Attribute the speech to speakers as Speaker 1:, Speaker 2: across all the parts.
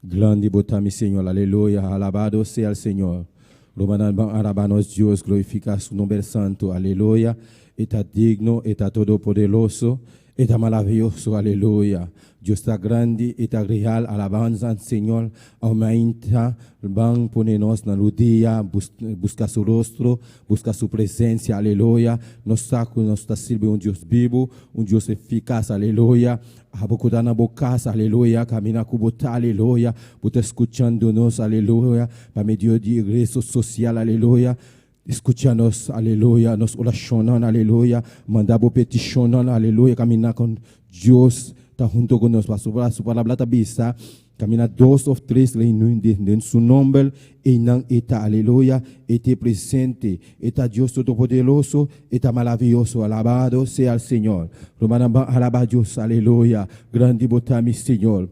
Speaker 1: Grandi bo ta mi Señor, aleluya, alabado sea el Señor. Rumannan ban alaba nos Dios, glorifica su nomber santo, aleluya. E ta digno, e ta todopoderoso, e ta maraviyoso, aleluya. Dios ta grandi, e ta real, alabanza al Señor. Aumenta, ban pone nos na rudia, busca su rostro, busca su presencia, aleluya. Nos sa cu nos ta sirbi un Dios bibo, un Dios eficaz, aleluya. Abo cu ta na bo cas, aleluya, camina cu bo ta, aleluya. Bo ta scuchando nos, aleluya, pa medio di red social, aleluya. Scucha nos, aleluya, nos oracionnan, aleluya. Manda bo peticionnan, aleluya, camina con Dios ta hunto cu nos. Pasobra su palabra ta bisa, camina dos of tres den su nomber, einan e ta, aleluya, e ta presente. E ta Dios Todopoderoso, e ta maraviyoso. Alabado sea el Señor. Rumannan ban alaba Dios, aleluya. Grandi bo ta mi Señor.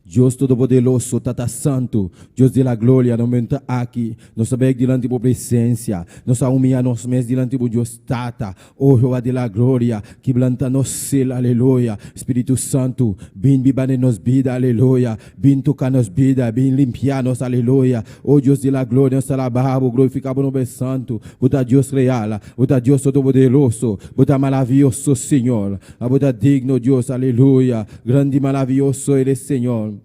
Speaker 1: Dios Todopoderoso, Tata Santo, Dios di la gloria, na momento aki, nos ta bek dilanti bo presencia. Nos a humiya nos mes dilanti bo Dios Tata. Oh Jehová di la gloria, kiblanta nos cel, aleluya. Spiritu Santo, bin biba den nos bida, aleluya. Bin toca nos bida, bin limpia nos, aleluya. Oh Dios di la gloria, nos ta alaba bo, glorifica bo nomber santo. Bo ta Dios real, bo ta Dios Todopoderoso, bo ta maraviyoso, Señor. Abo ta digno, Dios, aleluya. Grandi y maraviyoso eres, Señor.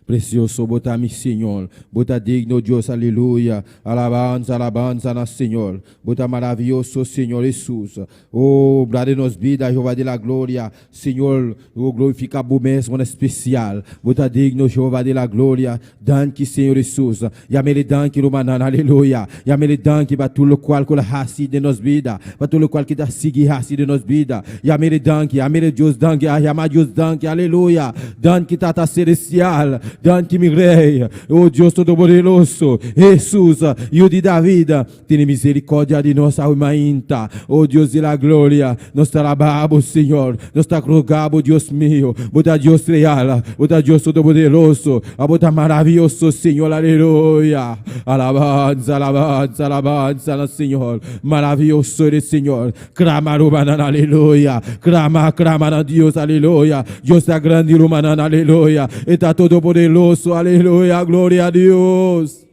Speaker 1: Precioso bo ta mi Señor. Bo ta digno, Dios, aleluya. Alabanza, alabanza na Señor. Bo ta maraviyoso, Señor Jesús. Oh, obra den nos bida, Jehová de la gloria. Señor, oh, glorifica bo mes especial. Bo ta digno, Jehová de la gloria. Danki, Señor Jesús. Yam'Ele danki, rumannan, aleluya. Yam'Ele danki pa tur locual cu El a haci den nos bida. Pa tur locual cu E ta sigui haci den nos bida. Yam'Ele danki, yam'Ele Dios danki, yama Dios danki, aleluya. Danki, Tata Celestial. Danki, mi Rey. Oh, Dios Todopoderoso. Jesús, Yiu di David. Tene misericordia di nos awe mainta. Oh Dios di la gloria, nos ta alaba bo, Señor. Nos ta roga bo, Dios mio. Bo ta Dios real, bo ta Dios todopoderoso. Abo ta maraviyoso, Señor, aleluya. Alabanza, alabanza, alabanza na Señor. Maraviyoso eres, Señor. Clama, rumannan, aleluya. Clama, clama na Dios, aleluya. Dios ta grandi, rumannan, aleluya. E ta todopoderoso, aleluya. Gloria a Dios.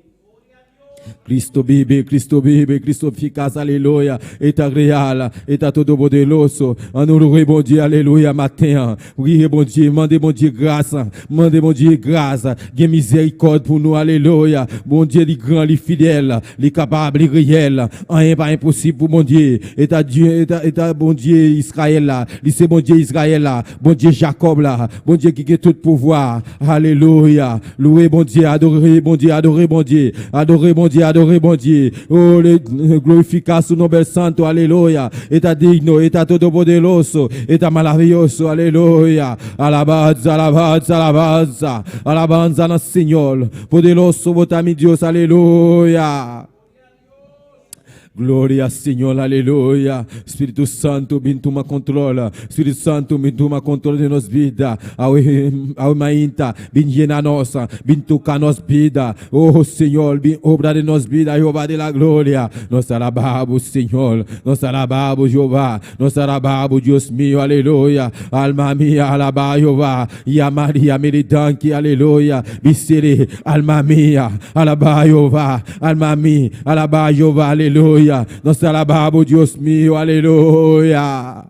Speaker 1: Cristo biba, Cristo biba, Cristo eficaz, aleluya. E ta real, e ta todopoderoso. Annou louwe Bondye, aleluya, maten. Wi, Bondye, mande Bondye gras, mande Bondye gras. Gen mizerikòd pou nou, aleluya. Bondye, li gran, li fidèl, li kapab, li reyèl. Anyen pa enposib pou Bondye. E ta Dye, e ta Bondye Israël la. Li se Bondye Israël la, Bondye Jacob la, Bondye ki gen tout pouvwa. Aleluya. Louwe Bondye, adore Bondye, adore Bondye, adore Bondye, adore Bondye. Oh, le glorifica su nombre santo, aleluya. E ta digno, e ta todopoderoso, e ta maraviyoso, aleluya. Alabanza, alabanza, alabanza, alabanza na Señor. Poderoso bo ta mi Dios, aleluya. Gloria Señor, aleluya. Spiritu Santo, bin tuma control. Spiritu Santo, bin tuma control di nos bida. Awe, awe mainta, bin yena nos, bin toca nos bida. Oh Señor, bin obra den nos bida, Jehová de la gloria. Nos alaba bo, Señor. Nos alaba bo, Jehová. Nos alaba bo, Dios mio, aleluya. Alma mia, alaba Jehová. Ya Maria, mi danki, aleluya. Bis'Ele, alma mia, alaba Jehová. Alma mi, alaba Jehová, aleluya. Nos alaba bo, Dios mio, aleluya.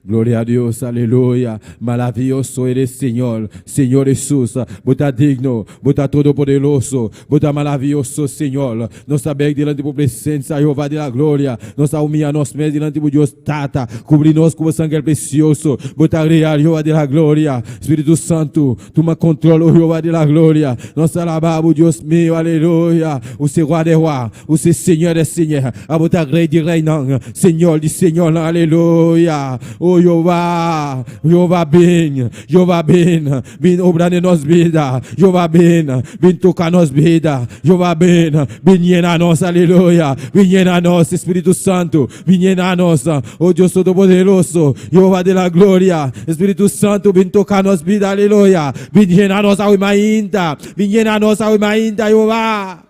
Speaker 1: Gloria a Dios, aleluya. Maraviyoso eres, Señor. Señor Jesús, bo ta digno, bo ta todopoderoso, bo ta maraviyoso, Señor. Nos ta bek dilanti bo presencia, Jehová de la gloria. Nos ta humiya nos mes dilanti bo Dios Tata. Cubri nos cu bo sangre precioso. Bo ta real, Jehová de la gloria. Spiritu Santo, tuma control, oh Jehová de la gloria. Nos ta alaba bo, Dios mio, aleluya. Bo ta Rey de rey, bo ta Señor de señor. Abo ta Rey di reynan, Señor di señor, aleluya. Oh Jehová, Jehová bin, Jehová bin, bin obra den nos bida. Jehová bin, bin toca nos bida. Jehová bin, bin yena nos, aleluya. Bin yena nos, Spiritu Santo, bin yena nos. Oh Dios Todopoderoso, Jehová de la gloria. Spiritu Santo, bin toca nos bida, aleluya. Bin yena nos, awe mainta. Bin yena nos, awe mainta, Jehová.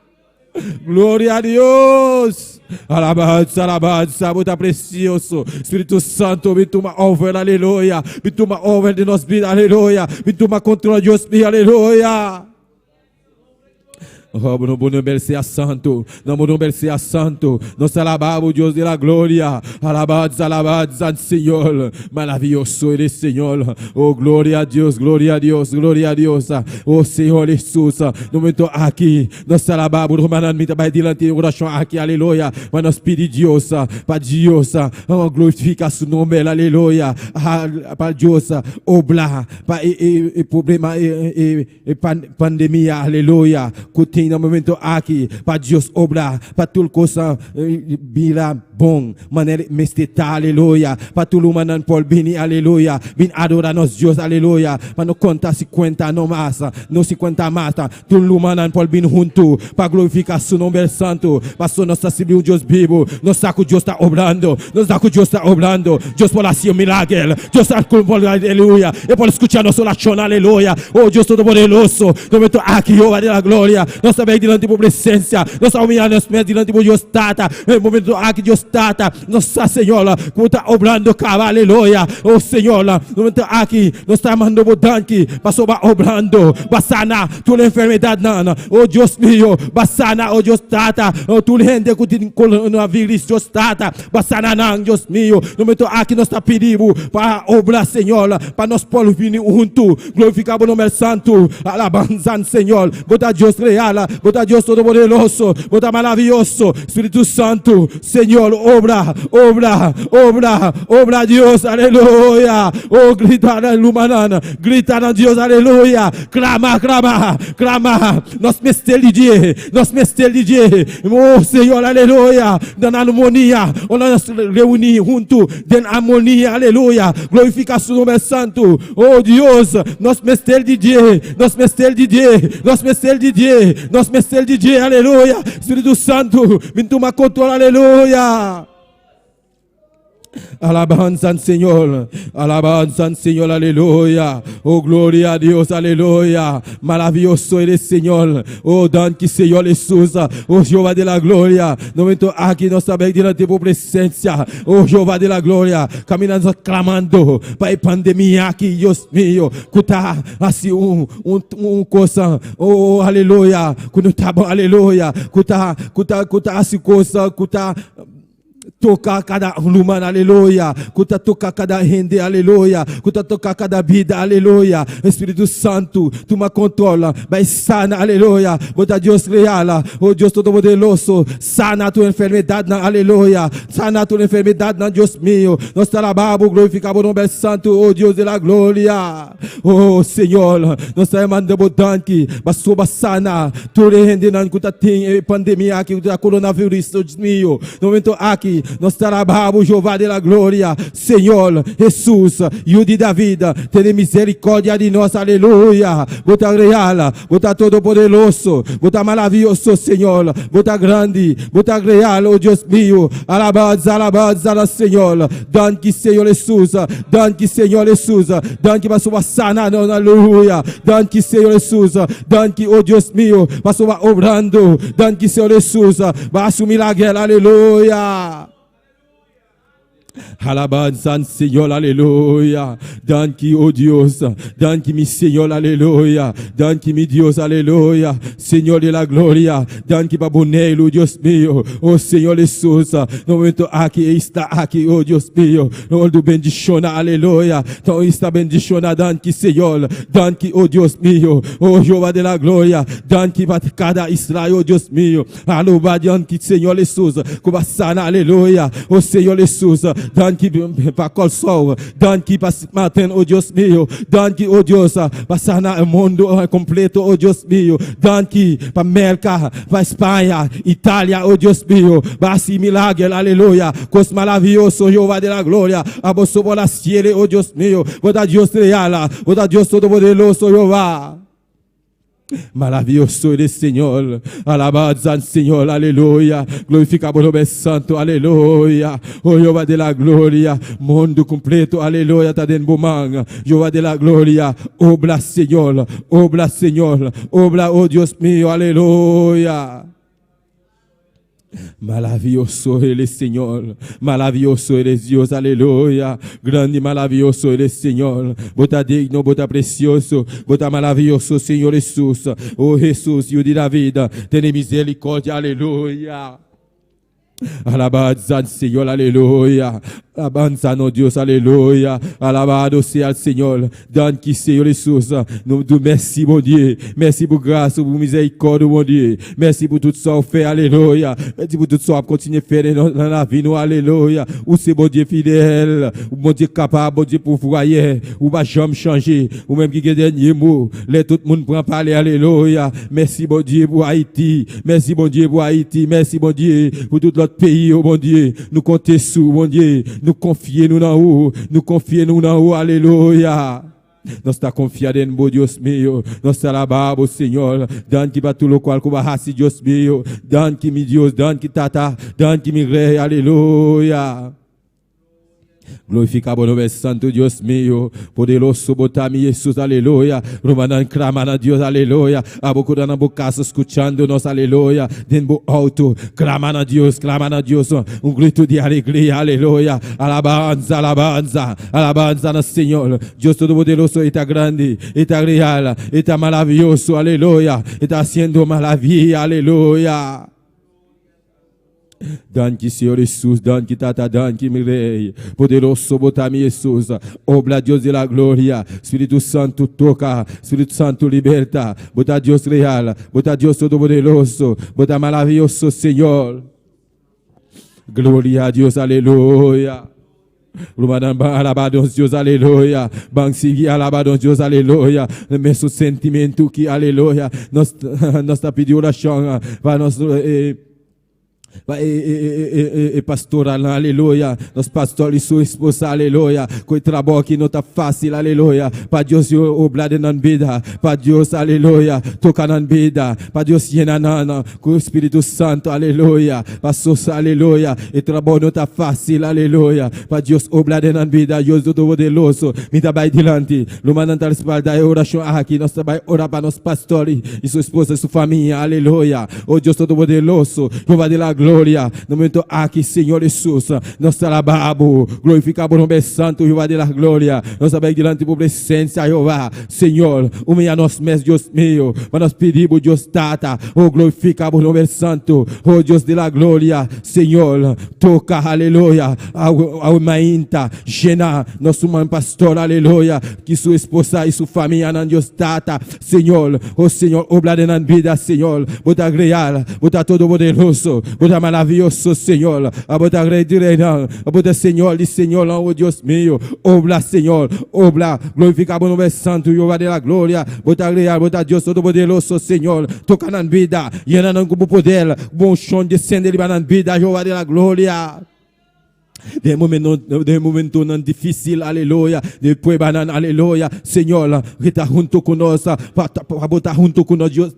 Speaker 1: Gloria na Dios. Alabansa, alabansa, bo ta presioso. Spiritu Santu, bin tuma over, aleluya. Bin tuma over di nos bida, aleluya. Bin tuma kontrol, Dios mío, aleluya. Oh, bo nòmber sea santu. No, bo nòmber sea santu. Nos ta alabá, Dios di la gloria. Alabansa, alabansa, Señor. Maravioso eres, Señor. Oh, gloria na Dios, gloria na Dios, gloria na Dios. Oh, Señor Hesus. Na momento aki, nos ta alabá, rumannan, mi ta bai dilanti den orashon aki, aleluya. Ma nos pidi Dios, pa Dios, oh, glorifiká su nòmber, aleluya. Pa Dios, obra, pa e problema, e pandemia, aleluya, ku tin na momento aki, pa Dios obra, pa tur kos bira bon, manera mester ta, aleluya, pa tur rumannan por bini, aleluya, bin adorá nos Dios, aleluya, pa no konta 50 no mas, no 50 mas, tur rumannan por bini huntu, pa glorifiká su nòmber santu, pasobra nos ta sirbi un Dios bibu, nos sa ku Dios ta obrando, nos sa ku Dios ta obrando, Dios por hasi un milager, Dios ta por, aleluya, i por skucha nos orashon, aleluya. Oh Dios Todopoderoso, momento aki, Jehová di la gloria, nos ta dilanti di presensia, nos ta humiliando nos mes dilanti di Dios Tata, na momento aki, Dios Tata, nos ta, Señor, ku ta obrando kaba, aleluya. Oh Señor, momento aki, nos ta mandando danki, pasobra bo ta obrando, bo a sana tur enfermedat, oh Dios mío, bo a sana, oh Dios Tata, oh tur hende ku tin coronavirus, Dios Tata, bo a sana nan, Dios mío, momento aki nos ta pidiendo pa obra, Señor, pa nos por bini huntu, glorifiká bo nòmber santu, alabansa, Señor, bo ta Dios real, bo ta Dios todopoderoso, bo ta maravioso, Spiritu Santu, Señor, obra, obra, obra, obra Dios, aleluya. Oh, grita na rumannan, grita na Dios, aleluya. Klama, klama, klama. Nos mester di dje, nos mester di dje. Oh, Señor, aleluya. Den armonia, oh, nos reuní huntu, den armonia, aleluya. Glorifiká su nòmber santu. Oh Dios, nos mester di dje, nos mester di dje, nos mester di dje, nos mester di dje, aleluya. Spiritu Santu, bin tuma kontrol, aleluya. Alabansa al Señor, alabansa al Señor, aleluya. Oh, gloria a Dios, aleluya. Maravioso eres, Señor. Oh, danki, Señor Hesus. Oh, Jehová de la gloria. Momento aki nos ta dilanti di bo presensia. Oh, Jehová de la gloria. Kaminando, klamando pa e pandemia aki, Dios mío. Ku ta asina un kos. Oh, aleluya. Ku no ta aleluya. Ku ta asina kos. Ku ta toka kada ruman, aleluya. Ku ta toka kada hende, aleluya. Ku ta toka kada bida, aleluya. Spiritu Santu, tuma kontrol, bai sana, aleluya. Bo ta Dios real, oh Dios Todopoderoso, sana tur enfermedat, aleluya. Sana tur enfermedat, Dios mío. Nos ta alabá, glorifiká bo nòmber santu, oh Dios di la gloria. Oh Señor, nos ta mandando danki, pasobra bo a sana tur hende ku tin pandemia aki, ku coronavirus, Dios mío. Na momento aki, nos ta alabá, Jehová di la gloria, Señor Hesus, Yu di David, tene miserikòrdia di nos, aleluya. Bo ta real, bo ta todopoderoso, bo ta maravioso, Señor, bo ta grandi, bo ta real, oh Dios mío. Alabansa, alabansa, Señor. Danki, Señor Hesus. Danki, Señor Hesus. Danki pa bo a sana, aleluya. Danki, Señor Hesus. Danki, oh Dios mío, pa bo ta obrando. Danki, Señor Hesus. Bo a hasi milager, aleluya. Alabansa al Señor, aleluya. Danki, oh Dios. Danki, mi Señor, aleluya. Danki, mi Dios, aleluya. Señor de la gloria. Danki pa Boneiru, Dios mío. Oh Señor Hesus. Na momento aki ta aki, oh Dios mío. Oh, bendishoná, aleluya. Ta bendishoná, danki, Señor. Danki, oh Dios mío. Oh Jehová de la gloria. Danki pa kada isla, oh Dios mío. Alabá, danki, Señor Hesus. Ku bo a sana, aleluya. Oh Señor Hesus. Danki pa Kòrsou. Danki pa Martin, oh Dios mío. Danki, oh Dios, pa sana e mundu kompleto, oh Dios mío. Danki pa Amérika, pa Spaña, Italia, oh Dios mío. Bo a hasi milager, aleluya. Kos maravioso, Jehová de la gloria. Abo por la oh Dios mío. Bo ta Dios real, bo ta Dios todopoderoso, Jehová. Maravioso eres, Señor. Alabanza al Señor, aleluya. Glorifica bo nòmber santu, aleluya. Oh Jehová de la gloria. Mundu kompleto, aleluya. Ta den bo man. Jehová de la gloria. Obra, Señor. Obra, Señor. Obra, oh Dios mío, aleluya. Maravilloso eres, Señor. Maravilloso eres, Dios. Aleluya. Grande y maravilloso eres, Señor. Bo ta digno, bo ta precioso. Bo ta maravilloso, Señor Jesús. Oh Jesús, Hijo de David, ten misericordia. Aleluya. Alabanza al Señor, aleluya. Alabanza a Dios, aleluya. Alabado sea el Señor. Danki, Señor Jesús. Nou di mèsi, Bondye. Mèsi pou gras, pou mizèrikòd, Bondye. Mèsi pou tout sa ou fè, aleluya. Mèsi pou tout sa ou kontinye fè nan lavi nou, aleluya. Ou se Bondye fidèl, ou Bondye kapab, Bondye pouvwayè, ou pa janm chanje, ou menm ki gen dènye mo. Lè tout moun pran pale, aleluya. Mèsi, Bondye, pou Ayiti. Mèsi, Bondye, pou Ayiti. Mèsi, Bondye, pou tout lòt peyi, oh Bondye. Nou konte sou, Bondye. Nou konfye nou nan ou. Nou konfye nou nan ou, aleluya. Nos ta konfia den bo, Dios mío. Nos ta alabamos, Señor. Danki pa tur loke ku bo a hasi, Dios mío. Danki, mi Dios. Danki, Tata. Danki, mi Rei. Aleluya. Glorifica bo nomber santo, Dios mío. Poderoso bo ta mi Jesús, aleluya. Rumannan sklama na Dios, aleluya. Abo ku ta na bo kas skuchando nos, aleluya. Den bo outo, sklama na Dios, sklama na Dios. Un gritu di alegria, aleluya. Alabansa, alabansa, alabansa na Señor. Dios Todopoderoso ta grandi, ta real, ta maravioso, aleluya. Ta hasiendo maraviya, aleluya. Danki, Señor Jesús. Danki, Tata. Danki, mi Rei. Poderoso bo ta mi Jesús. Obra, Dios de la gloria. Spiritu Santu, toka. Spiritu Santu, libertá. Bo ta Dios real. Bo ta Dios Todopoderoso. Bo ta maravioso, Señor. Gloria a Dios, aleluya. Rumannan alabá Dios, aleluya. Ban sigui alabá Dios, aleluya. Mesun sentimentu ku, aleluya. Nos ta pidiendo orashon pa nos e pastor, aleluya. Nos pastor i su esposa, aleluya. Ku e trabou aki no ta fásil, aleluya. Pa Dios obra den nan bida. Pa Dios, aleluya. Toka nan bida. Pa Dios yena nan ku Spiritu Santu, aleluya. Pa Dios, aleluya. E trabou no ta fásil, aleluya. Pa Dios obra den nan bida. Dios Todopoderoso. Mi ta bai dilanti. Rumannan ta respaldá e orashon aki. Nos ta bai ora pa nos pastor i su esposa i su famia, aleluya. Oh Dios Todopoderoso, Jehová de la gloria. Na momento aki, Señor Jesús, nos ta alabá bo, glorifiká bo nòmber santu, Jehová de la gloria. Nos ta bai dilanti bo presensia, Jehová. Señor, humiyá nos mes, Dios mío, pa nos pidi, Dios Tata, oh glorifiká bo nòmber santu, oh Dios de la gloria. Señor, toka, aleluya, mainta, yena nos ruman pastor, aleluya, ku su esposa i su famia, Dios Tata, Señor, oh Señor, obra den nan bida, Señor, bo ta real, bo ta todopoderoso, bo ta maravioso, Señor, bo ta Rei di reinan, bo ta Señor di señor, oh Dios mío, obra, Señor, obra, glorifiká bo nòmber santu, Jehová de la gloria, bo ta real, bo ta Dios todopoderoso, Señor, toka nan bida, yena nan ku poder, bon unshon desendé riba nan bida, Jehová de la gloria. Den momentunan difísil, aleluya. Den pruebanan, aleluya. Señor, ta huntu ku nos, pa ta huntu ku nos, Dios,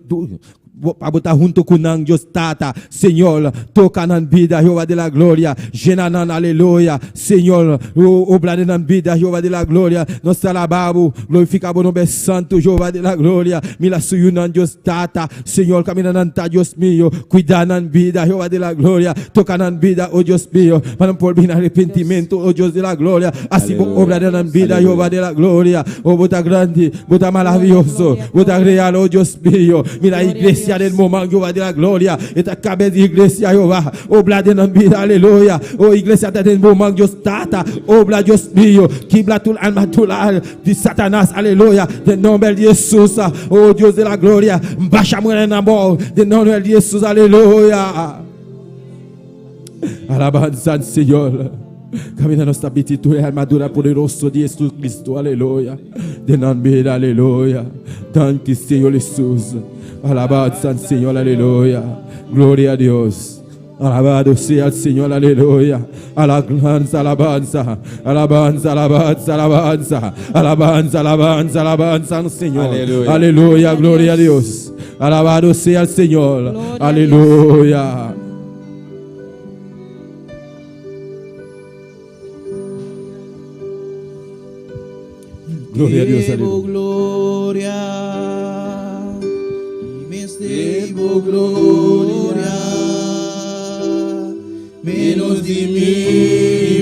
Speaker 1: pa ta huntu ku nos, Dios Tata. Señor, toka nan bida, Jehová de la gloria. Yena nan, aleluya. Señor, obra den nan bida, Jehová de la gloria. Nos ta alabá bo, glorifiká bo nòmber santu, Jehová de la gloria. Mira su nan, Dios Tata. Señor, kaminda nan ta, Dios mío. Kuida nan bida, Jehová de la gloria. Toka nan bida, oh Dios mío. Pa nan por bin arepentimentu, oh Dios de la gloria. Asina
Speaker 2: Aleluya.
Speaker 1: obra den nan bida, Jehová de la gloria. Oh, bo ta grandi, bo ta maravioso, bo ta real, oh Dios mío. Mira
Speaker 2: Gloria a
Speaker 1: iglesia
Speaker 2: Dios.
Speaker 1: den momento, Jehová de la gloria. Esta kabes di iglesia, Jehová. Obra den nan bida, aleluya. Oh, iglesia ta den momento, Dios Tata. Obra, Dios mío. Kibra tur armadura di Satanas, aleluya. Den nòmber di Jesús, oh Dios de la gloria. Basha murayanan abou. Den nòmber di Jesús, aleluya. Alabansa al Señor. Kaminda nos ta bisti tur armadura poderoso di Jesucristo, aleluya. Den nan bida, aleluya. Danki, Señor Jesús. Alabansa al Señor, aleluya. Gloria a Dios. Alabado sea el Señor, aleluya. Alabanza, alabanza, alabanza, alabanza, alabanza, alabanza, alabanza, alabanza al Señor.
Speaker 2: Aleluya.
Speaker 1: Aleluya, gloria a Dios. Alabado sea el Señor.
Speaker 2: Gloria a
Speaker 1: Aleluya. Gloria a Dios,
Speaker 3: Debo
Speaker 1: aleluya.
Speaker 3: gloria, mi debo gloria.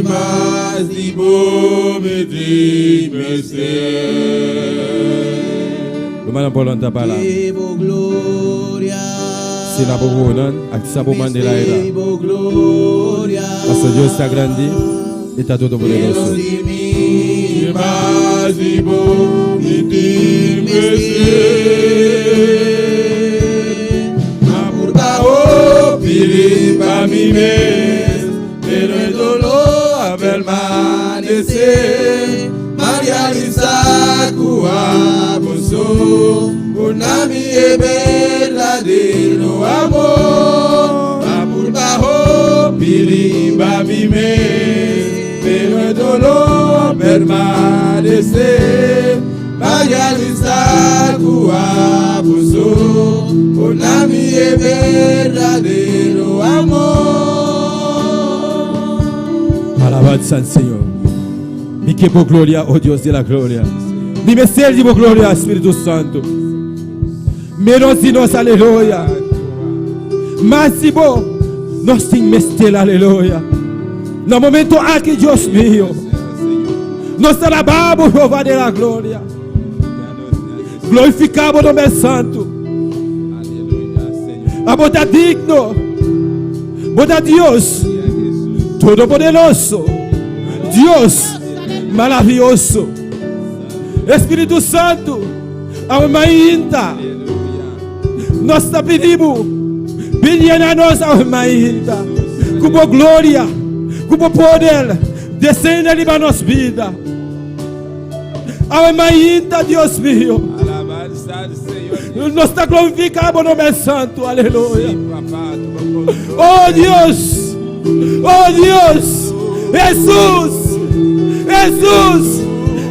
Speaker 2: Mas di bo mi tin mester.
Speaker 1: Rumannan por lanta para. Si la bo wonan, ak sa bo man de la era. Paso Dios ta grandi y ta todopoderoso.
Speaker 2: Mas di bo mi tin mester. A purba hopi riba mi mes, pero e doló a permanesé. M'a realisá ku abo so duna mi e berdadero amor. A purba hopi riba mi mes, pero e doló a permanesé. M'a realisá ku abo so duna mi e berdadero amor.
Speaker 1: Alabanza al Señor. Mi ke bo gloria, oh Dios de la gloria. Mi mester di bo gloria, Spiritu Santu. Menos di nos, aleluya. Mas di bo, nos tin mester, aleluya. Na momento aki, Dios mio, nos ta alabá bo, Jehová de la gloria. Glorifiká bo nomber santu. Abo ta digno. Bo ta Dios Todopoderoso. Dios maravioso. Espíritu Santu, awe mainta. Nos ta pidi bo, bin yena nos awe mainta. Ku bo gloria, ku bo poder, desende riba nos bida. Awe mainta, Dios mio. Nos ta glorifiká bo nomber santu. Aleluya. Oh Dios. Oh Dios. Hesus. Hesus.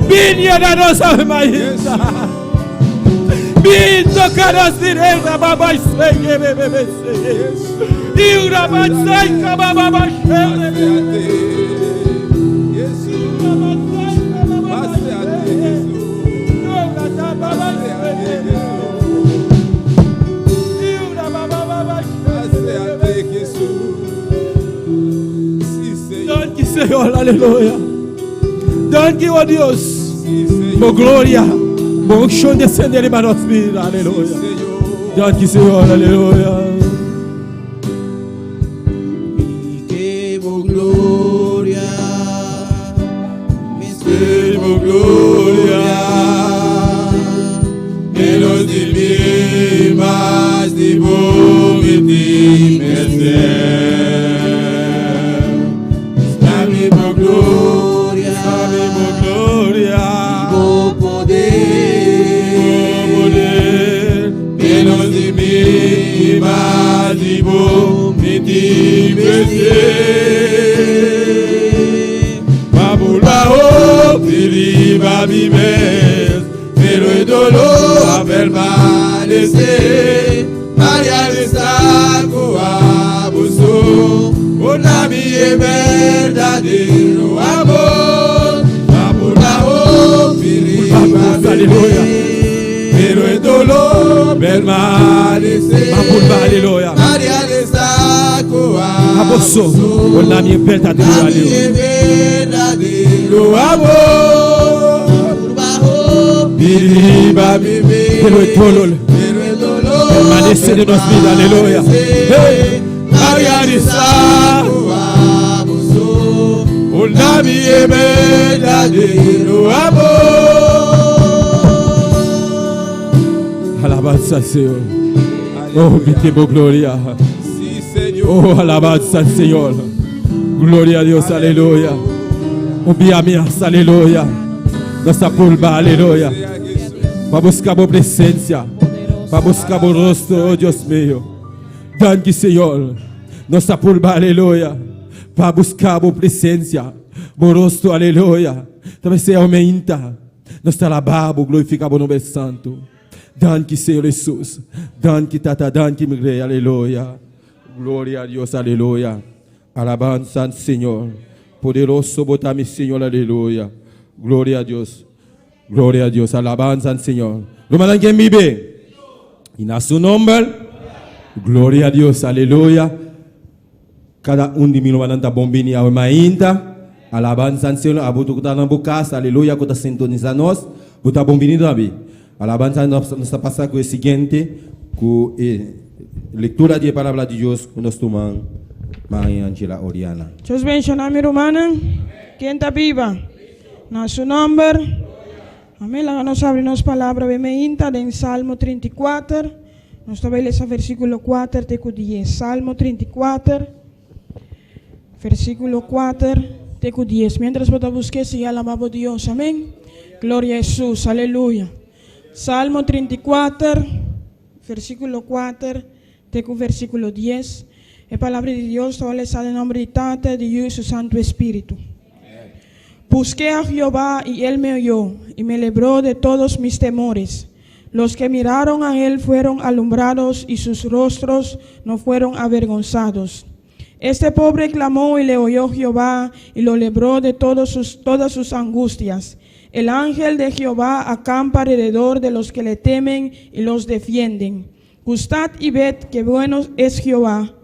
Speaker 1: Bin yena nos awe mainta. Bin toka nos direta baba sege bebe sege. Ira basaika baba bashele. Danki Señor, aleluya. Danki, oh Dios. Bo gloria, bo unshon desende riba nos bida, aleluya. Danki Señor, aleluya.
Speaker 2: Mi ke bo gloria, mi ke bo gloria. Menos di mi, mas di bo mi tin mester. Dami bo gloria, dami bo gloria, bo poder, bo poder. Menos di mi, mas di bo mi tin mester. M'a purba hopi riba mi mes, pero e doló a permanesé. M'a realisá ku abo so duna mi e berdadero amor. M'a purba hopi riba mi
Speaker 1: Aleluya.
Speaker 2: pero e doló a permanesé.
Speaker 1: M'a purba, aleluya.
Speaker 2: M'a realisá ku
Speaker 1: Abo so duna mi e berdadero aleluya.
Speaker 2: berdadero amor. Riba mi
Speaker 1: Pero e doló
Speaker 2: pero e doló
Speaker 1: permanesé den nos bida, aleluya. Hey.
Speaker 2: M'a realisá duna mi e berdadero amor.
Speaker 1: Alabanza al Señor. Oh, mi ke bo gloria.
Speaker 2: Sí, Señor.
Speaker 1: Oh, alabanza al Señor. Gloria a Dios, aleluya. Un bia mas, aleluya. Nos ta purba, aleluya. Pa buska bo presensia. Pa buska bo rostro, oh Dios mio. Danki, Señor. Nos ta purba, aleluya. Pa buska bo presensia. Bo rostro, aleluya. Tambe sea aumenta. Nos ta alabá bo, glorifiká bo nomber santu. Danki, Señor Hesus. Danki, Tata. Danki, mi Rei. Aleluya. Gloria a Dios, aleluya. Alabanza al Señor. Poderoso bo ta mi Señor, aleluya. Gloria a Dios. Gloria a Dios. Alabanza al Señor. Rumannan ken biba. I na su nòmber. Gloria a Dios, aleluya. Kada un di mi rumannan ta bon bini awe mainta. Alabansa al Señor, abo ku ta na bo kas, aleluya, ku ta sintonisá nos, bo ta bon biní tambe. Alabansa, nos ta pasa ku e siguiente, ku e lektura di e Palabra di Dios ku nos tuma Maria Angela Oriana.
Speaker 3: Dios benshoná mi rumannan. Ken ta biba? Na su nòmber. Amén. Laga nos abri nos palabra be meinta den Salmo 34. Nos ta bai lesa versíkulo 4 te ku 10. Salmo 34, versíkulo 4 te ku 10. Miéntras bo ta busk'é, sigui alabá bo Dios. Amén. Gloria a Hesus. Aleluya. Salmo 34, versíkulo 4 te ku versíkulo 10. E palabra di Dios ta lesa den nòmber di Tata, di Yu i su Santu Espíritu. Busqué a Jehová y él me oyó y me libró de todos mis temores. Los que miraron a él fueron alumbrados y sus rostros no fueron avergonzados. Este pobre clamó y le oyó Jehová y lo libró de todas sus angustias. El ángel de Jehová acampa alrededor de los que le temen y los defienden. Gustad y ved que bueno es Jehová.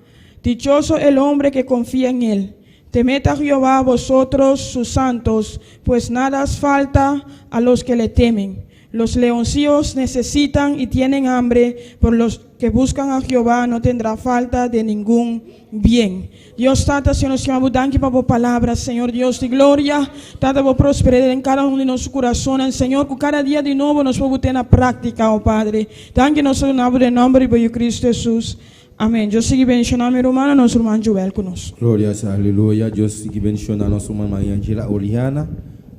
Speaker 3: Dichoso el hombre que confía en él. Temed a Jehová vosotros, sus santos, pues nada os falta a los que le temen. Los leoncillos necesitan y tienen hambre, por los que buscan a Jehová no tendrá falta de ningún bien. Dios Tata, Señor, nos yama, danki pa bo palabra, Señor Dios di gloria. Tata, bo prosperá den kada un di nos kurason, Señor, ku kada dia di nobo nos por na práktika, oh Padre. Danki nos den nòmber di Kristu Hesus. Amèn. Dios sigui bendishoná mi ruman, nos ruman Joel ku nos.
Speaker 1: Gloria, aleluya. Dios sigui bendishoná nos ruman Maria Angela Oriana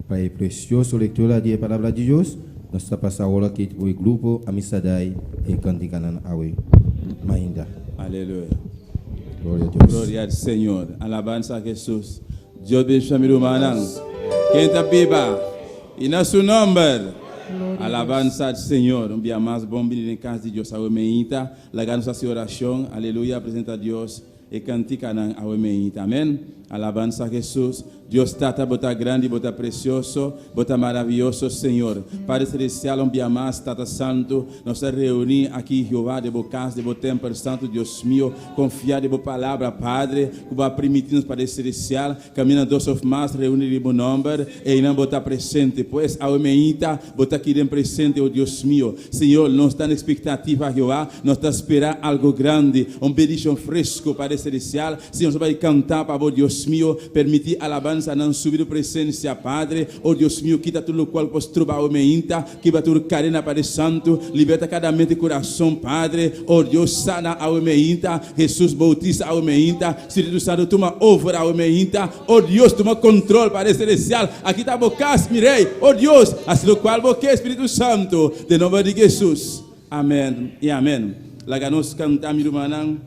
Speaker 1: pa e presioso lektura di e palabra di Dios. Nos ta pasa awor aki ku e grupo Amisadai e kantikanan awe. Mainda.
Speaker 2: Aleluya.
Speaker 1: Gloria a Dios.
Speaker 2: Gloria al Señor. Alabanza a Jesús. Dios bendishoná mi ruman. Ken ta biba? I na su nòmber. Alabanza al Señor. Un dia mas bon bini na kas di Dios. Awe mainta. Laga nos hasi orashon. Aleluya. Presentá Dios. E kantikanan awe mainta. Amèn. Alabanza a Jesús. Dios Tata, bo ta grandi, bo ta presioso, bo ta maravioso, Señor. Padre Selestial, un dia mas, Tata Santu, nos a reuní aki, Jehová, den bo kas, den bo tèmpel santu, Dios mio, konfia den bo palabra, Padre, ku bo a primintí nos, Padre Selestial, kaminda dos òf mas reuní den bo nòmber, einan bo ta presente. Pues, awe mainta, bo ta aki den presente, o Dios mio. Señor, nos ta na ekspektativa, Jehová, nos ta spera algu grandi, un bendishon fresku, Padre Selestial. Señor, nos bai kanta pa bo, Dios mio, permití alabansanan subi bo presensia, Padre. O Dios mio, kita tur lokual por stroba awe mainta, kibra tur kadena, Padre Santu, liberta kada mente i kurason, Padre. O Dios, sana awe mainta. Hesus, boutisa awe mainta. Spiritu Santu, tuma over awe mainta. O Dios, tuma kontrol, Padre Selestial. Aki ta bo kas, mi Rei. O Dios, hasi lokual bo ke, Spiritu Santu, den nomber di Hesus. Amèn i amèn. Laga nos kanta, mi rumannan.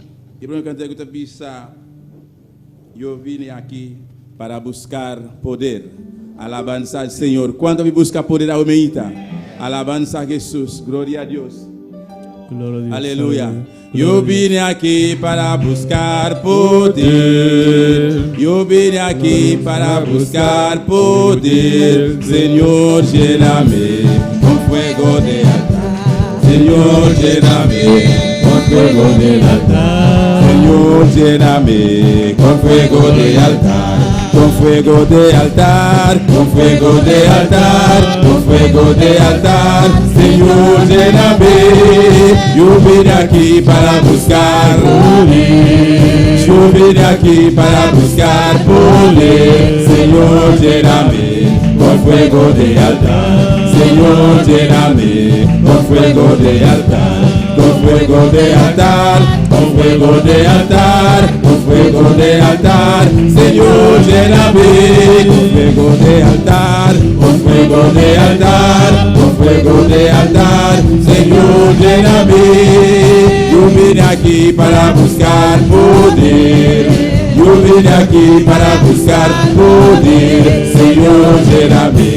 Speaker 2: E promé kanta ku ta bisa, Yo vine aki para buskar poder. Alabansa al Señor. Kuantu a buska poder awe mainta? Alabansa a Hesus. Gloria a Dios.
Speaker 4: Gloria a Dios.
Speaker 2: Aleluya.
Speaker 4: Gloria
Speaker 2: Yo
Speaker 4: a Dios.
Speaker 2: vine aquí para buscar poder. Yo vine aquí para buscar poder. Señor, lléname con fuego de altar. Señor, lléname con fuego del altar. Señor, lléname con fuego de altar. Con fuego de altar, con fuego de altar, con fuego de altar. Señor, lléname. Yo vine aquí para buscar poder. Yo vine aquí para buscar poder. Señor, lléname con fuego de altar. Señor, lléname con fuego de altar. Con fuego de altar, con fuego de altar, con fuego de altar. Señor, lléname con fuego de altar, con fuego de altar, con fuego de altar. Señor, lléname. Yo vine aquí para buscar poder. Yo vine aquí para buscar poder. Señor, lléname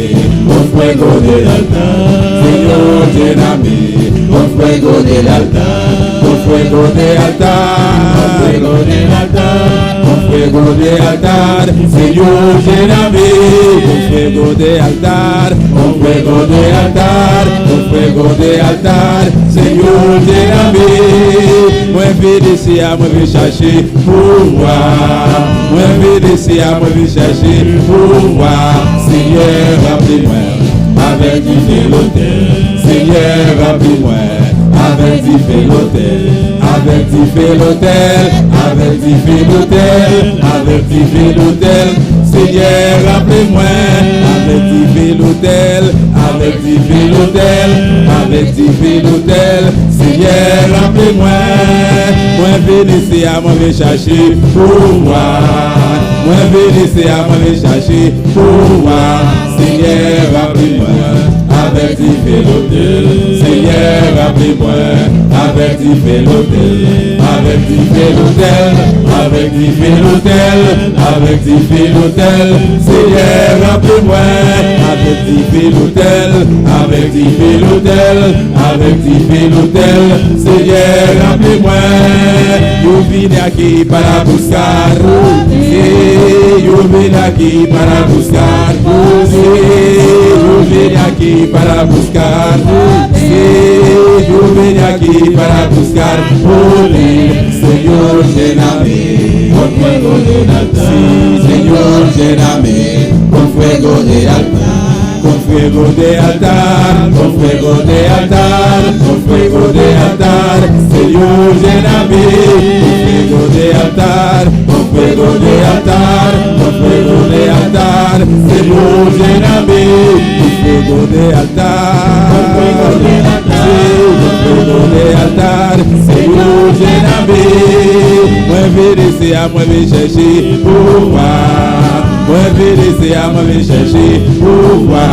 Speaker 2: con fuego del altar. Señor, lléname con fuego del altar. Con fuego de altar. Con fuego del altar. Con fuego de altar. Señor, lléname con fuego de altar. Con fuego de altar. Con fuego de altar. Señor, lléname. Mwen vini isi a, mwen vin chache pouvwa. Mwen vini isi a, mwen vin chache pouvwa. Senyè, ranpli mwen avèk dife lotèl. Senyè, ranpli mwen avèk dife lotèl. Avèk dife lotèl, avèk dife lotèl, avèk dife lotèl. Senyè, ranpli mwen avèk dife lotèl, avèk dife lotèl, avèk dife lotèl. Senyè, ranpli mwen. Mwen vini isi a, mwen vin chache pouvwa. Mwen vini isi a, mwen vin chache pouvwa. Senyè, ranpli mwen avèk dife lotèl. Senyè, ranpli mwen avèk dife lotèl. Avèk dife lotèl, avèk dife lotèl, avèk dife lotèl. Senyè, ranpli mwen avèk dife lotèl, avèk dife lotèl, avèk dife lotèl. Senyè, ranpli mwen. Yo vine aquí para buscar. Sí, yo vine aquí para buscar. Sí, yo vine aquí para buscar. Sí, yo vine aquí para buscar poder. Señor, lléname con fuego de altar. Sí, Señor, lléname con fuego de altar. Con fuego de altar, con fuego de altar, con fuego de altar. Señor, lléname con fuego de altar, con fuego de altar, con fuego de altar. Señor, lléname con fuego de altar. Con fuego de altar. Sí, con fuego de altar. Señor, lléname. Mwen vini isi a, mwen vin chache pouvwa. Mwen vini isi a, mwen vin chache pouvwa.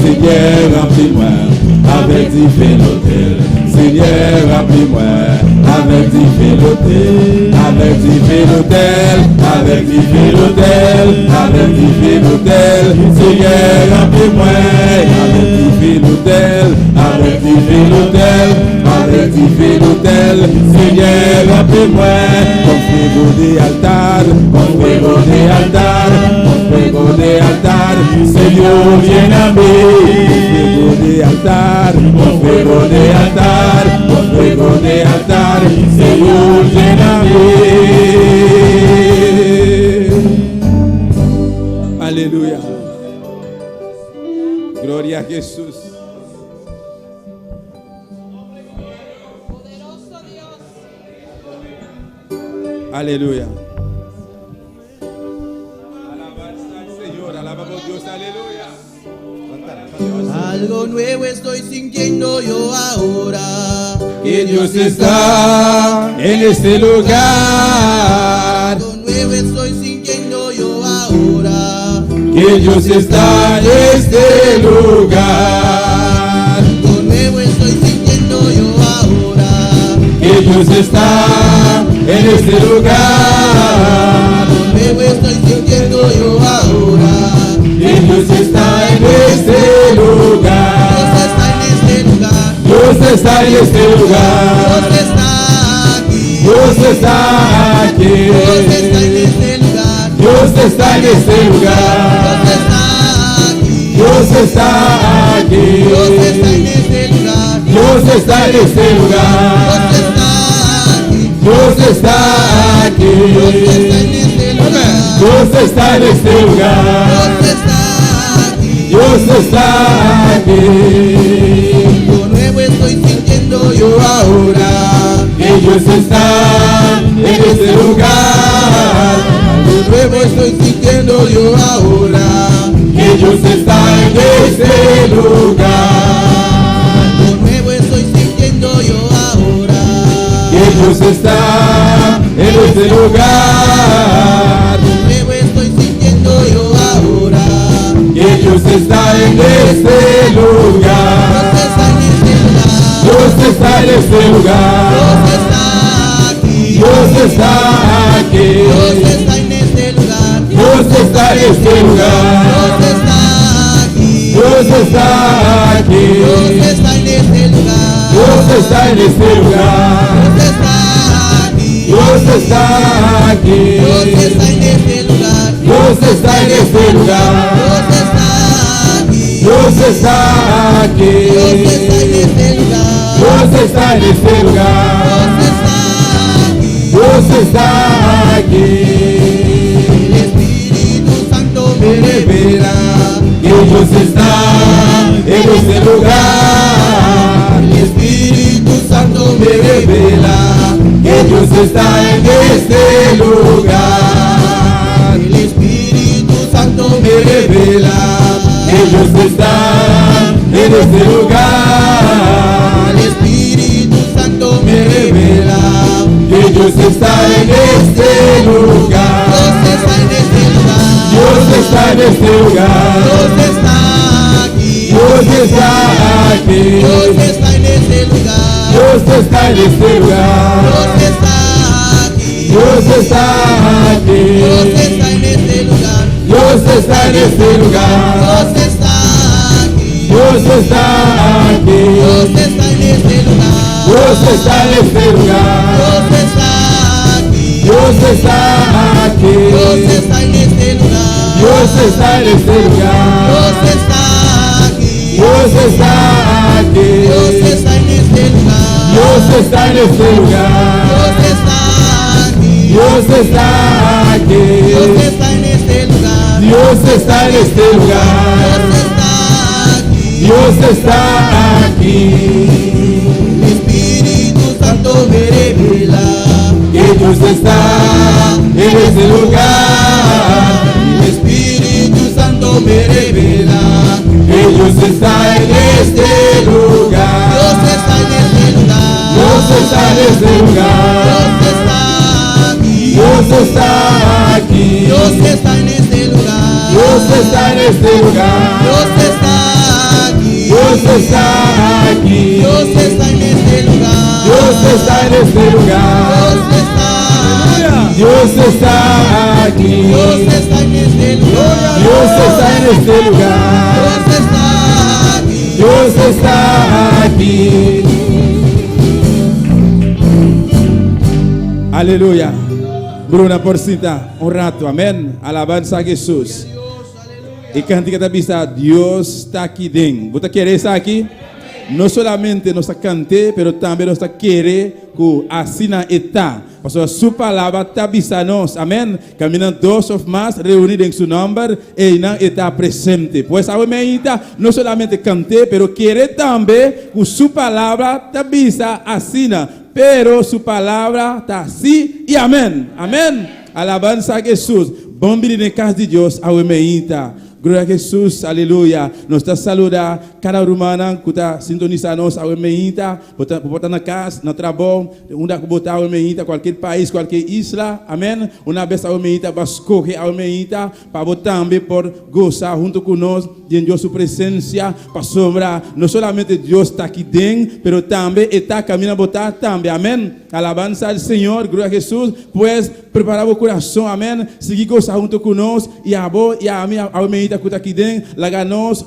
Speaker 2: Senyè, ranpli mwen avèk dife lotèl. Senyè, ranpli mwen avèk dife lotèl. Avèk dife lotèl, avèk dife lotèl, avèk dife lotèl. Senyè, ranpli mwen avèk dife lotèl, avèk dife lotèl, avèk dife lotèl. Senyè, ranpli mwen con fuego de altar, con fuego de altar, con fuego de altar. Señor, lléname con fuego de altar, con fuego de altar, con fuego de altar. Señor, lléname. Aleluya. Gloria a Jesús.
Speaker 3: Poderoso Dios.
Speaker 2: Aleluya. Alabanza al Señor, alabamos a Dios, aleluya.
Speaker 5: Algo nuevo estoy sintiendo yo ahora.
Speaker 2: Que Dios está en este lugar.
Speaker 5: Algo nuevo estoy sintiendo yo ahora.
Speaker 2: Que Dios está en este lugar.
Speaker 5: Algo nuevo estoy sintiendo yo ahora.
Speaker 2: Que Dios está en este lugar.
Speaker 5: Algo nuevo estoy sintiendo yo ahora.
Speaker 2: Que Dios está en este lugar.
Speaker 5: Dios está en este lugar.
Speaker 2: Dios está en este lugar.
Speaker 5: Dios está aquí.
Speaker 2: Dios está aquí.
Speaker 5: Dios está en este lugar.
Speaker 2: Dios está en este lugar.
Speaker 5: Dios está aquí.
Speaker 2: Dios está aquí.
Speaker 5: Dios está en este lugar.
Speaker 2: Dios está en este lugar.
Speaker 5: Dios está aquí.
Speaker 2: Dios está aquí.
Speaker 5: Dios está en este lugar.
Speaker 2: Dios está en este lugar.
Speaker 5: Dios está aquí.
Speaker 2: Dios está aquí.
Speaker 5: Algo nuevo estoy sintiendo yo ahora.
Speaker 2: Que Dios está en este lugar.
Speaker 5: Algo nuevo estoy sintiendo yo ahora.
Speaker 2: Que Dios está en este lugar.
Speaker 5: Algo nuevo estoy sintiendo yo ahora.
Speaker 2: Que Dios está en este lugar.
Speaker 5: Algo nuevo estoy sintiendo yo ahora.
Speaker 2: Que Dios está en este lugar.
Speaker 5: Dios está en este lugar.
Speaker 2: Dios está en este lugar.
Speaker 5: Dios está aquí.
Speaker 2: Dios está aquí.
Speaker 5: Dios está en este lugar.
Speaker 2: Dios está en este lugar.
Speaker 5: Dios está aquí.
Speaker 2: Dios está aquí.
Speaker 5: Dios está en este lugar.
Speaker 2: Dios está en este lugar.
Speaker 5: Dios está aquí.
Speaker 2: Dios está aquí.
Speaker 5: Dios está en este lugar.
Speaker 2: Dios está en este lugar.
Speaker 5: Dios está aquí.
Speaker 2: Dios está aquí.
Speaker 5: Dios está en este lugar.
Speaker 2: Dios está en este lugar.
Speaker 5: Dios está aquí.
Speaker 2: Dios está aquí.
Speaker 5: El Espíritu Santo me revela
Speaker 2: Que Dios está en este lugar.
Speaker 5: El Espíritu Santo me revela
Speaker 2: Que Dios está en este lugar.
Speaker 5: El Espíritu Santo me revela
Speaker 2: Que Dios está en este lugar.
Speaker 5: El Espíritu Santo me revela
Speaker 2: Que Dios está en este lugar.
Speaker 5: Dios está en este lugar.
Speaker 2: Dios está en este lugar.
Speaker 5: Dios está aquí.
Speaker 2: Dios está aquí.
Speaker 5: Dios está en este lugar.
Speaker 2: Dios está en este lugar.
Speaker 5: Dios está aquí.
Speaker 2: Dios está aquí.
Speaker 5: Dios está en este lugar.
Speaker 2: Dios está en este lugar.
Speaker 5: Dios está aquí.
Speaker 2: Dios está aquí.
Speaker 5: Dios está en este lugar.
Speaker 2: Dios está en este lugar.
Speaker 5: Dios está aquí.
Speaker 2: Dios está aquí.
Speaker 5: Dios está en este lugar.
Speaker 2: Dios está en este lugar.
Speaker 5: Dios está aquí.
Speaker 2: Dios está aquí.
Speaker 5: Dios está en este lugar.
Speaker 2: Dios está en este lugar.
Speaker 5: Dios está aquí.
Speaker 2: Dios está aquí.
Speaker 5: Dios está en este lugar.
Speaker 2: Dios está en este lugar.
Speaker 5: Dios está aquí.
Speaker 2: Dios está aquí.
Speaker 5: El Espíritu Santo me revela
Speaker 2: Que Dios está en este lugar.
Speaker 5: El Espíritu Santo me revela
Speaker 2: Que Dios está en este lugar.
Speaker 5: Dios está en este lugar.
Speaker 2: Dios está en este lugar.
Speaker 5: Dios está aquí.
Speaker 2: Dios está aquí.
Speaker 5: Dios está en este lugar.
Speaker 2: Dios está en este lugar.
Speaker 5: Dios está aquí.
Speaker 2: Dios está aquí.
Speaker 5: Dios está en este lugar.
Speaker 2: Dios está en este lugar.
Speaker 5: Dios está aquí.
Speaker 2: Dios está aquí.
Speaker 5: Dios está en este lugar.
Speaker 2: Dios está en este lugar.
Speaker 5: Dios está aquí.
Speaker 2: Dios está aquí. Aleluya. Bruna por sinta un rato. Amèn. Alabansa na Hesus. E kantika ta bisa, Dios ta aki den. Bo ta kere esaki? No solamente nos ta kanta, pero tambe nos ta kere ku asina e ta. Pasobra su palabra ta bisa nos. Amèn. Kaminda dos òf mas reuní den su nòmber einan e ta presente. Pues awe mainta no solamente kanta, pero kere tambe ku su palabra ta bisa asina. Pero su palabra ta sí i amèn. Amèn. Alabansa na Hesus. Bon bini na kas di Dios. Awe mainta. Gloria na Hesus, aleluya. Nos ta saludá kada ruman ku ta sintonisá nos awe mainta, por ta na kas, na trabou, unda ku bo ta awe mainta, kualke pais, kualke isla, amèn. Un bes awe mainta, bo a skohe awe mainta, pa bo tambe por gosa huntu ku nos, den Dios su presensia, pasobra, no solamente Dios ta aki den, pero tambe e ta kaminda bo ta tambe, amèn. Alabansa na Señor, gloria na Hesus. Pues, prepará bo kurason, amèn. Sigui gosa huntu ku nos, i abo, i ami, awe mainta ku ta aki den, laga nos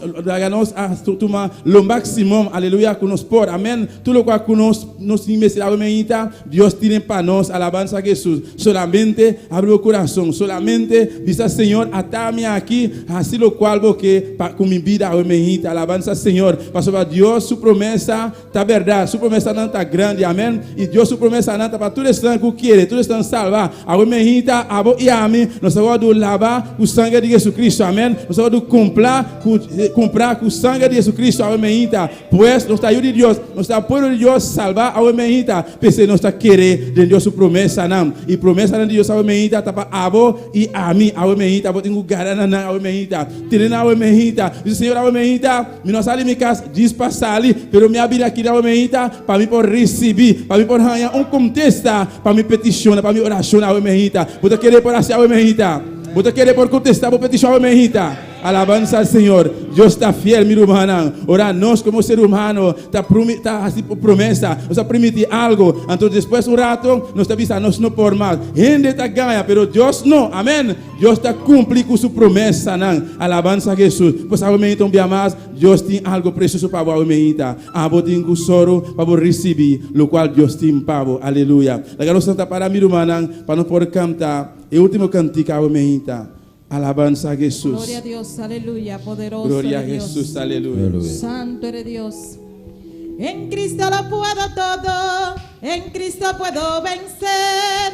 Speaker 2: a tuma lo máksimo, aleluya, ku nos por, amèn. Tur loke ku nos tin awe mainta, Dios tin pa nos, alabansa na Hesus. Solamente habri bo kurason, solamente bisa Señor, ata mi aki, hasi loke bo ke pa ku mi bida, awe mainta, alabansa na Señor. Pasobra Dios, su promesa, ta bèrdat, su promesanan ta grandi, amèn. I Dios su promesanan ta pa tur esnan ku kere, tur esnan salbá. Awe mainta, abo i ami, nos a wòrdu labá ku sanger di Hesukristu, amèn. Nos a wòrdu kumprá ku sanger di Hesukristu, awe mainta. Pues nos ta yu di Dios, nos ta pueblo di Dios, salbá awe mainta. P'esei nos ta kere den Dios su promesanan. I promesanan di Dios awe mainta ta pa abo i ami, awe mainta. Bo tin ku gara na nan awe mainta. Tene nan awe mainta. Bisa Señor awe mainta, mi no a sali mi kas, djis pa sali, pero mi a bini aki awe mainta pa mi por risibí, pa mi por haña un kontesta pa mi petishon, pa mi orashon awe mainta. Bo ta kere por hasi awe mainta? Bo ta kere por kontestá bo petishon awe mainta? Alabansa na Señor. Dios ta fiel, mi rumannan. Ora nos komo ser humano ta hasi promesa, nos ta primintí algu. Anto despues un ratu nos ta bisa nos no por mas. Hende ta gaña, pero Dios no. Amèn. Dios ta kumpli ku su promesanan. Alabansa na Hesus. Pues awe mainta un bia mas, Dios tin algu presioso pa bo awe mainta. Abo tin ku sòru pa bo risibí loke Dios tin pa bo. Aleluya. Laga nos ta para mi rumannan pa nos por kanta e último kantika awe mainta. Alabansa na Hesus.
Speaker 6: Gloria a Dios, aleluya, poderoso
Speaker 2: Gloria a
Speaker 6: eres Dios.
Speaker 2: Hesus, aleluya.
Speaker 1: Aleluya.
Speaker 6: Santo eres Dios. En Cristo lo puedo todo, en Cristo puedo vencer.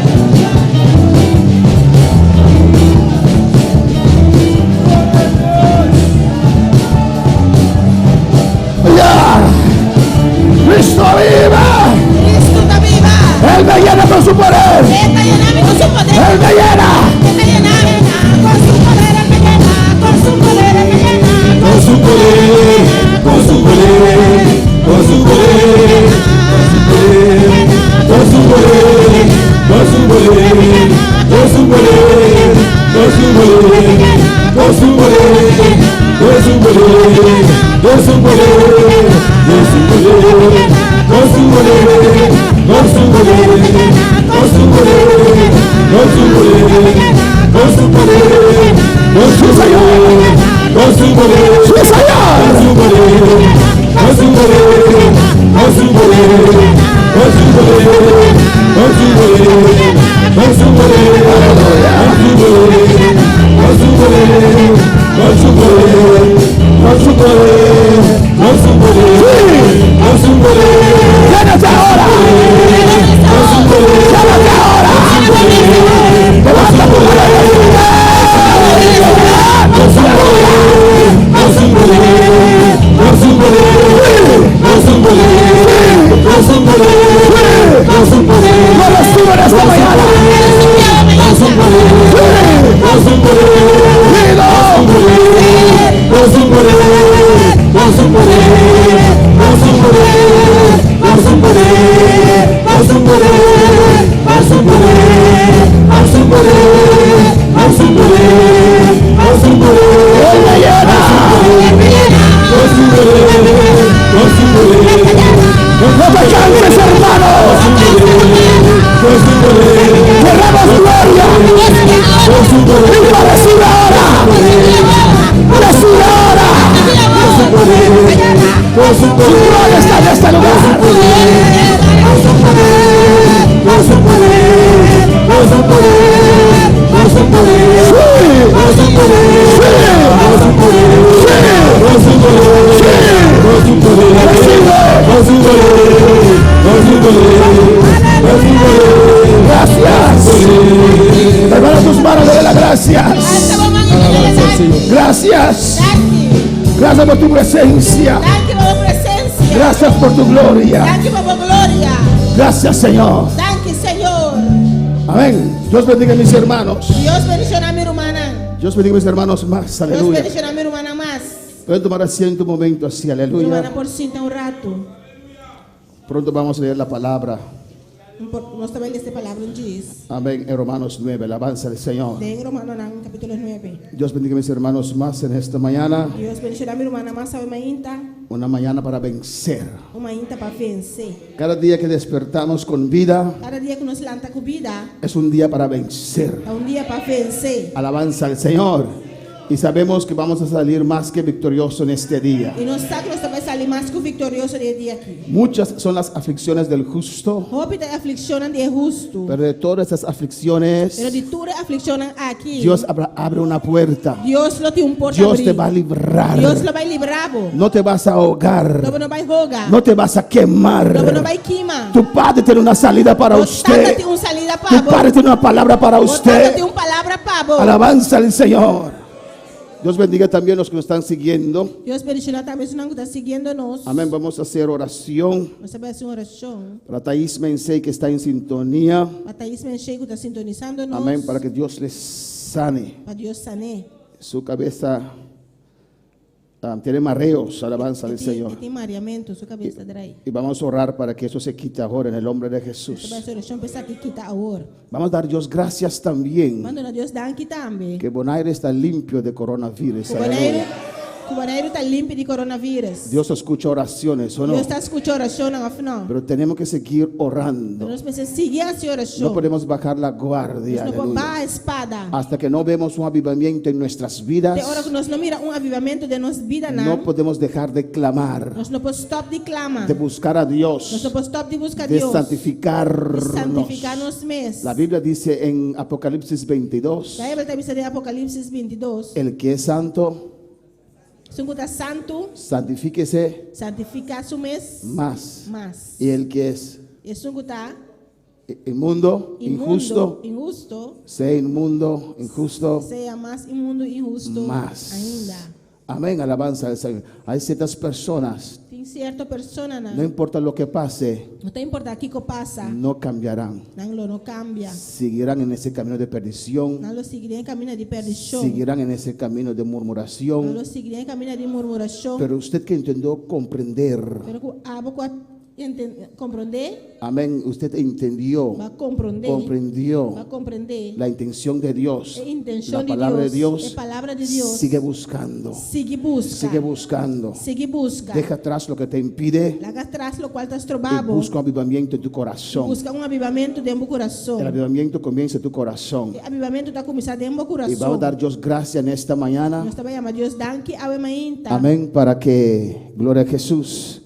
Speaker 7: su poder.
Speaker 6: E ta yena mi ku su poder.
Speaker 7: Él me llena.
Speaker 6: E ta yena mi ku su poder, e me yena ku su poder, e me yena
Speaker 2: Con su poder, con su poder, con su poder, con su poder, con su poder, con su poder, con su poder, con su poder, con su poder, con su poder, con su poder, con su poder, con su poder, con su poder, con su poder, con su poder, con su poder, con su poder,
Speaker 7: Sí, Señor.
Speaker 2: con su poder, con su poder, con su poder, con su poder, con su poder, con su poder, con su poder, con su poder, con su poder, con su poder, con su poder, con su poder,
Speaker 7: Llénate ahora.
Speaker 2: con su poder,
Speaker 7: Llénate ahora. Levanta tu mano.
Speaker 2: con su poder, con su poder, con su poder, con su poder, con su poder, con su poder.
Speaker 7: Lo recibo en esta mañana.
Speaker 2: Con su poder, con su poder,
Speaker 7: Dilo.
Speaker 2: con su poder, con su poder, con su poder, con su poder, con su poder, con su poder, con su poder, con su poder, con su poder,
Speaker 7: Él me llena.
Speaker 2: con su poder, con su poder,
Speaker 7: No te canses, hermano.
Speaker 2: con su poder,
Speaker 7: Queremos gloria.
Speaker 2: con su poder,
Speaker 7: Y recibe ahora. Recibe ahora.
Speaker 2: con su
Speaker 7: Su
Speaker 2: poder.
Speaker 7: gloria está en este lugar.
Speaker 2: Con su poder, con su poder, con su poder, con su poder,
Speaker 7: Sí.
Speaker 2: con su poder,
Speaker 7: Sí.
Speaker 2: con su poder,
Speaker 7: Sí.
Speaker 2: con su poder,
Speaker 7: Sí.
Speaker 2: con su poder,
Speaker 7: Recibe.
Speaker 2: con su poder, con su poder, con su poder.
Speaker 7: Gracias. Levanta tus manos, dale las gracias. Gracias. Gracias por tu presencia.
Speaker 6: Danki pa bo presensia.
Speaker 7: Gracias por tu gloria.
Speaker 6: Danki pa bo gloria.
Speaker 7: Gracias, Señor.
Speaker 6: Danki, Señor.
Speaker 7: Amén. Dios bendiga a mis hermanos.
Speaker 6: Dios bendishoná mi rumannan.
Speaker 7: Dios bendiga a mis hermanos más.
Speaker 6: Dios
Speaker 7: Aleluya.
Speaker 6: bendishoná mi rumannan mas.
Speaker 7: Pueden tomar asiento un momento así.
Speaker 6: Rumannan
Speaker 7: Aleluya.
Speaker 6: por sinta un ratu.
Speaker 7: Pronto vamos a leer la palabra.
Speaker 6: Nos ta bai lesa palabra un djis.
Speaker 7: Amén. En Romanos 9. Alabanza al Señor.
Speaker 6: Den Romanonan kapítulo 9.
Speaker 7: Dios bendiga a mis hermanos más en esta mañana.
Speaker 6: Dios bendishoná mi rumannan mas awe mainta.
Speaker 7: Una mañana para vencer.
Speaker 6: Un mainta pa vense.
Speaker 7: Cada día que despertamos con vida
Speaker 6: Kada dia ku nos lanta ku bida,
Speaker 7: es un día para vencer.
Speaker 6: ta un dia pa vense.
Speaker 7: Alabanza al Señor. Y sabemos que vamos a salir más que victorioso en este día.
Speaker 6: I nos sa ku nos ta bai sali mas ku viktorioso den e dia aki.
Speaker 7: Muchas son las aflicciones del justo,
Speaker 6: Hopi ta aflikshonnan di hustu.
Speaker 7: pero de todas esas aflicciones,
Speaker 6: Pero di tur e aflikshonnan aki.
Speaker 7: Dios abre una puerta.
Speaker 6: Dios lo tin un porta
Speaker 7: Dios
Speaker 6: habrí.
Speaker 7: te va a librar.
Speaker 6: Dios lo bai libra bo.
Speaker 7: No te vas a ahogar.
Speaker 6: Lo bo no bai hoga.
Speaker 7: No te vas a
Speaker 6: Lo bo no
Speaker 7: quemar.
Speaker 6: bai kima.
Speaker 7: Tu padre tiene una salida para
Speaker 6: Bo tata
Speaker 7: usted.
Speaker 6: tin un salida
Speaker 7: Tu
Speaker 6: pa bo.
Speaker 7: padre tiene una palabra para
Speaker 6: Bo tata
Speaker 7: usted.
Speaker 6: tin un palabra pa bo.
Speaker 7: Alabanza al Señor. Dios bendiga también los que nos están siguiendo.
Speaker 6: Dios bendishoná tambe esnan ku ta siguiendo nos.
Speaker 7: Amén. Vamos a hacer oración
Speaker 6: Nos ta bai hasi un orashon.
Speaker 7: para Thais Mensei que está en sintonía.
Speaker 6: Pa Thais Mensei ku ta sintonisando nos.
Speaker 7: Amén. Para que Dios les sane.
Speaker 6: Pa Dios san'é.
Speaker 7: Su cabeza tiene mareos. Alabanza al Señor.
Speaker 6: E tin mareamentu, su kabes ta drai.
Speaker 7: Y vamos a orar para que eso se quite ahora en el nombre de
Speaker 6: Nos
Speaker 7: Jesús.
Speaker 6: ta bai hasi orashon pa esaki kita awor.
Speaker 7: Vamos a dar Dios gracias también.
Speaker 6: Ban duna Dios danki tambe.
Speaker 7: Que Bonaire está limpio de coronavirus.
Speaker 6: Ku Boneiru,
Speaker 7: Aleluya.
Speaker 6: ku Boneiru ta limpi di coronavirus.
Speaker 7: Dios escucha oraciones, ¿o no?
Speaker 6: Dios ta skucha orashon, òf no?
Speaker 7: Pero tenemos que seguir orando.
Speaker 6: Nos mester sigui hasi orashon.
Speaker 7: No podemos bajar la guardia.
Speaker 6: Nos no por
Speaker 7: aleluya.
Speaker 6: baha spada.
Speaker 7: Hasta que no vemos un avivamiento en nuestras vidas,
Speaker 6: Te ora ku nos no mira un avivamentu den nos bida
Speaker 7: no podemos dejar de clamar,
Speaker 6: Nos no por stòp di klama.
Speaker 7: de buscar a
Speaker 6: Nos
Speaker 7: Dios,
Speaker 6: no por stòp di buska
Speaker 7: de
Speaker 6: Dios. De
Speaker 7: santificarnos.
Speaker 6: santifiká nos mes.
Speaker 7: La Biblia dice en Apocalipsis 22,
Speaker 6: Beibel ta bisa den Apokalipsis 22.
Speaker 7: el que es santo,
Speaker 6: Esun ku ta santu,
Speaker 7: santifíquese
Speaker 6: santifiká su mes
Speaker 7: más.
Speaker 6: mas.
Speaker 7: Y el que es
Speaker 6: Esun ku ta
Speaker 7: inmundo,
Speaker 6: inmundo,
Speaker 7: injusto,
Speaker 6: inhustu,
Speaker 7: sea inmundo, injusto,
Speaker 6: sea mas inmundo, inhustu
Speaker 7: más.
Speaker 6: ainda.
Speaker 7: Amén, alabanza al Señor. Hay ciertas personas,
Speaker 6: Tin sierto personanan.
Speaker 7: no importa lo que pase,
Speaker 6: No ta importá kiko pasa.
Speaker 7: no cambiarán.
Speaker 6: Nan lo no kambia.
Speaker 7: Seguirán en ese camino de perdición,
Speaker 6: Nan lo sigui den kaminda di perdishon.
Speaker 7: seguirán en ese camino de
Speaker 6: Nan
Speaker 7: murmuración.
Speaker 6: lo sigui den kaminda di murmurashon.
Speaker 7: Pero usted que intentó comprender,
Speaker 6: Pero ku abo ku a komprondé.
Speaker 7: Amén, usted entendió,
Speaker 6: Bo a komprondé.
Speaker 7: comprendió
Speaker 6: Bo a komprondé.
Speaker 7: la intención de Dios,
Speaker 6: E intenshon
Speaker 7: la
Speaker 6: di
Speaker 7: palabra de
Speaker 6: Dios,
Speaker 7: Dios,
Speaker 6: e palabra di Dios.
Speaker 7: sigue buscando,
Speaker 6: Sigui buska.
Speaker 7: sigue buscando.
Speaker 6: Sigui buska.
Speaker 7: Deja atrás lo que te impide
Speaker 6: Laga atras lokual ta
Speaker 7: y
Speaker 6: stroba bo.
Speaker 7: busca un avivamiento en tu corazón.
Speaker 6: Buska un avivamentu den bo kurason.
Speaker 7: El avivamiento comienza en tu corazón.
Speaker 6: E avivamentu ta kuminsá den bo
Speaker 7: Y vamos a
Speaker 6: kurason.
Speaker 7: dar Dios gracias en esta mañana.
Speaker 6: Nos ta bai yama Dios danki awe mainta.
Speaker 7: Amén, para que, gloria a Jesús,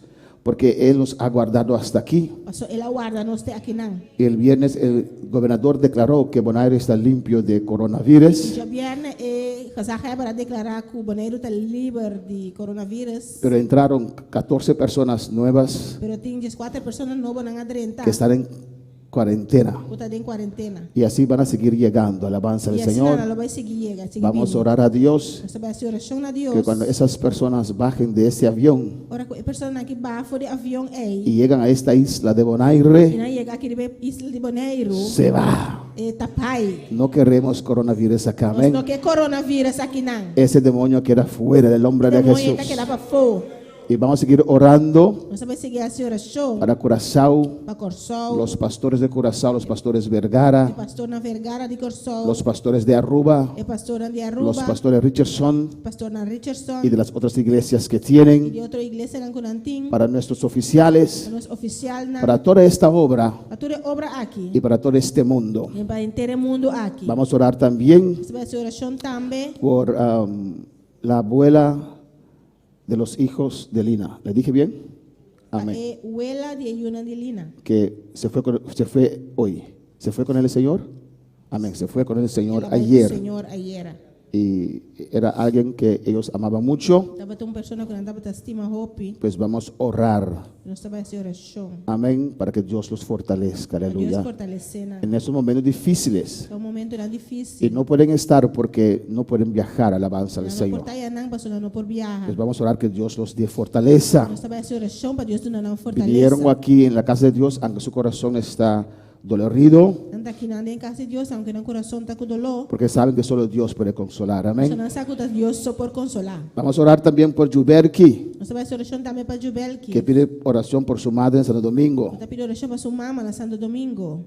Speaker 7: porque Él nos ha guardado hasta aquí.
Speaker 6: Paso el a warda nos te akinan.
Speaker 7: Y el viernes el gobernador declaró que Bonaire está limpio de coronavirus,
Speaker 6: Djabièrnè e gezaghebber a deklará ku Boneiru ta liber di coronavirus.
Speaker 7: pero entraron 14 personas nuevas
Speaker 6: Pero tin 14 persona nobo nan a drenta
Speaker 7: que están en cuarentena.
Speaker 6: ku ta den kuarentena.
Speaker 7: Y así van a seguir llegando, alabanza
Speaker 6: I
Speaker 7: al
Speaker 6: asina
Speaker 7: Señor.
Speaker 6: nan lo bai sigui yega, sigui
Speaker 7: Vamos a
Speaker 6: bini.
Speaker 7: orar a Dios
Speaker 6: Nos ta bai hasi orashon na Dios.
Speaker 7: que cuando esas personas bajen de ese avión
Speaker 6: Ora ku e personanan aki baha for di avion ei
Speaker 7: y llegan a esta isla de
Speaker 6: i
Speaker 7: Bonaire,
Speaker 6: nan yega aki riba e isla di Boneiru,
Speaker 7: se va.
Speaker 6: e ta bai.
Speaker 7: No queremos coronavirus acá,
Speaker 6: Nos
Speaker 7: amén.
Speaker 6: no ke coronavirus akinan.
Speaker 7: Ese demonio queda fuera del nombre de
Speaker 6: Demoño ta
Speaker 7: Jesús.
Speaker 6: keda pafó.
Speaker 7: Y vamos a seguir orando
Speaker 6: Nos ta bai sigui hasi orashon
Speaker 7: para Curazao,
Speaker 6: pa Kòrsou,
Speaker 7: los pastores de Curazao, los pastores
Speaker 6: e
Speaker 7: Vergara,
Speaker 6: pastornan Vergara di Kòrsou,
Speaker 7: los pastores de Aruba,
Speaker 6: e pastornan di
Speaker 7: los
Speaker 6: Aruba,
Speaker 7: pastores Richardson
Speaker 6: pastornan Richardson
Speaker 7: y de las otras iglesias que
Speaker 6: i
Speaker 7: tienen,
Speaker 6: di otro iglesianan ku nan tin,
Speaker 7: para nuestros oficiales,
Speaker 6: pa nos ofisialnan,
Speaker 7: para toda esta obra
Speaker 6: pa tur e obra aki
Speaker 7: y para todo este mundo.
Speaker 6: i pa henter e mundu aki.
Speaker 7: Vamos a orar también
Speaker 6: Nos ta bai hasi orashon tambe
Speaker 7: por la abuela de los hijos de Lina. ¿Le dije bien?
Speaker 6: pa
Speaker 7: Amén.
Speaker 6: e wela di e yunan di Lina.
Speaker 7: Que se fue, se fue hoy. ¿Se fue con el Señor? Amén. Se fue con el Señor
Speaker 6: El a bai ku
Speaker 7: ayer.
Speaker 6: Señor ayera.
Speaker 7: Y era alguien que ellos amaban mucho.
Speaker 6: Tabata un persona ku nan tabata stima hopi.
Speaker 7: Pues vamos a orar.
Speaker 6: Nos ta bai hasi orashon.
Speaker 7: Amén. Para que Dios los fortalezca.
Speaker 6: Pa Dios
Speaker 7: Aleluya.
Speaker 6: fortalesé nan.
Speaker 7: En esos momentos difíciles.
Speaker 6: Ta un momentonan
Speaker 7: Y
Speaker 6: difísil.
Speaker 7: no pueden estar porque no pueden viajar. Alabanza al
Speaker 6: Nan no por
Speaker 7: Señor.
Speaker 6: ta ayanan pasobra nan no por biaha.
Speaker 7: Pues vamos a orar que Dios los dé fortaleza.
Speaker 6: Nos ta bai hasi orashon pa Dios duna nan
Speaker 7: Vinieron
Speaker 6: fortalesa.
Speaker 7: aquí en la casa de Dios, aunque su corazón está dolorido,
Speaker 6: Nan ta akinan den kas di Dios, aunke nan kurason ta ku doló.
Speaker 7: porque saben que solo Dios puede consolar.
Speaker 6: Pasobra
Speaker 7: Amén.
Speaker 6: nan sa ku ta Dios so por konsolá.
Speaker 7: Vamos a orar también por Yuberki,
Speaker 6: Nos ta bai hasi orashon tambe pa Jubelki.
Speaker 7: que pide oración por su madre en Santo Domingo.
Speaker 6: E ta pidi orashon pa su mama na Santo Domingo.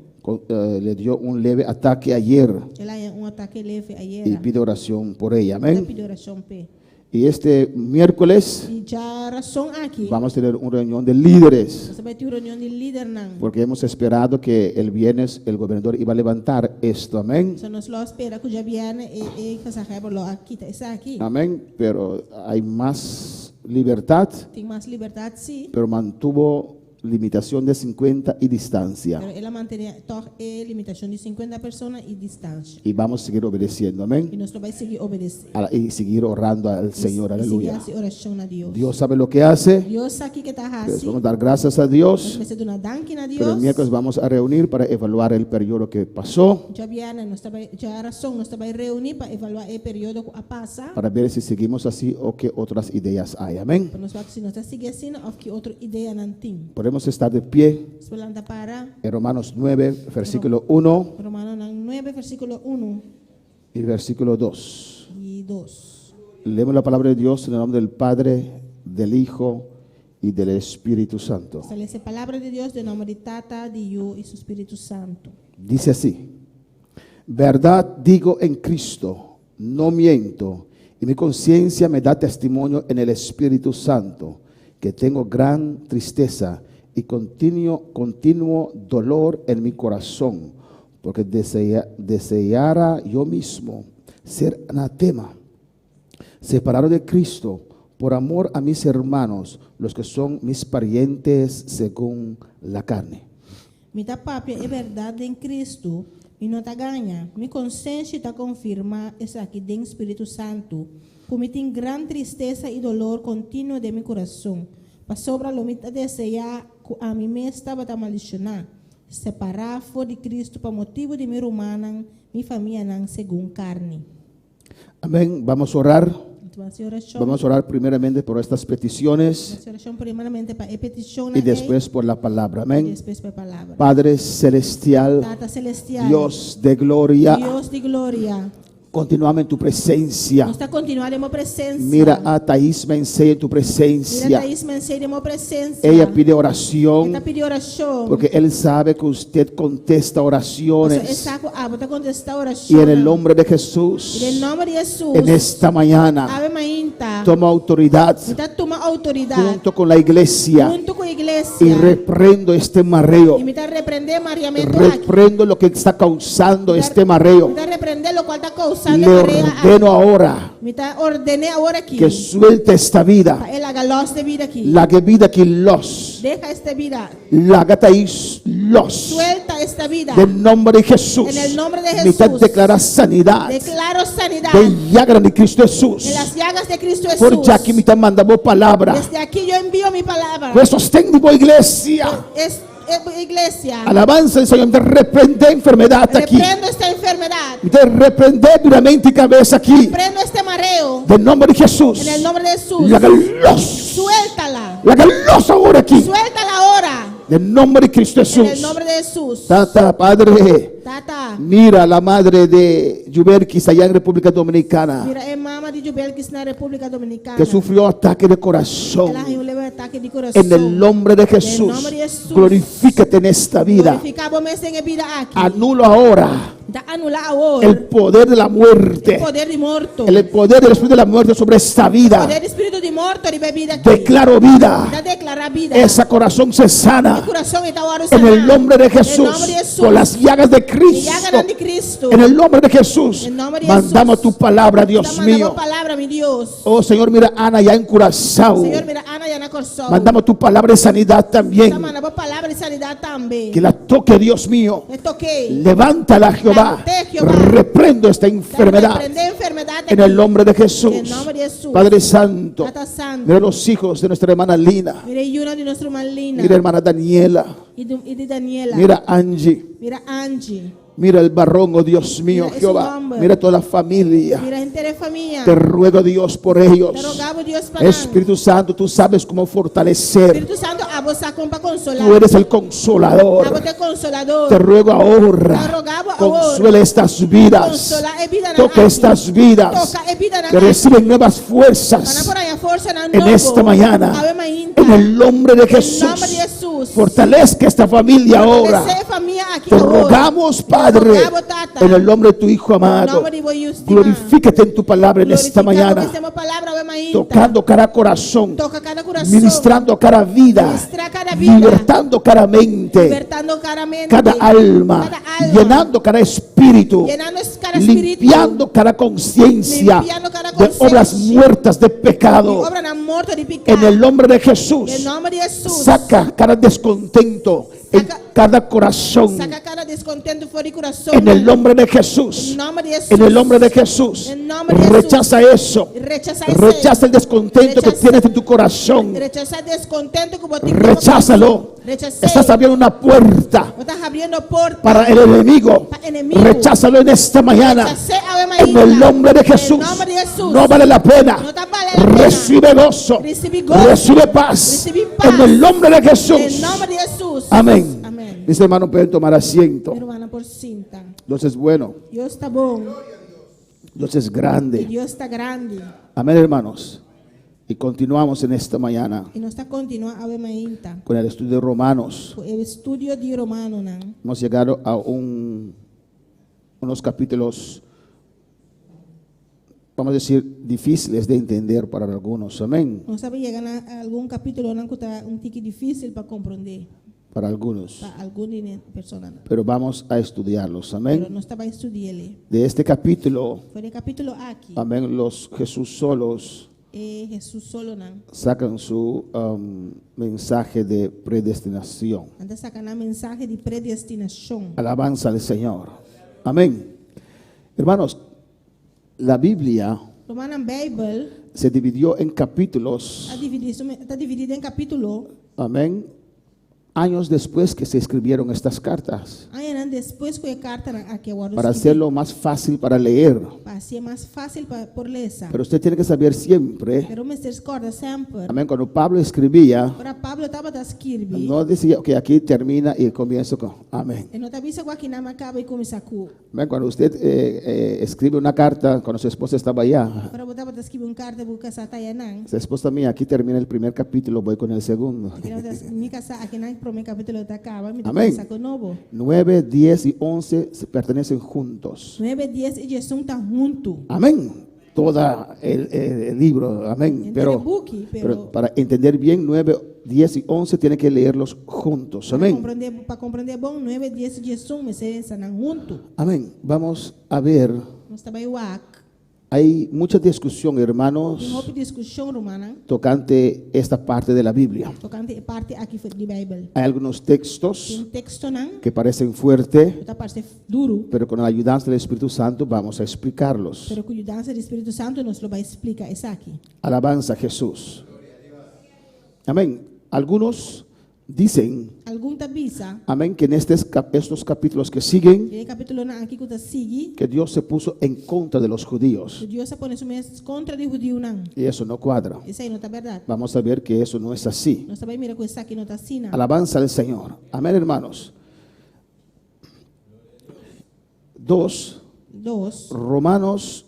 Speaker 7: Le dio un leve ataque ayer
Speaker 6: El a haña un atake leve
Speaker 7: y
Speaker 6: ayera.
Speaker 7: pide oración por ella.
Speaker 6: E ta
Speaker 7: Amén.
Speaker 6: pidi orashon p'e.
Speaker 7: Y este miércoles
Speaker 6: I djarason aki,
Speaker 7: vamos a tener una reunión de líderes,
Speaker 6: nos ta bai tin un reunion di lidernan.
Speaker 7: porque hemos esperado que el viernes el gobernador iba a levantar esto. Amén.
Speaker 6: So nos lo a spera ku djabièrnè e e gezaghebber lo a kita esaki.
Speaker 7: Amén. Pero hay más libertad,
Speaker 6: Tin mas libertat sí,
Speaker 7: pero mantuvo limitación de 50 y distancia.
Speaker 6: pero el a mantené tòg e limitashon di 50 persona i distansha.
Speaker 7: Y vamos a seguir obedeciendo, amén.
Speaker 6: I nos lo bai sigui obedesé.
Speaker 7: Y seguir orando al Señor,
Speaker 6: I sigui
Speaker 7: aleluya.
Speaker 6: hasi orashon na Dios.
Speaker 7: Dios sabe lo que hace.
Speaker 6: Dios sa kiko e ta
Speaker 7: Pues
Speaker 6: hasi.
Speaker 7: vamos a dar gracias a
Speaker 6: Nos
Speaker 7: Dios.
Speaker 6: mester duna danki na
Speaker 7: Pero el
Speaker 6: Dios.
Speaker 7: miércoles vamos a reunir para evaluar el periodo que pasó,
Speaker 6: Djabièrnè nos ta bai, djarason nos ta bai reuní pa evaluá e periodo ku a pasa.
Speaker 7: para ver si seguimos así o qué otras ideas hay. Amén.
Speaker 6: Pa nos wak si nos ta sigui asina òf ki otro ideanan tin.
Speaker 7: Podemos estar de pie
Speaker 6: Nos por lanta para
Speaker 7: en Romanos 9, versículo 1
Speaker 6: Romanonan 9, versíkulo 1
Speaker 7: y versículo 2.
Speaker 6: i 2.
Speaker 7: Leemos la palabra de Dios en el nombre del Padre, del Hijo y del Espíritu Santo.
Speaker 6: Nos ta lesa e palabra di Dios den nòmber di Tata, di Yu i su Spiritu Santu.
Speaker 7: Dice así, verdad digo en Cristo, no miento, y mi conciencia me da testimonio en el Espíritu Santo, que tengo gran tristeza y continuo dolor en mi corazón, porque deseara yo mismo ser anatema, separado de Cristo, por amor a mis hermanos, los que son mis parientes según la carne.
Speaker 6: Mi ta papia e bèrdat den Kristu, mi no ta gaña. Mi konsenshi ta konfirmá esaki den Spiritu Santu, ku mi tin gran tristesa i dolor kontinuo den mi kurason. Pasobra lo mi ta deseá ku ami mes tabata maldishoná, separá for di Kristu pa motibu di mi rumannan, mi famianan segun karni.
Speaker 7: Amén. Vamos a orar.
Speaker 6: Hasi orashon.
Speaker 7: Vamos a orar primeramente por estas peticiones
Speaker 6: Hasi orashon primeramente pa e petishonnan
Speaker 7: y
Speaker 6: ei
Speaker 7: después por la palabra.
Speaker 6: i
Speaker 7: Amén.
Speaker 6: despues pa e palabra.
Speaker 7: Padre Celestial,
Speaker 6: Tata Celestial,
Speaker 7: Dios de gloria,
Speaker 6: Dios di gloria,
Speaker 7: continuamos en tu presencia.
Speaker 6: nos ta kontinuá den bo presensia.
Speaker 7: Mira a Thais Mencey en tu
Speaker 6: Mira
Speaker 7: presencia.
Speaker 6: Thais Mencey den bo presensia.
Speaker 7: Ella pide
Speaker 6: E
Speaker 7: oración
Speaker 6: ta pidi orashon.
Speaker 7: porque él sabe que usted contesta
Speaker 6: Pasobra e
Speaker 7: oraciones.
Speaker 6: sa ku abo ta kontestá orashon.
Speaker 7: Y en el nombre de
Speaker 6: I den
Speaker 7: Jesús,
Speaker 6: nòmber di Hesus,
Speaker 7: en esta mañana,
Speaker 6: awe mainta,
Speaker 7: toma autoridad
Speaker 6: mi ta tuma outoridat
Speaker 7: junto con la iglesia
Speaker 6: huntu ku iglesia
Speaker 7: y reprendo este mareo.
Speaker 6: i mi ta reprendé mareamentu aki.
Speaker 7: Reprendo lo que está causando este mareo.
Speaker 6: Mi ta reprendé lokual ta kousando
Speaker 7: Le
Speaker 6: marea aki.
Speaker 7: ordeno ahora
Speaker 6: Mi ta ordené awor aki
Speaker 7: que suelte esta vida.
Speaker 6: pa e laga lòs de bida aki.
Speaker 7: La que vida que los.
Speaker 6: Deja esta vida.
Speaker 7: La gata is los.
Speaker 6: Suelta esta vida.
Speaker 7: Del nombre de Jesús.
Speaker 6: En el nombre de
Speaker 7: Mitad
Speaker 6: Jesús.
Speaker 7: declara sanidad.
Speaker 6: Declaro sanidad
Speaker 7: De llaga de Cristo Jesús.
Speaker 6: en las llagas de Cristo
Speaker 7: Por
Speaker 6: Jesús.
Speaker 7: ya aquí mitad mandamos palabra.
Speaker 6: Desde aquí yo envío mi palabra.
Speaker 7: Pues sostengo iglesia.
Speaker 6: Es, es- iglesia.
Speaker 7: Alabanza al Señor. Te reprende enfermedad aquí.
Speaker 6: Reprendo esta enfermedad.
Speaker 7: Te reprende duramente cabeza aquí.
Speaker 6: Reprendo este mareo.
Speaker 7: Del nombre de Jesús.
Speaker 6: En el nombre de Jesús.
Speaker 7: La los.
Speaker 6: Suéltala.
Speaker 7: La los ahora aquí.
Speaker 6: Suéltala ahora.
Speaker 7: Del nombre de Cristo
Speaker 6: En el
Speaker 7: Jesús.
Speaker 6: nombre de Jesús.
Speaker 7: Tata, Padre.
Speaker 6: Tata.
Speaker 7: Mira la madre de Yuberquis allá en República Dominicana.
Speaker 6: Mira, e mama di Jubelkis na Repúblika Dominikana.
Speaker 7: Que sufrió ataque de corazón.
Speaker 6: El a haña un leve atake di kurason.
Speaker 7: En el nombre de Jesús.
Speaker 6: En el nombre de Jesús.
Speaker 7: Glorifícate en esta vida.
Speaker 6: Glorifiká bo mes den e bida aki.
Speaker 7: Anulo ahora
Speaker 6: Ta anulá awor.
Speaker 7: el poder de la muerte.
Speaker 6: Poder di morto.
Speaker 7: El poder del espíritu de la muerte sobre esta vida.
Speaker 6: Poder di spiritu di morto riba e bida aki.
Speaker 7: Declaro vida.
Speaker 6: Ta deklará bida.
Speaker 7: Ese corazón se sana.
Speaker 6: E kurason ei ta wòrdu
Speaker 7: En el
Speaker 6: saná.
Speaker 7: nombre de
Speaker 6: En
Speaker 7: Jesús.
Speaker 6: nòmber di Hesus.
Speaker 7: Por las llagas de
Speaker 6: E
Speaker 7: Cristo.
Speaker 6: llaganan di Kristu.
Speaker 7: En el nombre de Jesús.
Speaker 6: En nombre de
Speaker 7: Mandamos
Speaker 6: Jesús.
Speaker 7: tu palabra, Dios
Speaker 6: Ta manda
Speaker 7: mío.
Speaker 6: bo palabra, mi Dios.
Speaker 7: Oh Señor, mira a Ana ya en Curazao.
Speaker 6: Señor, mira Ana ya na Kòrsou.
Speaker 7: Mandamos tu palabra de sanidad también.
Speaker 6: Ta manda bo palabra di sanidat tambe.
Speaker 7: Que la toque, Dios mío.
Speaker 6: E tok'é.
Speaker 7: Levántala, Jehová.
Speaker 6: Levante, Jehová.
Speaker 7: Reprendo esta enfermedad.
Speaker 6: Reprendé enfermedad
Speaker 7: En el nombre de Jesús.
Speaker 6: En el nombre de Jesús.
Speaker 7: Padre Santo.
Speaker 6: Tata Santu.
Speaker 7: Mira los hijos de nuestra hermana Lina.
Speaker 6: Mira e yunan di nos ruman Lina.
Speaker 7: Mira hermana Daniela.
Speaker 6: I di, i di Daniela.
Speaker 7: Mira Angie.
Speaker 6: Mira Angie.
Speaker 7: Mira el varón, oh Dios mío,
Speaker 6: Mira ese
Speaker 7: Jehová.
Speaker 6: hombre.
Speaker 7: Mira toda la familia.
Speaker 6: Mira henter e famia.
Speaker 7: Te ruego, Dios, por ellos.
Speaker 6: Ta roga bo Dios pa nan.
Speaker 7: Espíritu Santo, tú sabes cómo fortalecer.
Speaker 6: Spiritu Santu, abo sa kon pa konsolá.
Speaker 7: Tú eres el consolador.
Speaker 6: Abo ta e konsoladó.
Speaker 7: Te ruego ahora.
Speaker 6: Te rogabo ahora.
Speaker 7: Consuela estas vidas.
Speaker 6: Konsolá e bidanan
Speaker 7: Toca
Speaker 6: aki.
Speaker 7: estas vidas.
Speaker 6: Toka e bidanan
Speaker 7: Que
Speaker 6: aki.
Speaker 7: reciben nuevas
Speaker 6: Pa nan
Speaker 7: fuerzas
Speaker 6: por haña forsanan
Speaker 7: en
Speaker 6: nobo.
Speaker 7: esta mañana.
Speaker 6: Awe mainta.
Speaker 7: En el nombre de
Speaker 6: En nombre
Speaker 7: Jesús.
Speaker 6: di Hesus.
Speaker 7: Fortalezca esta familia ahora.
Speaker 6: Fortalesé e famia aki
Speaker 7: Te
Speaker 6: awor.
Speaker 7: rogamos, Padre,
Speaker 6: Te rogabo, Tata.
Speaker 7: en el nombre de tu Hijo amado.
Speaker 6: Nòmber di bo Yu stimá.
Speaker 7: Glorifícate en tu palabra en esta
Speaker 6: Glorifiká
Speaker 7: mañana.
Speaker 6: bo den bo palabra awe mainta.
Speaker 7: Tocando cada corazón,
Speaker 6: Toka kada kurason.
Speaker 7: ministrando cada vida,
Speaker 6: Ministrá kada bida.
Speaker 7: libertando cada mente,
Speaker 6: Libertando kada mente.
Speaker 7: cada alma,
Speaker 6: Kada alma.
Speaker 7: llenando cada espíritu,
Speaker 6: Yenando kada spiritu.
Speaker 7: limpiando cada conciencia
Speaker 6: Limpiando kada
Speaker 7: de obras
Speaker 6: konsensia.
Speaker 7: muertas de
Speaker 6: E
Speaker 7: pecado.
Speaker 6: obranan morto di piká.
Speaker 7: En el nombre de Jesús,
Speaker 6: Den nòmber di Hesus.
Speaker 7: saca cada descontento en
Speaker 6: Saca-
Speaker 7: cada corazón.
Speaker 6: Saka kada deskontentu for di kurason.
Speaker 7: En el nombre de Jesús.
Speaker 6: En nòmber di Hesus.
Speaker 7: En el nombre de Jesús.
Speaker 6: En nombre de Jesús.
Speaker 7: Rechaza eso.
Speaker 6: Rechasá esei.
Speaker 7: Rechaza el descontento que
Speaker 6: Rechaza-
Speaker 7: tienes en tu corazón.
Speaker 6: Rechasá deskontentu ku bo tin.
Speaker 7: Recházalo.
Speaker 6: Rechas'é.
Speaker 7: Estás abriendo una puerta
Speaker 6: Bo ta habriendo porta.
Speaker 7: para el enemigo.
Speaker 6: Pa enemigu.
Speaker 7: Recházalo en esta mañana.
Speaker 6: Rechas'é awe
Speaker 7: En
Speaker 6: mainta.
Speaker 7: el nombre de
Speaker 6: En
Speaker 7: Jesús.
Speaker 6: nòmber di Hesus.
Speaker 7: No vale la pena.
Speaker 6: No ta bale la pena.
Speaker 7: Recibe gozo.
Speaker 6: Risibí goso.
Speaker 7: Recibe paz.
Speaker 6: Risibí pas.
Speaker 7: En el nombre de Jesús.
Speaker 6: Den nòmber di Hesus.
Speaker 7: Amén.
Speaker 6: Amèn.
Speaker 7: Mis hermanos pueden tomar asiento.
Speaker 6: Mi rumannan por sinta.
Speaker 7: Dios es bueno.
Speaker 6: Dios ta bon.
Speaker 7: Dios es grande.
Speaker 6: Dios ta grandi.
Speaker 7: Amén, hermanos. Y continuamos en esta mañana
Speaker 6: I nos ta kontinuá awe mainta.
Speaker 7: con el estudio de Romanos.
Speaker 6: Ku e estudio di Romanonan.
Speaker 7: Hemos llegado a unos capítulos, vamos a decir, difíciles de entender para algunos. Amén.
Speaker 6: Nos a yega na algun kapítulonan ku ta un tiki difísil pa komprondé.
Speaker 7: Para algunos.
Speaker 6: Pa algun personanan.
Speaker 7: Pero vamos a estudiarlos.
Speaker 6: Pero
Speaker 7: Amén.
Speaker 6: nos ta bai studi'é.
Speaker 7: De este capítulo,
Speaker 6: For di e kapítulo aki.
Speaker 7: amén, los Jesús solos
Speaker 6: E Hesus solonan.
Speaker 7: sacan su mensaje de predestinación.
Speaker 6: Nan ta saka nan mensahe di predestinashon.
Speaker 7: Alabanza al Señor. Amén. Hermanos, la Biblia
Speaker 6: Rumannan, Beibel
Speaker 7: se dividió en capítulos.
Speaker 6: a dividí, ta dividí den kapítulo.
Speaker 7: Amén. Años después que se escribieron estas cartas.
Speaker 6: Añanan despues ku e kartanan aki a wòrdu
Speaker 7: Para
Speaker 6: skibí.
Speaker 7: hacerlo más fácil para leer.
Speaker 6: Pa hasié mas fásil pa por lesa.
Speaker 7: Pero usted tiene que saber siempre,
Speaker 6: Pero mester kòrda semper.
Speaker 7: amén, cuando Pablo escribía,
Speaker 6: Ora Pablo tabata skirbi.
Speaker 7: no decía que aquí termina y comienzo con amén.
Speaker 6: E no ta bisa ku akinan a kaba i kuminsá ku.
Speaker 7: Amén, Cuando usted eh, eh, escribe una carta, cuando su esposa estaba allá,
Speaker 6: Ora bo tabata skirbi un karta bo kasá ta ayanan.
Speaker 7: su esposa mía, aquí termina el primer capítulo, voy con el segundo.
Speaker 6: Akinan ta mi kasá akinan promé kapítulo ta kaba, mi ta
Speaker 7: Amén.
Speaker 6: kuminsá ku nobo.
Speaker 7: 9, 10 y 11 se pertenecen juntos.
Speaker 6: 9, 10 i 11 ta huntu.
Speaker 7: Amén. Todo el, el- el libro, amén.
Speaker 6: Entero
Speaker 7: Pero,
Speaker 6: buki, pero-
Speaker 7: pero para entender bien, 9, 10 y 11 tiene que leerlos juntos.
Speaker 6: Pa
Speaker 7: Amén.
Speaker 6: komprondé, pa komprondé bon, 9, 10 i 11 mester lesa nan huntu.
Speaker 7: Amén. Vamos a ver.
Speaker 6: Nos ta bai wak.
Speaker 7: Hay mucha discusión, hermanos,
Speaker 6: Tin hopi diskushon, rumannan,
Speaker 7: tocante esta parte de la Biblia.
Speaker 6: tokante e parti aki di Beibel.
Speaker 7: Hay algunos textos
Speaker 6: Tin tekstonan
Speaker 7: que parecen fuertes,
Speaker 6: ku ta parse duru,
Speaker 7: pero con la ayudanza del Espíritu Santo vamos a explicarlos.
Speaker 6: pero ku yudansa di Spiritu Santu nos lo bai splika esaki.
Speaker 7: Alabanza a Jesús. Amén. Algunos dicen,
Speaker 6: Algun ta bisa,
Speaker 7: amén, que en estes cap- estos capítulos que siguen,
Speaker 6: den e kapítulonan aki ku ta sigui,
Speaker 7: que Dios se puso en contra de los judíos.
Speaker 6: ku Dios a pone su mes kontra di hudiunan.
Speaker 7: Y eso no cuadra.
Speaker 6: Esei no ta bèrdat.
Speaker 7: Vamos a ver que eso no es así.
Speaker 6: Nos ta bai mira ku esaki no ta asina.
Speaker 7: Alabanza al Señor. Amén, hermanos. Dos,
Speaker 6: Dos,
Speaker 7: Romanos,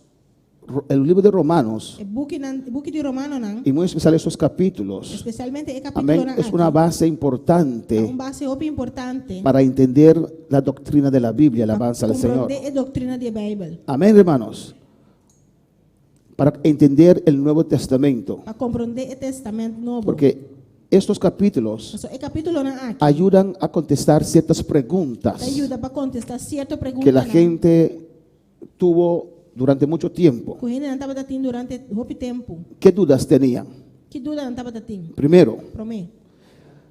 Speaker 7: el libro de Romanos,
Speaker 6: e bukinan, e buki di Romanonan,
Speaker 7: y muy especial estos capítulos,
Speaker 6: espesialmente e
Speaker 7: amén,
Speaker 6: kapítulonan
Speaker 7: es
Speaker 6: aki,
Speaker 7: una base
Speaker 6: ta un
Speaker 7: importante
Speaker 6: base hopi importante
Speaker 7: para entender la doctrina de la Biblia,
Speaker 6: pa
Speaker 7: alabanza al Señor.
Speaker 6: komprondé e doktrina di Beibel,
Speaker 7: Amén, hermanos. Para entender el Nuevo Testamento,
Speaker 6: pa komprondé e Tèstamènt Nobo.
Speaker 7: porque estos capítulos
Speaker 6: Pasobra e kapítulonan aki
Speaker 7: ayudan a contestar ciertas preguntas
Speaker 6: ta yuda pa kontestá sierto
Speaker 7: que la
Speaker 6: preguntanan
Speaker 7: gente tuvo durante mucho tiempo.
Speaker 6: ku hendenan tabata tin durante hopi tempu.
Speaker 7: ¿Qué dudas tenían?
Speaker 6: Ki duda nan tabata tin?
Speaker 7: Primero,
Speaker 6: Promé,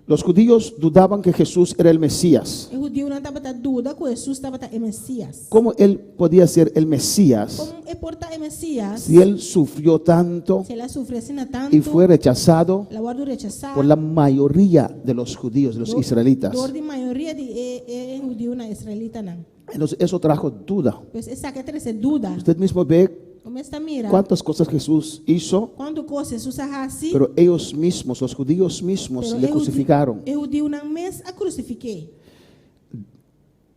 Speaker 7: los judíos dudaban que Jesús era el Mesías.
Speaker 6: e hudiunan tabata duda ku Hesus tabata e Mesías.
Speaker 7: ¿Cómo él podía ser el Mesías
Speaker 6: Kon e por ta e Mesías
Speaker 7: si él sufrió tanto
Speaker 6: si el a sufri asina
Speaker 7: y
Speaker 6: tantu,
Speaker 7: fue rechazado
Speaker 6: el a wòrdu rechasá
Speaker 7: por la mayoría de los judíos, de los israelitas?
Speaker 6: dor di mayoria di e e hudiunan, israelitanan.
Speaker 7: Entonces eso trajo duda.
Speaker 6: Pues esaki a trese duda.
Speaker 7: Usted mismo ve
Speaker 6: Bo mes ta mira
Speaker 7: cuántas cosas Jesús hizo,
Speaker 6: kuantu kos Hesus a hasi,
Speaker 7: pero ellos mismos, los judíos mismos,
Speaker 6: pero
Speaker 7: le
Speaker 6: e
Speaker 7: crucificaron.
Speaker 6: e hudiunan mes a krusifik'é.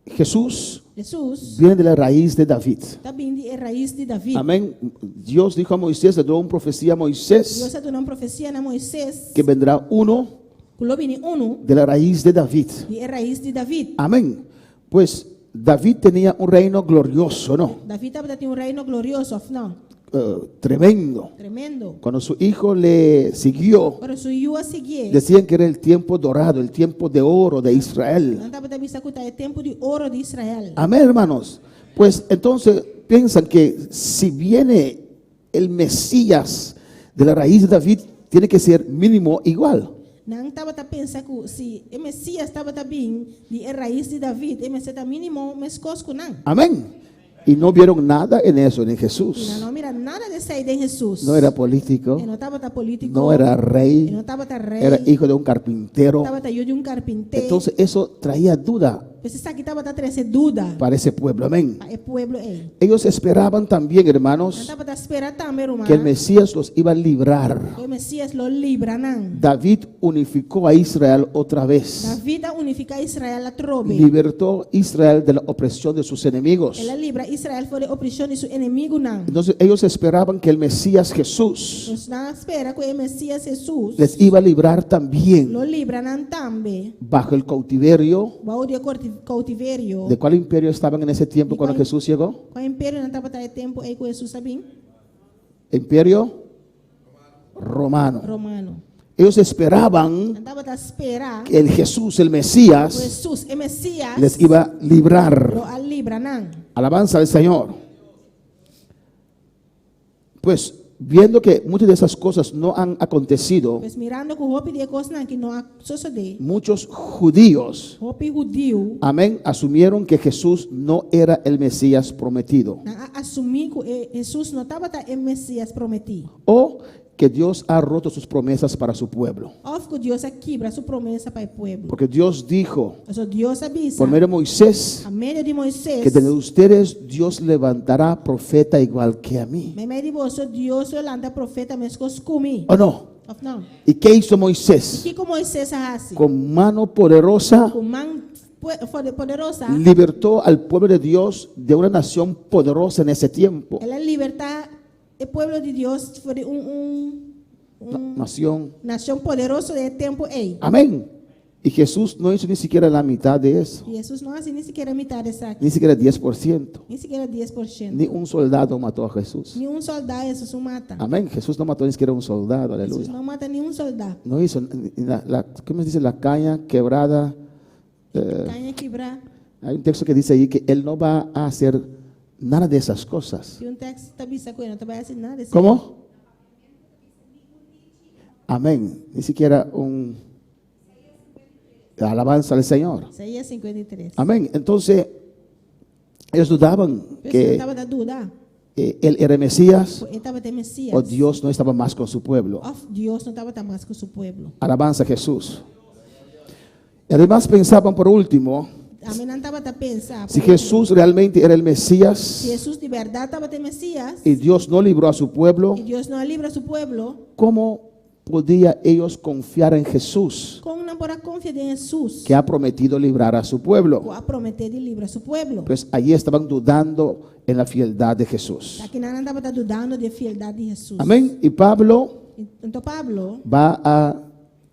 Speaker 7: Jesús
Speaker 6: Hesus
Speaker 7: viene de la raíz de David.
Speaker 6: ta bin di e rais di David.
Speaker 7: Amén. Dios dijo a Moisés, le dio una profecía a Moisés,
Speaker 6: Dios a duna un profesia na Moises
Speaker 7: que vendrá uno
Speaker 6: ku lo bini unu
Speaker 7: de la raíz de David.
Speaker 6: di e rais di David.
Speaker 7: Amén. Pues David tenía un reino glorioso, ¿no?
Speaker 6: David tabatin un reino glorioso, òf no?
Speaker 7: Eh, tremendo.
Speaker 6: Tremendo.
Speaker 7: Cuando su hijo le siguió,
Speaker 6: Ora su yu a siguié,
Speaker 7: decían que era el tiempo dorado, el tiempo de oro de Israel.
Speaker 6: nan tabata bisa ku ta e tempu di oro di Israel.
Speaker 7: Amén, hermanos. Pues entonces piensan que si viene el Mesías de la raíz de David, tiene que ser mínimo igual.
Speaker 6: Nan tabata pensa ku si e Mesias tabata bin di e rais di David, e mester ta mínimo meskos ku nan.
Speaker 7: Amén. Y no vieron nada en eso, en
Speaker 6: I nan
Speaker 7: Jesús.
Speaker 6: no a mira nada di esei den Hesus.
Speaker 7: No era político,
Speaker 6: E no tabata polítiko.
Speaker 7: no era
Speaker 6: E
Speaker 7: rey,
Speaker 6: no tabata rei.
Speaker 7: era hijo de un carpintero.
Speaker 6: Tabata yu di un karpinté.
Speaker 7: Entonces eso traía duda
Speaker 6: Pues esaki tabata trese duda
Speaker 7: para ese pueblo. Amén.
Speaker 6: pa e pueblo ei.
Speaker 7: Ellos esperaban también,
Speaker 6: Nan
Speaker 7: hermanos,
Speaker 6: tabata spera tambe, ruman,
Speaker 7: que el Mesías los iba a librar.
Speaker 6: ku e Mesias lo libra nan.
Speaker 7: David unificó a Israel otra vez.
Speaker 6: David a unifiká Israel atrobe.
Speaker 7: Libertó a Israel de la opresión de sus enemigos.
Speaker 6: El a libra Israel for di opreshon di su enemigunan.
Speaker 7: Entonces ellos esperaban que el Mesías Jesús
Speaker 6: Pues nan a spera ku e Mesias Hesus
Speaker 7: les iba a librar también
Speaker 6: lo libra nan tambe.
Speaker 7: bajo el cautiverio.
Speaker 6: Bou di e koutiverio.
Speaker 7: ¿De cuál imperio estaban en ese tiempo cuando Jesús llegó?
Speaker 6: Kua imperio nan tabata e tempu ei ku Hesus a bin?
Speaker 7: Imperio romano.
Speaker 6: Romano.
Speaker 7: Ellos esperaban
Speaker 6: Nan tabata spera
Speaker 7: que el Jesús, el
Speaker 6: ku
Speaker 7: Mesías,
Speaker 6: Hesus, e Mesias,
Speaker 7: les iba a librar.
Speaker 6: lo a libra nan.
Speaker 7: Alabanza al Señor. Pues viendo que muchas de esas cosas no han acontecido,
Speaker 6: Pues mirando ku hopi di e kosnan aki no a sosodé.
Speaker 7: muchos judíos,
Speaker 6: Hopi hudiu
Speaker 7: amén, asumieron que Jesús no era el Mesías prometido
Speaker 6: nan a asumí ku e Hesus no tabata e Mesias prometí.
Speaker 7: o que que Dios ha roto sus promesas para su pueblo.
Speaker 6: Òf ku Dios a kibra su promesa pa e pueblo.
Speaker 7: Porque Dios dijo
Speaker 6: Pasobra Dios a bisa
Speaker 7: por medio de Moisés
Speaker 6: pa medio di Moisés,
Speaker 7: que de ustedes Dios levantará profeta igual que a mí.
Speaker 6: Meimei di boso Dios lo lanta profeta meskos ku mi.
Speaker 7: ¿O no?
Speaker 6: Òf no?
Speaker 7: ¿Y qué hizo Moisés?
Speaker 6: Kiko Moisés a hasi?
Speaker 7: Con mano poderosa
Speaker 6: Ku man poderosa
Speaker 7: libertó al pueblo de Dios de una nación poderosa en ese tiempo.
Speaker 6: el a libertá e pueblo di Dios for di un un un
Speaker 7: Nación.
Speaker 6: nashon poderoso den e tempu ei.
Speaker 7: Amén. Y Jesús no hizo ni siquiera la mitad de eso.
Speaker 6: I Hesus no a hasi ni sikiera mitar di esaki,
Speaker 7: Ni siquiera 10%.
Speaker 6: ni sikiera 10%.
Speaker 7: Ni un soldado mató a Jesús.
Speaker 6: Ni un sòldá Hesus no mata.
Speaker 7: Amén. Jesús no mató ni siquiera un soldado.
Speaker 6: Hesus
Speaker 7: Aleluya.
Speaker 6: no a mata ni un sòldá.
Speaker 7: No hizo la, la- ¿cómo se dice? La caña quebrada.
Speaker 6: Kaña kibrá.
Speaker 7: Hay un texto que dice ahí que él no va a hacer nada de esas cosas.
Speaker 6: Tin un teksto ta bisa ku e no ta bai hasi nada di esei.
Speaker 7: ¿Cómo? Amén. Ni siquiera un alabanza al Señor.
Speaker 6: Isaías 53.
Speaker 7: Amén. Entonces, ellos dudaban
Speaker 6: Pues
Speaker 7: que
Speaker 6: nan tabata duda
Speaker 7: él era Mesías
Speaker 6: ku e tabata e Mesías
Speaker 7: o Dios no estaba más con su pueblo.
Speaker 6: òf Dios no tabata mas ku su pueblo.
Speaker 7: Alabanza a Jesús. Y además pensaban por último,
Speaker 6: Tambe nan tabata pensa,
Speaker 7: si Jesús realmente era el Mesías
Speaker 6: si Hesus di bèrdat tabata e Mesías
Speaker 7: y Dios no libró a su pueblo,
Speaker 6: i Dios no a libra su pueblo,
Speaker 7: ¿cómo podía ellos confiar en Jesús
Speaker 6: kon nan por a konfia den Hesus
Speaker 7: que ha prometido librar a su pueblo?
Speaker 6: ku a prometé di libra su pueblo?
Speaker 7: Pues allí estaban dudando en la fieldad de Jesús.
Speaker 6: Akinan nan tabata dudando di e fieldat di Hesus.
Speaker 7: Amén. Y Pablo
Speaker 6: Anto Pablo
Speaker 7: va a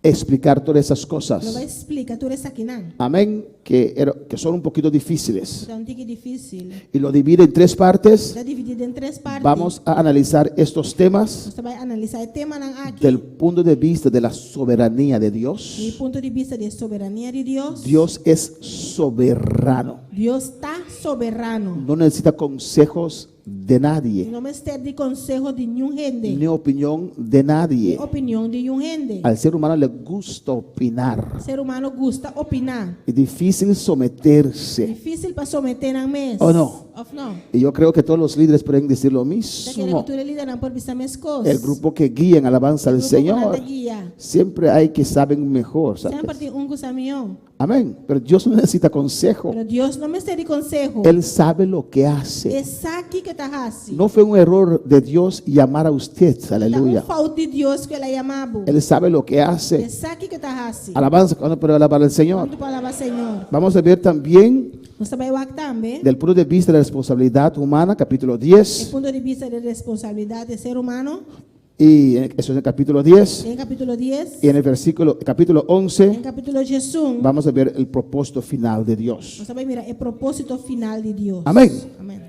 Speaker 7: explicar todas esas
Speaker 6: lo
Speaker 7: cosas.
Speaker 6: bai splika tur esakinan.
Speaker 7: Amén. Que, que son un poquito difíciles.
Speaker 6: Ta un tiki difísil.
Speaker 7: Y lo divide en tres partes.
Speaker 6: Ta dividí den tres parti.
Speaker 7: Vamos a analizar estos temas
Speaker 6: Nos ta bai analisá e temanan aki.
Speaker 7: del punto de vista de la soberanía de
Speaker 6: Di
Speaker 7: Dios.
Speaker 6: punto di bista di e soberania di Dios.
Speaker 7: Dios es soberano.
Speaker 6: Dios ta soberano.
Speaker 7: No necesita consejos de nadie,
Speaker 6: No mester di konseho di niun hende.
Speaker 7: ni opinión de nadie.
Speaker 6: Ni opinion di niun hende.
Speaker 7: Al ser humano le gusta opinar.
Speaker 6: Ser humano gusta opiná.
Speaker 7: Es difícil someterse.
Speaker 6: Difísil pa someté nan mes.
Speaker 7: ¿O no?
Speaker 6: Òf no?
Speaker 7: Y yo creo que todos los líderes pueden decir lo
Speaker 6: Ta kere ku
Speaker 7: mismo.
Speaker 6: tur e lidernan por bisa meskos.
Speaker 7: El grupo que guía en alabanza al
Speaker 6: Grupo ku nan ta
Speaker 7: Señor.
Speaker 6: guia.
Speaker 7: Siempre hay que saben mejor. ¿sabes?
Speaker 6: Semper tin un ku sa mihó.
Speaker 7: Amén. Pero Dios no necesita consejo.
Speaker 6: Pero Dios no mester di konseho.
Speaker 7: Él sabe lo que hace.
Speaker 6: E sa kiko e ta hasi.
Speaker 7: No fue un error de Dios llamar a usted.
Speaker 6: Ta un
Speaker 7: Aleluya.
Speaker 6: fout di Dios ku el a yama bo.
Speaker 7: Él sabe lo que hace.
Speaker 6: E sa kiko e ta hasi.
Speaker 7: Alabanza. ¿Cuándo puede alabar al Señor?
Speaker 6: Kuantu por alabá Señor?
Speaker 7: Vamos a ver también
Speaker 6: Nos ta bai wak tambe
Speaker 7: del punto de vista de la responsabilidad humana, capítulo
Speaker 6: e
Speaker 7: 10.
Speaker 6: punto di bista di responsabilidat di ser humano.
Speaker 7: Y eso es en el capítulo 10.
Speaker 6: Den kapítulo 10,
Speaker 7: Y en el versículo, capítulo 11,
Speaker 6: den kapítulo 11,
Speaker 7: vamos a ver el propósito final de Dios.
Speaker 6: nos ta bai mira e propósito final di Dios.
Speaker 7: Amén.
Speaker 6: Amén.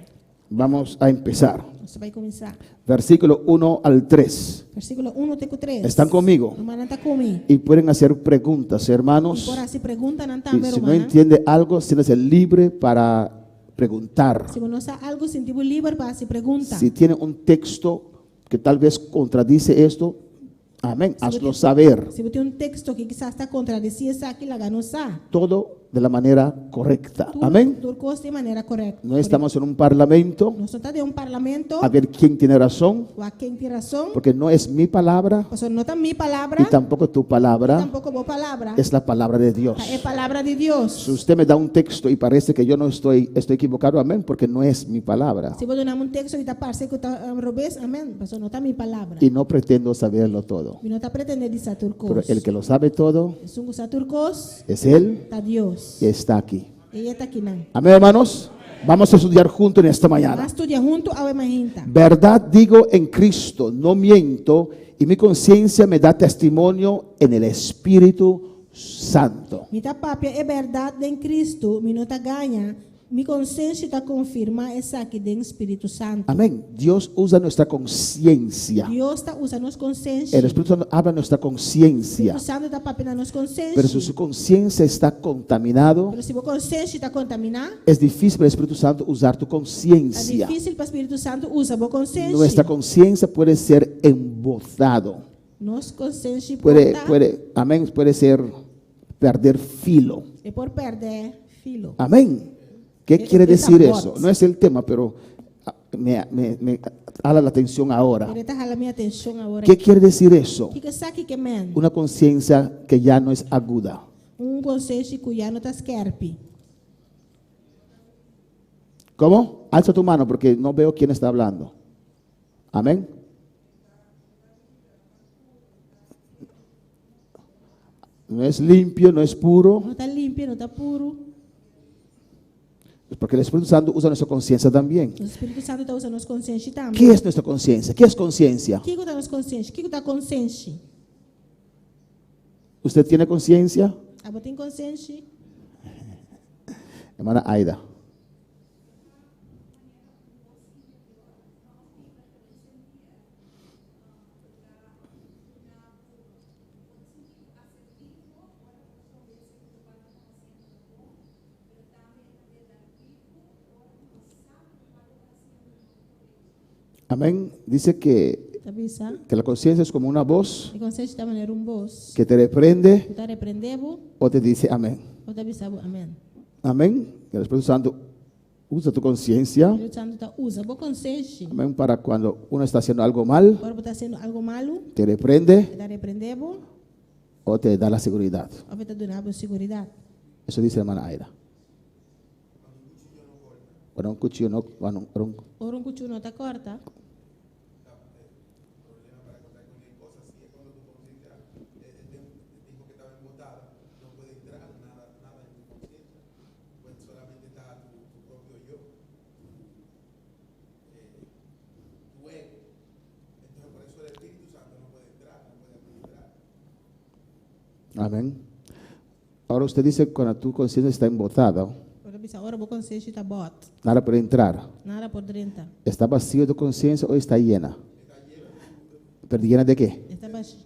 Speaker 7: Vamos a empezar.
Speaker 6: Nos ta bai kuminsá.
Speaker 7: Versículo 1 al 3.
Speaker 6: Versíkulo 1 te ku 3.
Speaker 7: ¿Están conmigo?
Speaker 6: Rumannan ta ku mi.
Speaker 7: Y pueden hacer preguntas, hermanos.
Speaker 6: I por hasi preguntanan
Speaker 7: Y
Speaker 6: tambe,
Speaker 7: si no
Speaker 6: rumannan.
Speaker 7: entiende algo, siéntase libre para preguntar.
Speaker 6: Si bo no sa algu, sinti bo liber pa hasi pregunta.
Speaker 7: Si tiene un texto que tal vez contradice esto, amén,
Speaker 6: Si bo
Speaker 7: hazlo
Speaker 6: tin-
Speaker 7: saber.
Speaker 6: Si bo tin un teksto ku kisas ta kontradesí esaki, laga nos sa.
Speaker 7: Todo de la manera correcta.
Speaker 6: Tur,
Speaker 7: Amén.
Speaker 6: tur kos di manera korekto.
Speaker 7: No estamos en un parlamento
Speaker 6: Nos no ta den un parlamento
Speaker 7: a ver quién tiene razón,
Speaker 6: wak ken tin rason,
Speaker 7: porque no es mi palabra
Speaker 6: pasobra no ta mi palabra
Speaker 7: y tampoco tu palabra,
Speaker 6: tampoko bo palabra.
Speaker 7: es la palabra de Dios.
Speaker 6: Ta e palabra di Dios.
Speaker 7: Si usted me da un texto y parece que yo no estoy, estoy equivocado, amén, porque no es mi palabra.
Speaker 6: Si bo duna mi un teksto i ta parse ku ta robes, amèn, pasobra no ta mi palabra.
Speaker 7: Y no pretendo saberlo todo.
Speaker 6: Mi no ta pretendé di sa tur
Speaker 7: Pero
Speaker 6: kos.
Speaker 7: el que lo sabe todo
Speaker 6: Esun ku sa tur kos
Speaker 7: es Él
Speaker 6: ta Dios.
Speaker 7: y está aquí.
Speaker 6: I e ta akinan.
Speaker 7: Amén, hermanos. Vamos a estudiar juntos en esta mañana.
Speaker 6: Ban studia huntu awe mainta.
Speaker 7: Verdad digo en Cristo, no miento, y mi conciencia me da testimonio en el Espíritu Santo.
Speaker 6: Mi ta papia e bèrdat den Kristu, mi no ta gaña, mi konsenshi ta konfirmá esaki den Spiritu Santu.
Speaker 7: Amén. Dios usa nuestra conciencia.
Speaker 6: Dios ta usa nos konsenshi.
Speaker 7: El Espíritu Santo habla nuestra conciencia.
Speaker 6: Spiritu Santu ta papia na nos konsenshi.
Speaker 7: Pero si su conciencia está contaminado,
Speaker 6: Pero si bo konsenshi ta kontaminá,
Speaker 7: es difícil para el Espíritu Santo usar tu
Speaker 6: ta
Speaker 7: conciencia.
Speaker 6: difísil pa Spiritu Santu usa bo konsenshi.
Speaker 7: Nuestra conciencia puede ser embozado.
Speaker 6: Nos konsenshi por
Speaker 7: Puede,
Speaker 6: ta,
Speaker 7: puede, amén, puede ser perder filo.
Speaker 6: e por pèrdè filo.
Speaker 7: Amén. ¿Qué quiere
Speaker 6: Esa
Speaker 7: decir
Speaker 6: voz.
Speaker 7: eso? No es el tema, pero ah, Me, me, me hala la atención ahora.
Speaker 6: Pero e ta hala mi atenshon awor
Speaker 7: ¿Qué
Speaker 6: aki.
Speaker 7: quiere decir eso?
Speaker 6: Kiko esaki ke men?
Speaker 7: Una conciencia que ya no es aguda.
Speaker 6: Un konsenshi ku ya no ta skèrpi.
Speaker 7: ¿Cómo? Alza tu mano porque no veo quién está hablando. Amén. No es limpio, no es puro.
Speaker 6: No ta limpi, no ta puru.
Speaker 7: Porque el Espíritu Santo usa nuestra conciencia también.
Speaker 6: Nos Spiritu Santu ta usa nos konsenshi tambe.
Speaker 7: ¿Qué es nuestra conciencia? ¿Qué es conciencia?
Speaker 6: Kiko ta nos konsenshi? Kiko ta konsenshi?
Speaker 7: ¿Usted tiene conciencia?
Speaker 6: Abo tin konsenshi?
Speaker 7: Hermana Aida. Amén. Dice que,
Speaker 6: Ta bisa,
Speaker 7: que la conciencia es como una voz
Speaker 6: e konsenshi ta manera un bos
Speaker 7: que te reprende
Speaker 6: ku ta reprendé bo
Speaker 7: o te dice amén.
Speaker 6: òf ta bisa bo amèn.
Speaker 7: Amén. Que el Espíritu Santo usa tu conciencia.
Speaker 6: Spiritu Santu ta usa bo konsenshi.
Speaker 7: Amén. Para cuando uno está haciendo algo mal,
Speaker 6: Ora bo ta hasiendo algu malu,
Speaker 7: te reprende
Speaker 6: e ta reprendé bo
Speaker 7: o te da la seguridad.
Speaker 6: òf e ta duna bo siguridat.
Speaker 7: Eso dice la hermana Aida. Cuando un cuchillo no, cuando un-
Speaker 6: Ora un kuchú no ta kòrta.
Speaker 7: Amén. Ahora usted dice cuando tu conciencia está embotada,
Speaker 6: Bo ta bisa ora bo konsenshi ta bòt.
Speaker 7: nada puede entrar.
Speaker 6: Nada por drenta.
Speaker 7: ¿Está vacío tu conciencia o está llena? ¿Pero llena de qué?
Speaker 6: E ta bashí.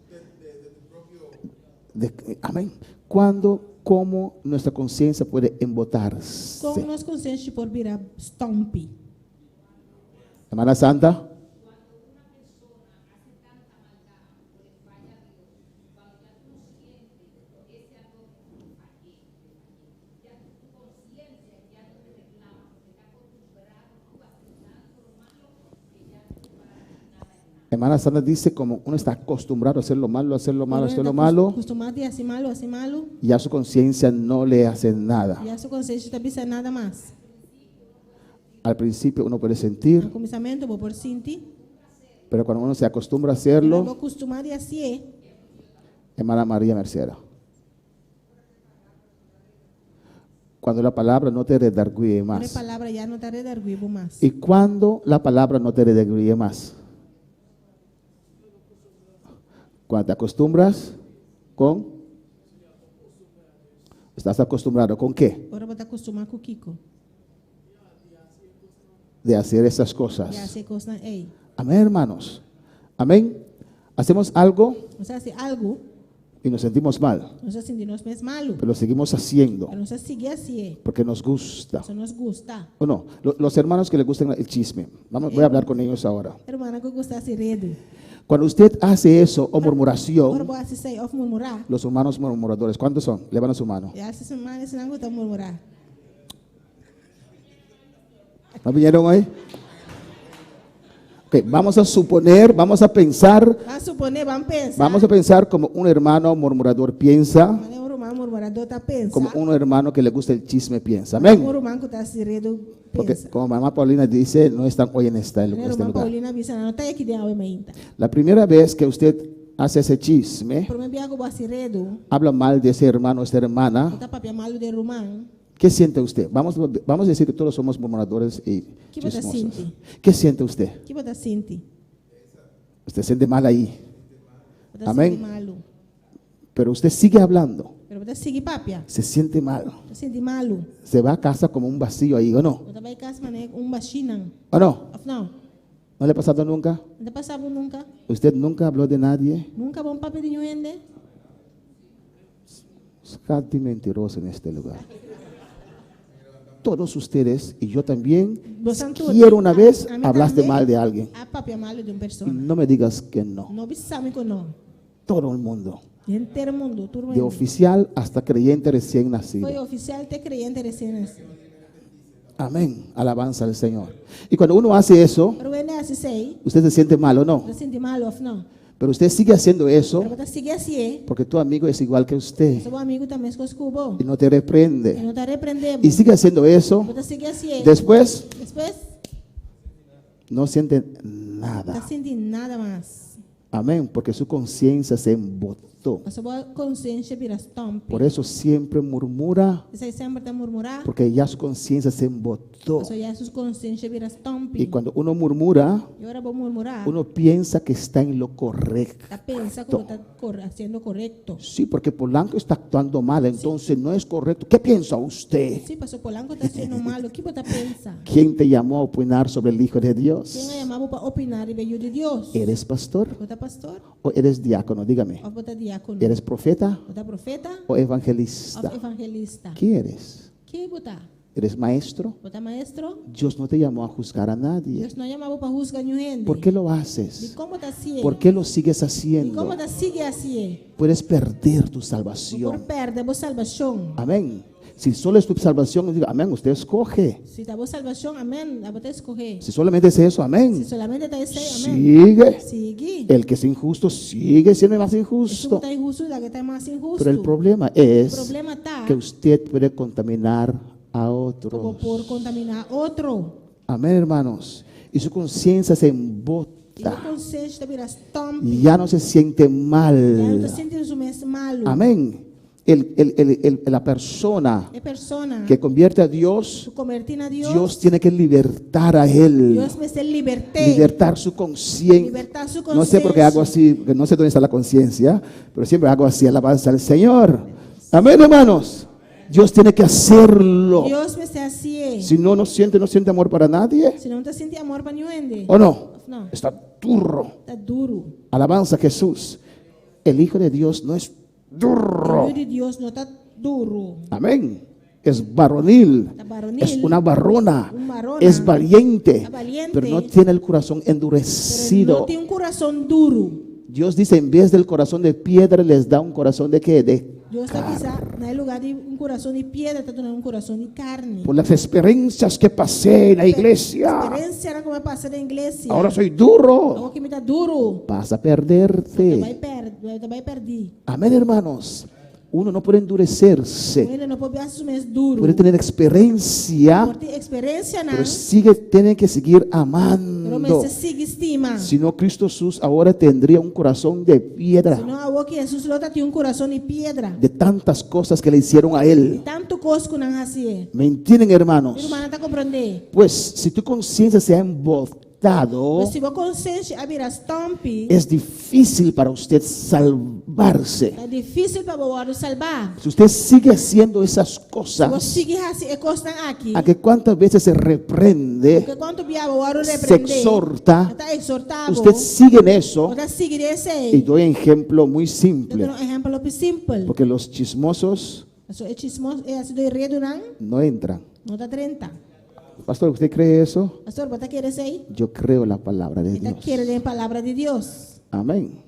Speaker 7: De- amén. ¿Cuándo, cómo nuestra conciencia puede embotarse?
Speaker 6: Kon nos konsenshi por bira stòmpi?
Speaker 7: Hermana Santa. Hermana Santa dice como uno está acostumbrado a hacer lo malo, hacer lo malo, hacer lo malo,
Speaker 6: Kustumá di hasi malu, hasi malu.
Speaker 7: ya su conciencia no le hace nada.
Speaker 6: Ya su konsenshi no ta bisa nada mas.
Speaker 7: Al principio uno puede sentir,
Speaker 6: Na kuminsamentu bo por sinti.
Speaker 7: pero cuando uno se acostumbra a
Speaker 6: Pero
Speaker 7: hacerlo,
Speaker 6: bo kustumá di hasié.
Speaker 7: Hermana María Mercera. Cuando la palabra no te redarguye
Speaker 6: Ora e
Speaker 7: más.
Speaker 6: palabra ya no ta redarguí bo mas.
Speaker 7: ¿Y cuando la palabra no te redarguye más? Cuando te acostumbras con... ¿Estás acostumbrado con qué?
Speaker 6: Ora bo ta kustumá ku kiko.
Speaker 7: De hacer esas
Speaker 6: Di
Speaker 7: cosas.
Speaker 6: hasi e kosnan ei.
Speaker 7: Amén, hermanos. Amén. Hacemos algo
Speaker 6: Nos ta hasi algu,
Speaker 7: y nos sentimos mal,
Speaker 6: nos ta sinti nos mes malu.
Speaker 7: pero lo seguimos haciendo
Speaker 6: Pero nos ta sigui hasié.
Speaker 7: porque nos gusta.
Speaker 6: Pasobra nos gusta.
Speaker 7: ¿O no? Los hermanos que les gustan el chisme. Vamos, voy a hablar con ellos ahora.
Speaker 6: Rumannan ku gusta hasi redu.
Speaker 7: Cuando usted hace eso o
Speaker 6: Ora
Speaker 7: murmuración,
Speaker 6: bo hasi esei òf murmurá.
Speaker 7: los humanos murmuradores, ¿cuántos son? Levanten su mano.
Speaker 6: Alsa su man esnan ku ta murmurá.
Speaker 7: ¿No vinieron hoy? Ok, vamos a suponer, vamos a pensar,
Speaker 6: Ban suponé, ban pensa.
Speaker 7: vamos a pensar como un hermano murmurador piensa,
Speaker 6: Manera un ruman murmuradó ta pensa.
Speaker 7: como un hermano que le gusta el chisme piensa.
Speaker 6: Un
Speaker 7: Amén.
Speaker 6: ruman ku ta hasi redu
Speaker 7: Porque
Speaker 6: pensa.
Speaker 7: como mamá Paulina dice, no están hoy en
Speaker 6: Manera
Speaker 7: este
Speaker 6: ruman
Speaker 7: lugar.
Speaker 6: Paulina a bisa, nan no ta aki den awe mainta.
Speaker 7: La primera vez que usted hace ese chisme,
Speaker 6: Promé biaha ku bo hasi redu,
Speaker 7: habla mal de ese hermano o esa hermana,
Speaker 6: bo ta papia malu di e ruman.
Speaker 7: ¿Qué siente usted? Vamos, vamos a decir que todos somos murmuradores y
Speaker 6: ¿Qué bota
Speaker 7: chismosos.
Speaker 6: sinti?
Speaker 7: ¿Qué siente usted?
Speaker 6: Ki bo ta sinti?
Speaker 7: Usted siente mal ahí,
Speaker 6: Bo ta
Speaker 7: Amén.
Speaker 6: sinti malu.
Speaker 7: pero usted sigue hablando.
Speaker 6: Pero bo ta sigui papia.
Speaker 7: Se siente mal.
Speaker 6: Bo ta sinti malu.
Speaker 7: Se va a casa como un vacío ahí, ¿o no?
Speaker 6: Bo ta bai kas manera un bashinan.
Speaker 7: ¿O no?
Speaker 6: Òf no?
Speaker 7: ¿No le ha pasado nunca?
Speaker 6: No ta pasa bo nunka?
Speaker 7: ¿Usted nunca habló de nadie?
Speaker 6: Nunka bo no a papia di niun hende?
Speaker 7: Es casi mentiroso en este lugar. Todos ustedes y yo también,
Speaker 6: Boso tur.
Speaker 7: quiero una vez,
Speaker 6: A mi
Speaker 7: hablaste
Speaker 6: tambe
Speaker 7: mal de alguien.
Speaker 6: A papia malu di un
Speaker 7: Y
Speaker 6: persona.
Speaker 7: no me digas que no.
Speaker 6: No bisa mi ku no.
Speaker 7: Todo el mundo.
Speaker 6: Henter mundu, tur
Speaker 7: De
Speaker 6: mundu.
Speaker 7: oficial hasta creyente recién nacido.
Speaker 6: Foi ofisial te kreyente resien nasí.
Speaker 7: Amén. Alabanza al Señor. Y cuando uno hace eso,
Speaker 6: Ora hende hasi esei,
Speaker 7: usted se siente mal o no.
Speaker 6: bo ta sinti malu òf no.
Speaker 7: Pero usted sigue haciendo eso
Speaker 6: Pero bo ta sigui hasié,
Speaker 7: porque tu amigo es igual que usted
Speaker 6: pasobra bo amigu ta meskos ku bo.
Speaker 7: y no te
Speaker 6: E
Speaker 7: reprende.
Speaker 6: no ta reprendé bo.
Speaker 7: Y sigue haciendo eso.
Speaker 6: Bo ta sigui hasié.
Speaker 7: Después
Speaker 6: Despues,
Speaker 7: no siente
Speaker 6: no ta
Speaker 7: nada.
Speaker 6: sinti nada mas.
Speaker 7: Amén. Porque su conciencia se embotó.
Speaker 6: Pasobra bo konsensia a bira stompi.
Speaker 7: Por eso siempre murmura,
Speaker 6: P'esei semper ta murmurá.
Speaker 7: porque ya su conciencia se embotó.
Speaker 6: Pasobra ya su konsensia a bira stompi.
Speaker 7: Y cuando uno murmura,
Speaker 6: I ora bo murmurá,
Speaker 7: uno piensa que está en lo correcto.
Speaker 6: ta pensa ku bo ta hasiendo korekto.
Speaker 7: Sí, porque Polanco está actuando mal, entonces no es correcto. ¿Qué piensa usted?
Speaker 6: Sí, pasobra Polanco ta hasiendo malu. Ki bo ta pensa?
Speaker 7: ¿Quién te llamó a opinar sobre el Hijo de
Speaker 6: Ken a
Speaker 7: Dios?
Speaker 6: yama bo pa opiná riba e Yu di Dios?
Speaker 7: ¿Eres pastor
Speaker 6: Bo ta pastor
Speaker 7: o eres diácono? Dígame.
Speaker 6: òf bo ta diákono?
Speaker 7: ¿Eres profeta
Speaker 6: Bo ta profeta
Speaker 7: o evangelista?
Speaker 6: òf evangelista?
Speaker 7: ¿Qué eres?
Speaker 6: Ki bo ta?
Speaker 7: ¿Eres maestro?
Speaker 6: Bo ta maestro?
Speaker 7: Dios no te llamó a juzgar a nadie.
Speaker 6: Dios no a yama bo pa husga niun hende.
Speaker 7: ¿Por qué lo haces?
Speaker 6: Dikon bo ta hasié?
Speaker 7: ¿Por qué lo sigues
Speaker 6: Dikon
Speaker 7: haciendo?
Speaker 6: bo ta sigui hasié?
Speaker 7: Puedes perder tu
Speaker 6: Bo por
Speaker 7: salvación.
Speaker 6: pèrdè bo salbashon.
Speaker 7: Amén. Si solo es tu salvación, digo, amén, usted escoge.
Speaker 6: Si ta bo salbashon, amèn, abo ta eskohé.
Speaker 7: Si solamente es eso,
Speaker 6: Si
Speaker 7: amén.
Speaker 6: solamente ta esei, amèn.
Speaker 7: Sigue.
Speaker 6: Sigui.
Speaker 7: El que es injusto sigue siendo más
Speaker 6: Esun
Speaker 7: injusto.
Speaker 6: ku ta inhustu, lag'é ta mas inhustu.
Speaker 7: Pero el problema es
Speaker 6: Problema ta
Speaker 7: que usted puede contaminar a
Speaker 6: ku bo
Speaker 7: otros.
Speaker 6: por kontaminá otro.
Speaker 7: Amén, hermanos. Y su conciencia se
Speaker 6: I bo
Speaker 7: embota.
Speaker 6: konsenshi ta bira stompi.
Speaker 7: Y ya no se siente
Speaker 6: Ya no
Speaker 7: mal.
Speaker 6: ta sinti su mes malu.
Speaker 7: Amén. La persona
Speaker 6: E persona
Speaker 7: que convierte a Dios,
Speaker 6: ku kombertí na Dios,
Speaker 7: Dios tiene que libertar a él.
Speaker 6: Dios mester libert'é.
Speaker 7: Libertar su conciencia.
Speaker 6: Libertá su
Speaker 7: No sé por qué hago
Speaker 6: konsenshi.
Speaker 7: así, porque no sé dónde está la conciencia, pero siempre hago así, alabanza al Señor. Amén, hermanos. Dios tiene que hacerlo.
Speaker 6: Dios mester hasié.
Speaker 7: Si no, no siente, no siente amor para nadie.
Speaker 6: Si no, no ta sinti amor pa niun hende.
Speaker 7: ¿O no?
Speaker 6: No.
Speaker 7: Está duro.
Speaker 6: Ta duru.
Speaker 7: Alabanza a Jesús. El Hijo de Dios no es duro.
Speaker 6: E Yu di Dios no ta duru.
Speaker 7: Amén. Es varonil.
Speaker 6: Ta varonil.
Speaker 7: Es una varona.
Speaker 6: Un varona.
Speaker 7: Es valiente.
Speaker 6: Ta valiente.
Speaker 7: Pero no tiene el corazón
Speaker 6: Pero
Speaker 7: endurecido.
Speaker 6: no tin un kurason duru.
Speaker 7: Dios dice, en vez del corazón de piedra, les da un corazón de qué? De
Speaker 6: Dios ta bisa, na lugá di un kurason di piedra, ta duna un kurason di karni.
Speaker 7: Por las experiencias que pasé en la iglesia.
Speaker 6: Eksperensianan ku mi a pasa den iglesia.
Speaker 7: Ahora soy duro.
Speaker 6: Awor ku mi ta duru.
Speaker 7: Vas a
Speaker 6: Ta
Speaker 7: perderte.
Speaker 6: bai pèrdè, ta bai pèrdè.
Speaker 7: Amén, hermanos. Uno no puede endurecerse.
Speaker 6: Un hende no por hasi su mes duru.
Speaker 7: Puede tener experiencia,
Speaker 6: Por tin eksperensianan,
Speaker 7: pero sigue, tiene que seguir
Speaker 6: pero
Speaker 7: amando.
Speaker 6: mester sigui stima.
Speaker 7: Si no, Cristo Jesús ahora tendría un corazón de piedra
Speaker 6: Si no, awor ku Hesus lo tatin un kurason di piedra.
Speaker 7: de tantas cosas que le hicieron a
Speaker 6: Di
Speaker 7: él.
Speaker 6: tantu kos ku nan a hasié.
Speaker 7: ¿Me entienden, hermanos?
Speaker 6: Mi rumannan ta komprondé.
Speaker 7: Pues si tu conciencia se ha embotado,
Speaker 6: Pues si bo konsenshi a bira stompi,
Speaker 7: es difícil para usted salvarse.
Speaker 6: ta difísil pa bo wòrdu salbá.
Speaker 7: Si usted sigue haciendo esas
Speaker 6: Si bo
Speaker 7: cosas,
Speaker 6: sigui hasi e kosnan aki,
Speaker 7: a que cuántas veces se reprende,
Speaker 6: ke kuantu bia bo wòrdu
Speaker 7: se
Speaker 6: reprendé,
Speaker 7: exhorta,
Speaker 6: ta eksortá bo,
Speaker 7: usted sigue en eso.
Speaker 6: bo ta sigui den esei.
Speaker 7: Y doy ejemplo muy
Speaker 6: Ta
Speaker 7: simple,
Speaker 6: duna un ehèmpel hopi simpel.
Speaker 7: porque los chismosos
Speaker 6: Pasobra e chismos, e hasidó di redunan,
Speaker 7: no entran.
Speaker 6: no ta drenta.
Speaker 7: Pastor, ¿usted cree eso?
Speaker 6: Pastor, bo ta kere esei?
Speaker 7: Yo creo la palabra de
Speaker 6: Mi ta
Speaker 7: Dios.
Speaker 6: kere den palabra di Dios.
Speaker 7: Amén.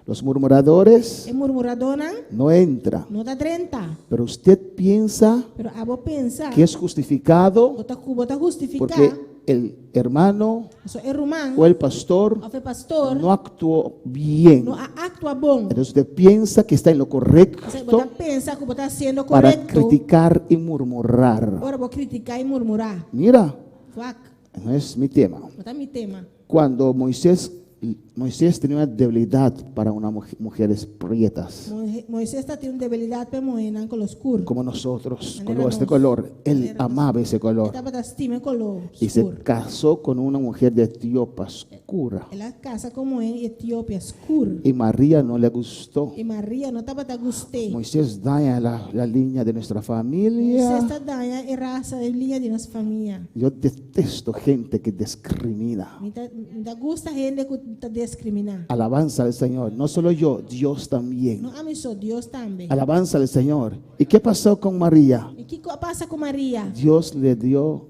Speaker 7: Los murmuradores
Speaker 6: E murmuradónan
Speaker 7: no entran.
Speaker 6: no ta drenta.
Speaker 7: Pero usted piensa
Speaker 6: Pero abo pensa
Speaker 7: que es justificado
Speaker 6: bo ta ku bo ta hustifiká
Speaker 7: porque el hermano
Speaker 6: paso e ruman
Speaker 7: o el pastor
Speaker 6: òf e pastor
Speaker 7: no actuó bien.
Speaker 6: no a aktua bon.
Speaker 7: Entonces usted piensa que está en lo
Speaker 6: Bo ta
Speaker 7: correcto
Speaker 6: pensa ku bo ta hasiendo
Speaker 7: para
Speaker 6: korekto
Speaker 7: criticar y murmurar.
Speaker 6: ora bo kritiká i murmurá.
Speaker 7: Mira,
Speaker 6: Wak,
Speaker 7: no es mi tema.
Speaker 6: no ta mi tema.
Speaker 7: Cuando Moisés, Moisés tenía una debilidad para unas mujeres prietas,
Speaker 6: Moisés tatin un debilidat pa muhénan koló skur.
Speaker 7: como nosotros,
Speaker 6: Manera
Speaker 7: color, este
Speaker 6: nos.
Speaker 7: color. Él
Speaker 6: Manera nos.
Speaker 7: amaba ese color.
Speaker 6: E tabata stima e koló
Speaker 7: Y se
Speaker 6: skur.
Speaker 7: casó con una mujer de Etiopía oscura.
Speaker 6: El a kasa ku muhé Etiopia skur.
Speaker 7: Y María no le gustó.
Speaker 6: I Maria no tabata gust'é.
Speaker 7: Moisés daña la, la línea de nuestra familia.
Speaker 6: Moisés ta daña e rasa e liña di nos famia.
Speaker 7: Yo detesto gente que discrimina.
Speaker 6: Mi ta, mi ta gusta hende ku ta diskriminá.
Speaker 7: Alabanza al Señor. No solo yo, Dios también.
Speaker 6: No ami so, Dios tambe.
Speaker 7: Alabanza al Señor. ¿Y qué pasó con María?
Speaker 6: I kiko a pasa ku Maria?
Speaker 7: Dios le dio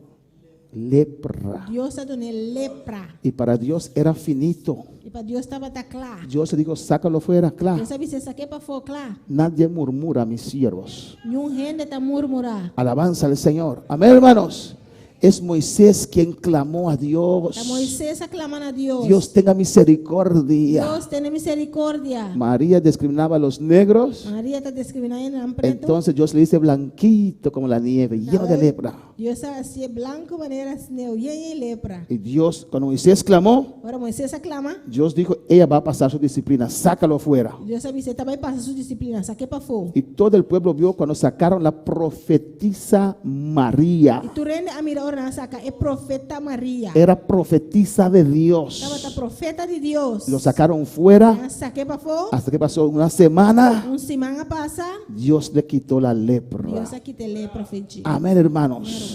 Speaker 7: lepra.
Speaker 6: Dios a dun'é lepra.
Speaker 7: Y para Dios era finito.
Speaker 6: I pa Dios tabata kla.
Speaker 7: Dios le dijo, sácalo fuera, claro.
Speaker 6: Dios a bis'é sak'é pafó kla.
Speaker 7: Nadie murmura a mis siervos.
Speaker 6: Niun hende ta murmurá.
Speaker 7: Alabanza al Señor. Amén, hermanos. Es Moisés quien clamó a Dios.
Speaker 6: Ta Moises a klama na Dios.
Speaker 7: Dios tenga misericordia.
Speaker 6: Dios tene miserikòrdia.
Speaker 7: María discriminaba a los negros.
Speaker 6: Maria ta diskriminá hendenan pretu.
Speaker 7: Entonces Dios le dice blanquito como la nieve, lleno de lepra.
Speaker 6: Dios a hasié blanku manera sneu, yen yen lepra.
Speaker 7: Y Dios, cuando Moisés clamó,
Speaker 6: Ora Moises a klama,
Speaker 7: Dios dijo, ella va a pasar su disciplina, sácalo fuera.
Speaker 6: Dios a bisa, E ta bai pasa su disiplina, sak'é pafó.
Speaker 7: Y todo el pueblo vio cuando sacaron la profetisa María.
Speaker 6: I tur hende a mira ora nan a saka e profeta Maria.
Speaker 7: Era profetisa de Dios.
Speaker 6: Tabata profeta di Dios.
Speaker 7: Lo sacaron fuera
Speaker 6: Nan a sak'é pafó.
Speaker 7: hasta que pasó una semana.
Speaker 6: Un siman a pasa.
Speaker 7: Dios le quitó la lepra.
Speaker 6: Dios a kita e lepra for dje.
Speaker 7: Amén, hermanos.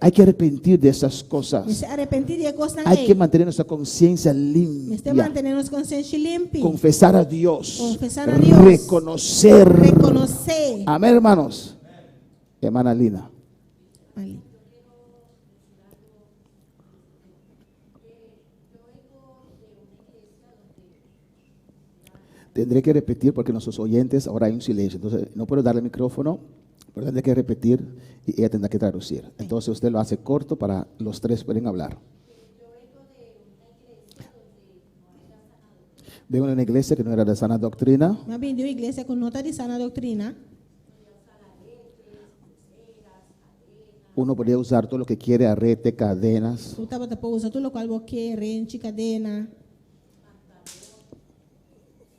Speaker 7: Hay que arrepentir de esas cosas.
Speaker 6: Mester arepentí di e kosnan
Speaker 7: Hay que
Speaker 6: ei.
Speaker 7: mantener nuestra conciencia
Speaker 6: Mester
Speaker 7: limpia.
Speaker 6: mantené nos konsenshi limpi.
Speaker 7: Confesar a Dios.
Speaker 6: Confesar a Dios.
Speaker 7: Reconocer.
Speaker 6: Rekonosé.
Speaker 7: Amén, hermanos. Hermana Lina.
Speaker 6: Ali.
Speaker 7: Tendré que repetir porque nuestros oyentes ahora hay un silencio. Entonces no puedo darle el micrófono, pero tendré que repetir y ella tendrá que traducir. Entonces usted lo hace corto para los tres pueden hablar. Vengo de una iglesia que no era de sana doctrina.
Speaker 6: Mi a bini di un iglesia ku no ta di sana doktrina.
Speaker 7: Uno podía usar todo lo que quiere, arete, cadenas,
Speaker 6: Bo tabata por usa tur lokual bo ke, renchi, kadena,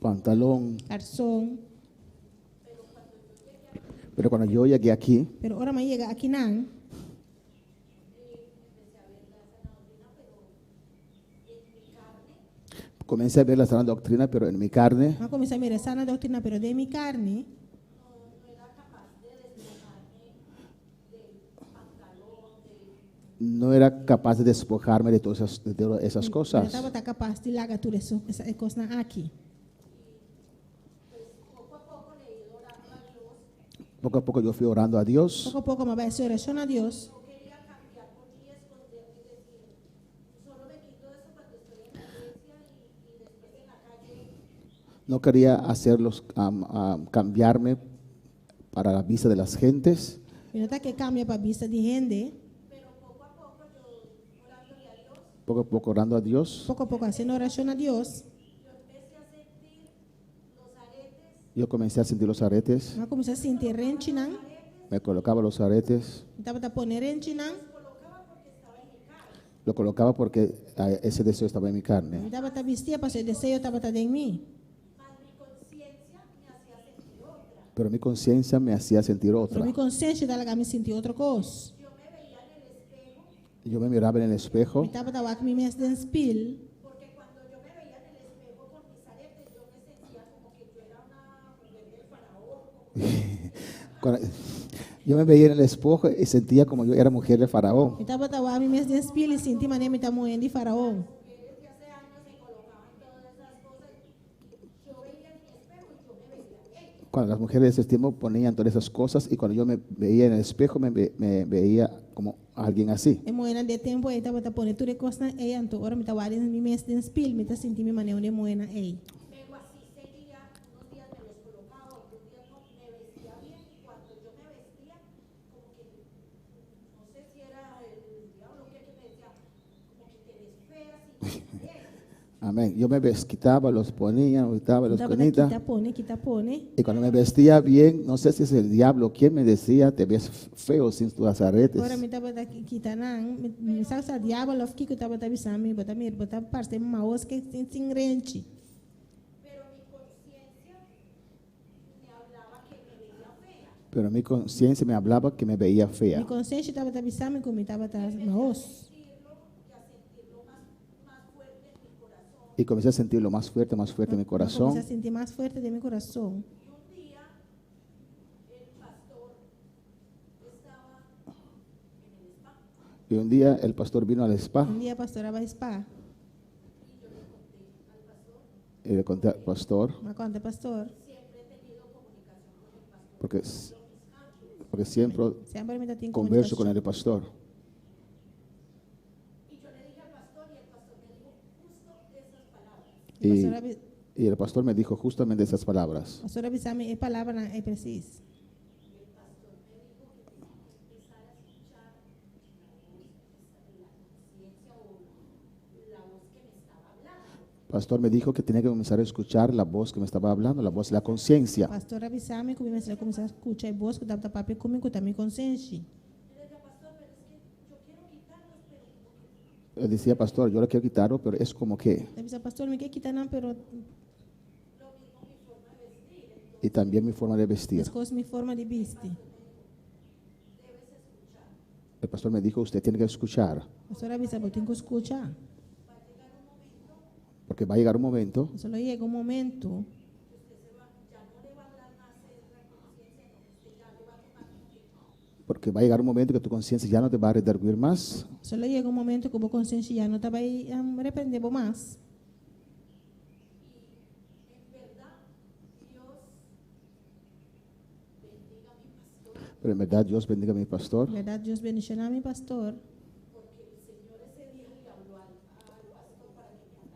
Speaker 7: pantalón.
Speaker 6: karson.
Speaker 7: Pero cuando yo llegué aquí,
Speaker 6: Pero ora mi a yega akinan,
Speaker 7: comencé a ver la sana doctrina, pero en mi carne
Speaker 6: mi a kuminsá mira e sana doktrina, pero den mi karni.
Speaker 7: no era capaz de despojarme de todas esas, de todas esas
Speaker 6: Mi no
Speaker 7: cosas.
Speaker 6: tabata kapas di laga tur eso, esa e kosnan aki.
Speaker 7: Poco a poco yo fui orando a Dios.
Speaker 6: Poko poko mi a bai hasi orashon na Dios.
Speaker 7: No quería hacerlos cambiarme para la vista de las gentes.
Speaker 6: Mi no ta ke kambia pa bista di hende.
Speaker 7: Poco a poco orando a Dios,
Speaker 6: Poko poko hasiendo orashon na Dios.
Speaker 7: yo comencé a sentir los aretes.
Speaker 6: Mi a kuminsá sinti e renchinan.
Speaker 7: Me colocaba los aretes.
Speaker 6: Mi tabata pone renchinan.
Speaker 7: Lo colocaba porque ese deseo estaba en mi carne.
Speaker 6: Mi tabata bistia pasobra e deseo tabata den mi.
Speaker 7: Pero mi conciencia me hacía sentir otra.
Speaker 6: Pero mi konsenshi ta laga mi sinti otro kos.
Speaker 7: Yo me miraba en el espejo.
Speaker 6: Mi tabata wak mi mes den spil.
Speaker 7: Cuando yo me veía en el espejo y sentía como yo era mujer de faraón.
Speaker 6: Mi tabata wak mi mes den spil i sinti manera mi ta muhé di faraón.
Speaker 7: Cuando las mujeres de ese tiempo ponían todas esas cosas y cuando yo me veía en el espejo me, me veía como alguien así.
Speaker 6: E muhénan di e tempu ei tabata pone tur e kosnan ei, anto ora mi ta wak den mi mes den spil, mi ta sinti mi manera un di e muhénan ei.
Speaker 7: Amén. Yo me quitaba, los ponía, los quitaba, los
Speaker 6: Tabata
Speaker 7: ponía.
Speaker 6: kita pone, kita pone.
Speaker 7: Y cuando me vestía bien, no sé si es el diablo quien me decía, te ves feo sin tus aretes.
Speaker 6: Ora mi tabata kita nan, mi mi sa sa diabel of kiko tabata bisa mi, bo ta mira, bo ta parse maos ke sin sin renchi.
Speaker 7: Pero mi conciencia me hablaba que me veía fea.
Speaker 6: Mi konsenshi tabata bisa mi ku mi tabata maos.
Speaker 7: Y comencé a sentirlo más fuerte, más fuerte en mi corazón.
Speaker 6: Kuminsá sinti mas fuerte den mi kurason.
Speaker 7: Y un día el pastor vino al spa.
Speaker 6: Un dia pastor a bai spa.
Speaker 7: Y le conté al pastor,
Speaker 6: Mi a konta pastor.
Speaker 7: porque, porque siempre
Speaker 6: Semper mi ta tin
Speaker 7: converso con
Speaker 6: komunikashon.
Speaker 7: el pastor.
Speaker 6: E
Speaker 7: Y,
Speaker 6: pastor a bi-
Speaker 7: y el pastor me dijo justamente esas palabras.
Speaker 6: pastor a bisa mi e palabranan ei presis.
Speaker 7: Pastor me dijo que tenía que comenzar a escuchar la voz que me estaba hablando, la voz de la conciencia.
Speaker 6: Pastor a bisa mi ku mi mester a kuminsá skucha e bos ku tabata papia ku mi ku ta mi konsenshi.
Speaker 7: Yo decía, pastor, yo lo quiero quitarlo, pero es como que...
Speaker 6: Ta bisa, pastor, mi ke kita nan, pero
Speaker 7: Y también mi forma de vestir.
Speaker 6: Meskos mi forma di bisti.
Speaker 7: El pastor me dijo, usted tiene que escuchar.
Speaker 6: Pastor a bisa, bo tin ku skucha.
Speaker 7: Porque va a llegar un momento
Speaker 6: Pasobra lo yega un momento.
Speaker 7: Porque va a llegar un momento que tu conciencia ya no te va a redarguir más.
Speaker 6: Pasobra lo yega un momento ku bo konsenshi ya no ta bai reprende bo mas.
Speaker 7: Pero en verdad Dios bendiga a mi pastor.
Speaker 6: En verdad Dios bendiciona mi pastor.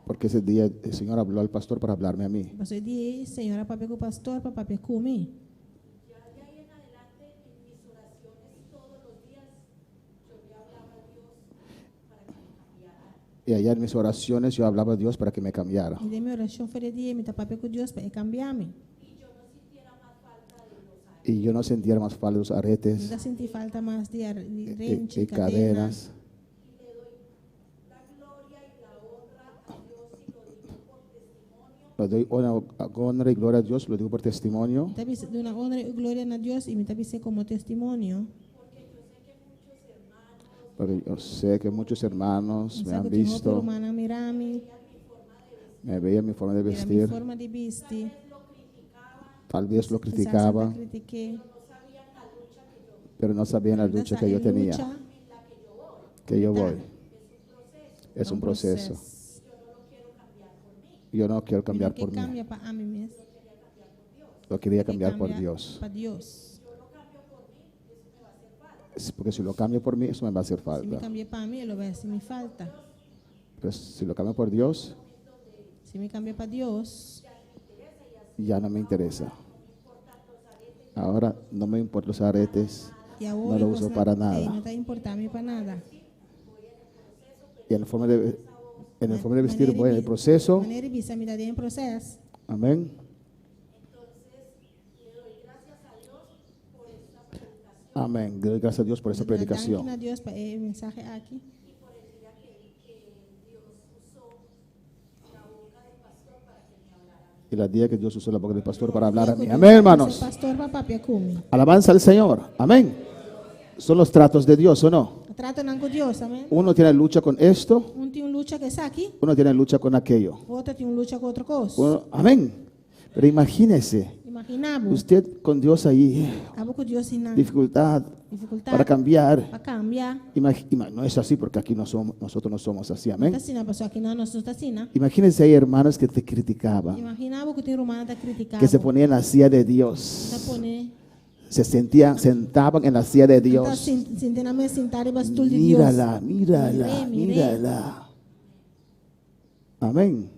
Speaker 7: Porque ese día el Señor habló al pastor para hablarme a mí.
Speaker 6: Pasobra e dia ei Señor a papia ku pastor pa papia ku mi.
Speaker 7: Y allá en mis oraciones yo hablaba a Dios para que me cambiara.
Speaker 6: I den mi orashon for e dia ei mi ta papia ku Dios pa e kambia mi.
Speaker 7: Y yo no sintiera más falta de los aretes.
Speaker 6: Mi no ta sinti falta mas di
Speaker 7: y
Speaker 6: renchi,
Speaker 7: y
Speaker 6: kadena.
Speaker 7: cadenas. Le doy honra y gloria a Dios, lo digo por testimonio.
Speaker 6: Mi ta bisa duna honra y gloria na Dios y mi ta bis'é como testimonio.
Speaker 7: Porque yo sé que muchos hermanos me
Speaker 6: Mi sa
Speaker 7: han
Speaker 6: ku tin hopi
Speaker 7: visto,
Speaker 6: rumannan mira mi,
Speaker 7: me veían mi forma de
Speaker 6: mira mi
Speaker 7: vestir,
Speaker 6: forma di bisti.
Speaker 7: tal vez lo
Speaker 6: Kisas nan
Speaker 7: criticaba,
Speaker 6: ta kritik'é.
Speaker 7: pero no sabían la
Speaker 6: Pero nan
Speaker 7: lucha
Speaker 6: sa
Speaker 7: que
Speaker 6: e
Speaker 7: yo tenía,
Speaker 6: lucha
Speaker 7: que yo
Speaker 6: ta.
Speaker 7: voy. Es un proceso. Yo no quiero
Speaker 6: Mi no
Speaker 7: cambiar
Speaker 6: ke
Speaker 7: por mí.
Speaker 6: kambia pa ami mes.
Speaker 7: Lo quería
Speaker 6: Mi ke
Speaker 7: cambiar por
Speaker 6: kambia
Speaker 7: Dios.
Speaker 6: pa Dios.
Speaker 7: Es porque si lo cambio por mí, eso me va a hacer
Speaker 6: Si mi
Speaker 7: falta.
Speaker 6: kambia pa mi, e lo bai hasi mi falta.
Speaker 7: Pero si lo cambio por Dios,
Speaker 6: Si mi kambia pa Dios,
Speaker 7: ya no me interesa. Ahora no me importan los aretes,
Speaker 6: y awor
Speaker 7: no lo
Speaker 6: e
Speaker 7: uso
Speaker 6: kosnan
Speaker 7: para
Speaker 6: ei
Speaker 7: nada.
Speaker 6: no ta importa mi pa nada.
Speaker 7: Y en forma de, en el forma de vestir voy en el proceso.
Speaker 6: Manera di bisa mi ta den proces.
Speaker 7: Amén. Amén. Doy gracias a Dios por esta
Speaker 6: Duna danki
Speaker 7: predicación.
Speaker 6: na Dios pa e mensahe aki.
Speaker 7: Y la día que Dios usó la boca del pastor para hablar a
Speaker 6: Dia
Speaker 7: mí.
Speaker 6: ku
Speaker 7: Amén,
Speaker 6: Dios usa
Speaker 7: hermanos.
Speaker 6: e pastor pa papia ku mi.
Speaker 7: Alabanza al Señor. Amén. Son los tratos de Dios, ¿o no?
Speaker 6: Tratonan ku Dios, amén.
Speaker 7: Uno tiene lucha con esto,
Speaker 6: Un tin un lucha ku esaki,
Speaker 7: uno tiene lucha con aquello.
Speaker 6: otro tin un lucha ku otro kos.
Speaker 7: Uno- amén. Pero imagínese,
Speaker 6: Imaginá bo,
Speaker 7: usted con Dios ahí,
Speaker 6: abo ku Dios einan,
Speaker 7: dificultad
Speaker 6: difikultat
Speaker 7: para cambiar.
Speaker 6: pa kambia.
Speaker 7: No es así porque aquí no somos, nosotros no somos así,
Speaker 6: No
Speaker 7: amén.
Speaker 6: ta asina, pasobra aki nos no ta asina.
Speaker 7: Imagínense ahí hermanos que te criticaban,
Speaker 6: Imaginá bo ku tin rumannan ta kritiká
Speaker 7: que se
Speaker 6: bo.
Speaker 7: ponían en la silla de
Speaker 6: Ta
Speaker 7: Dios,
Speaker 6: pone
Speaker 7: se sentían, sentaban en la silla de
Speaker 6: Ta
Speaker 7: Dios.
Speaker 6: sinti nan mes sintá riba stul di Dios.
Speaker 7: Mírala, mírala,
Speaker 6: Mir'é, mir'é.
Speaker 7: mírala. Amén.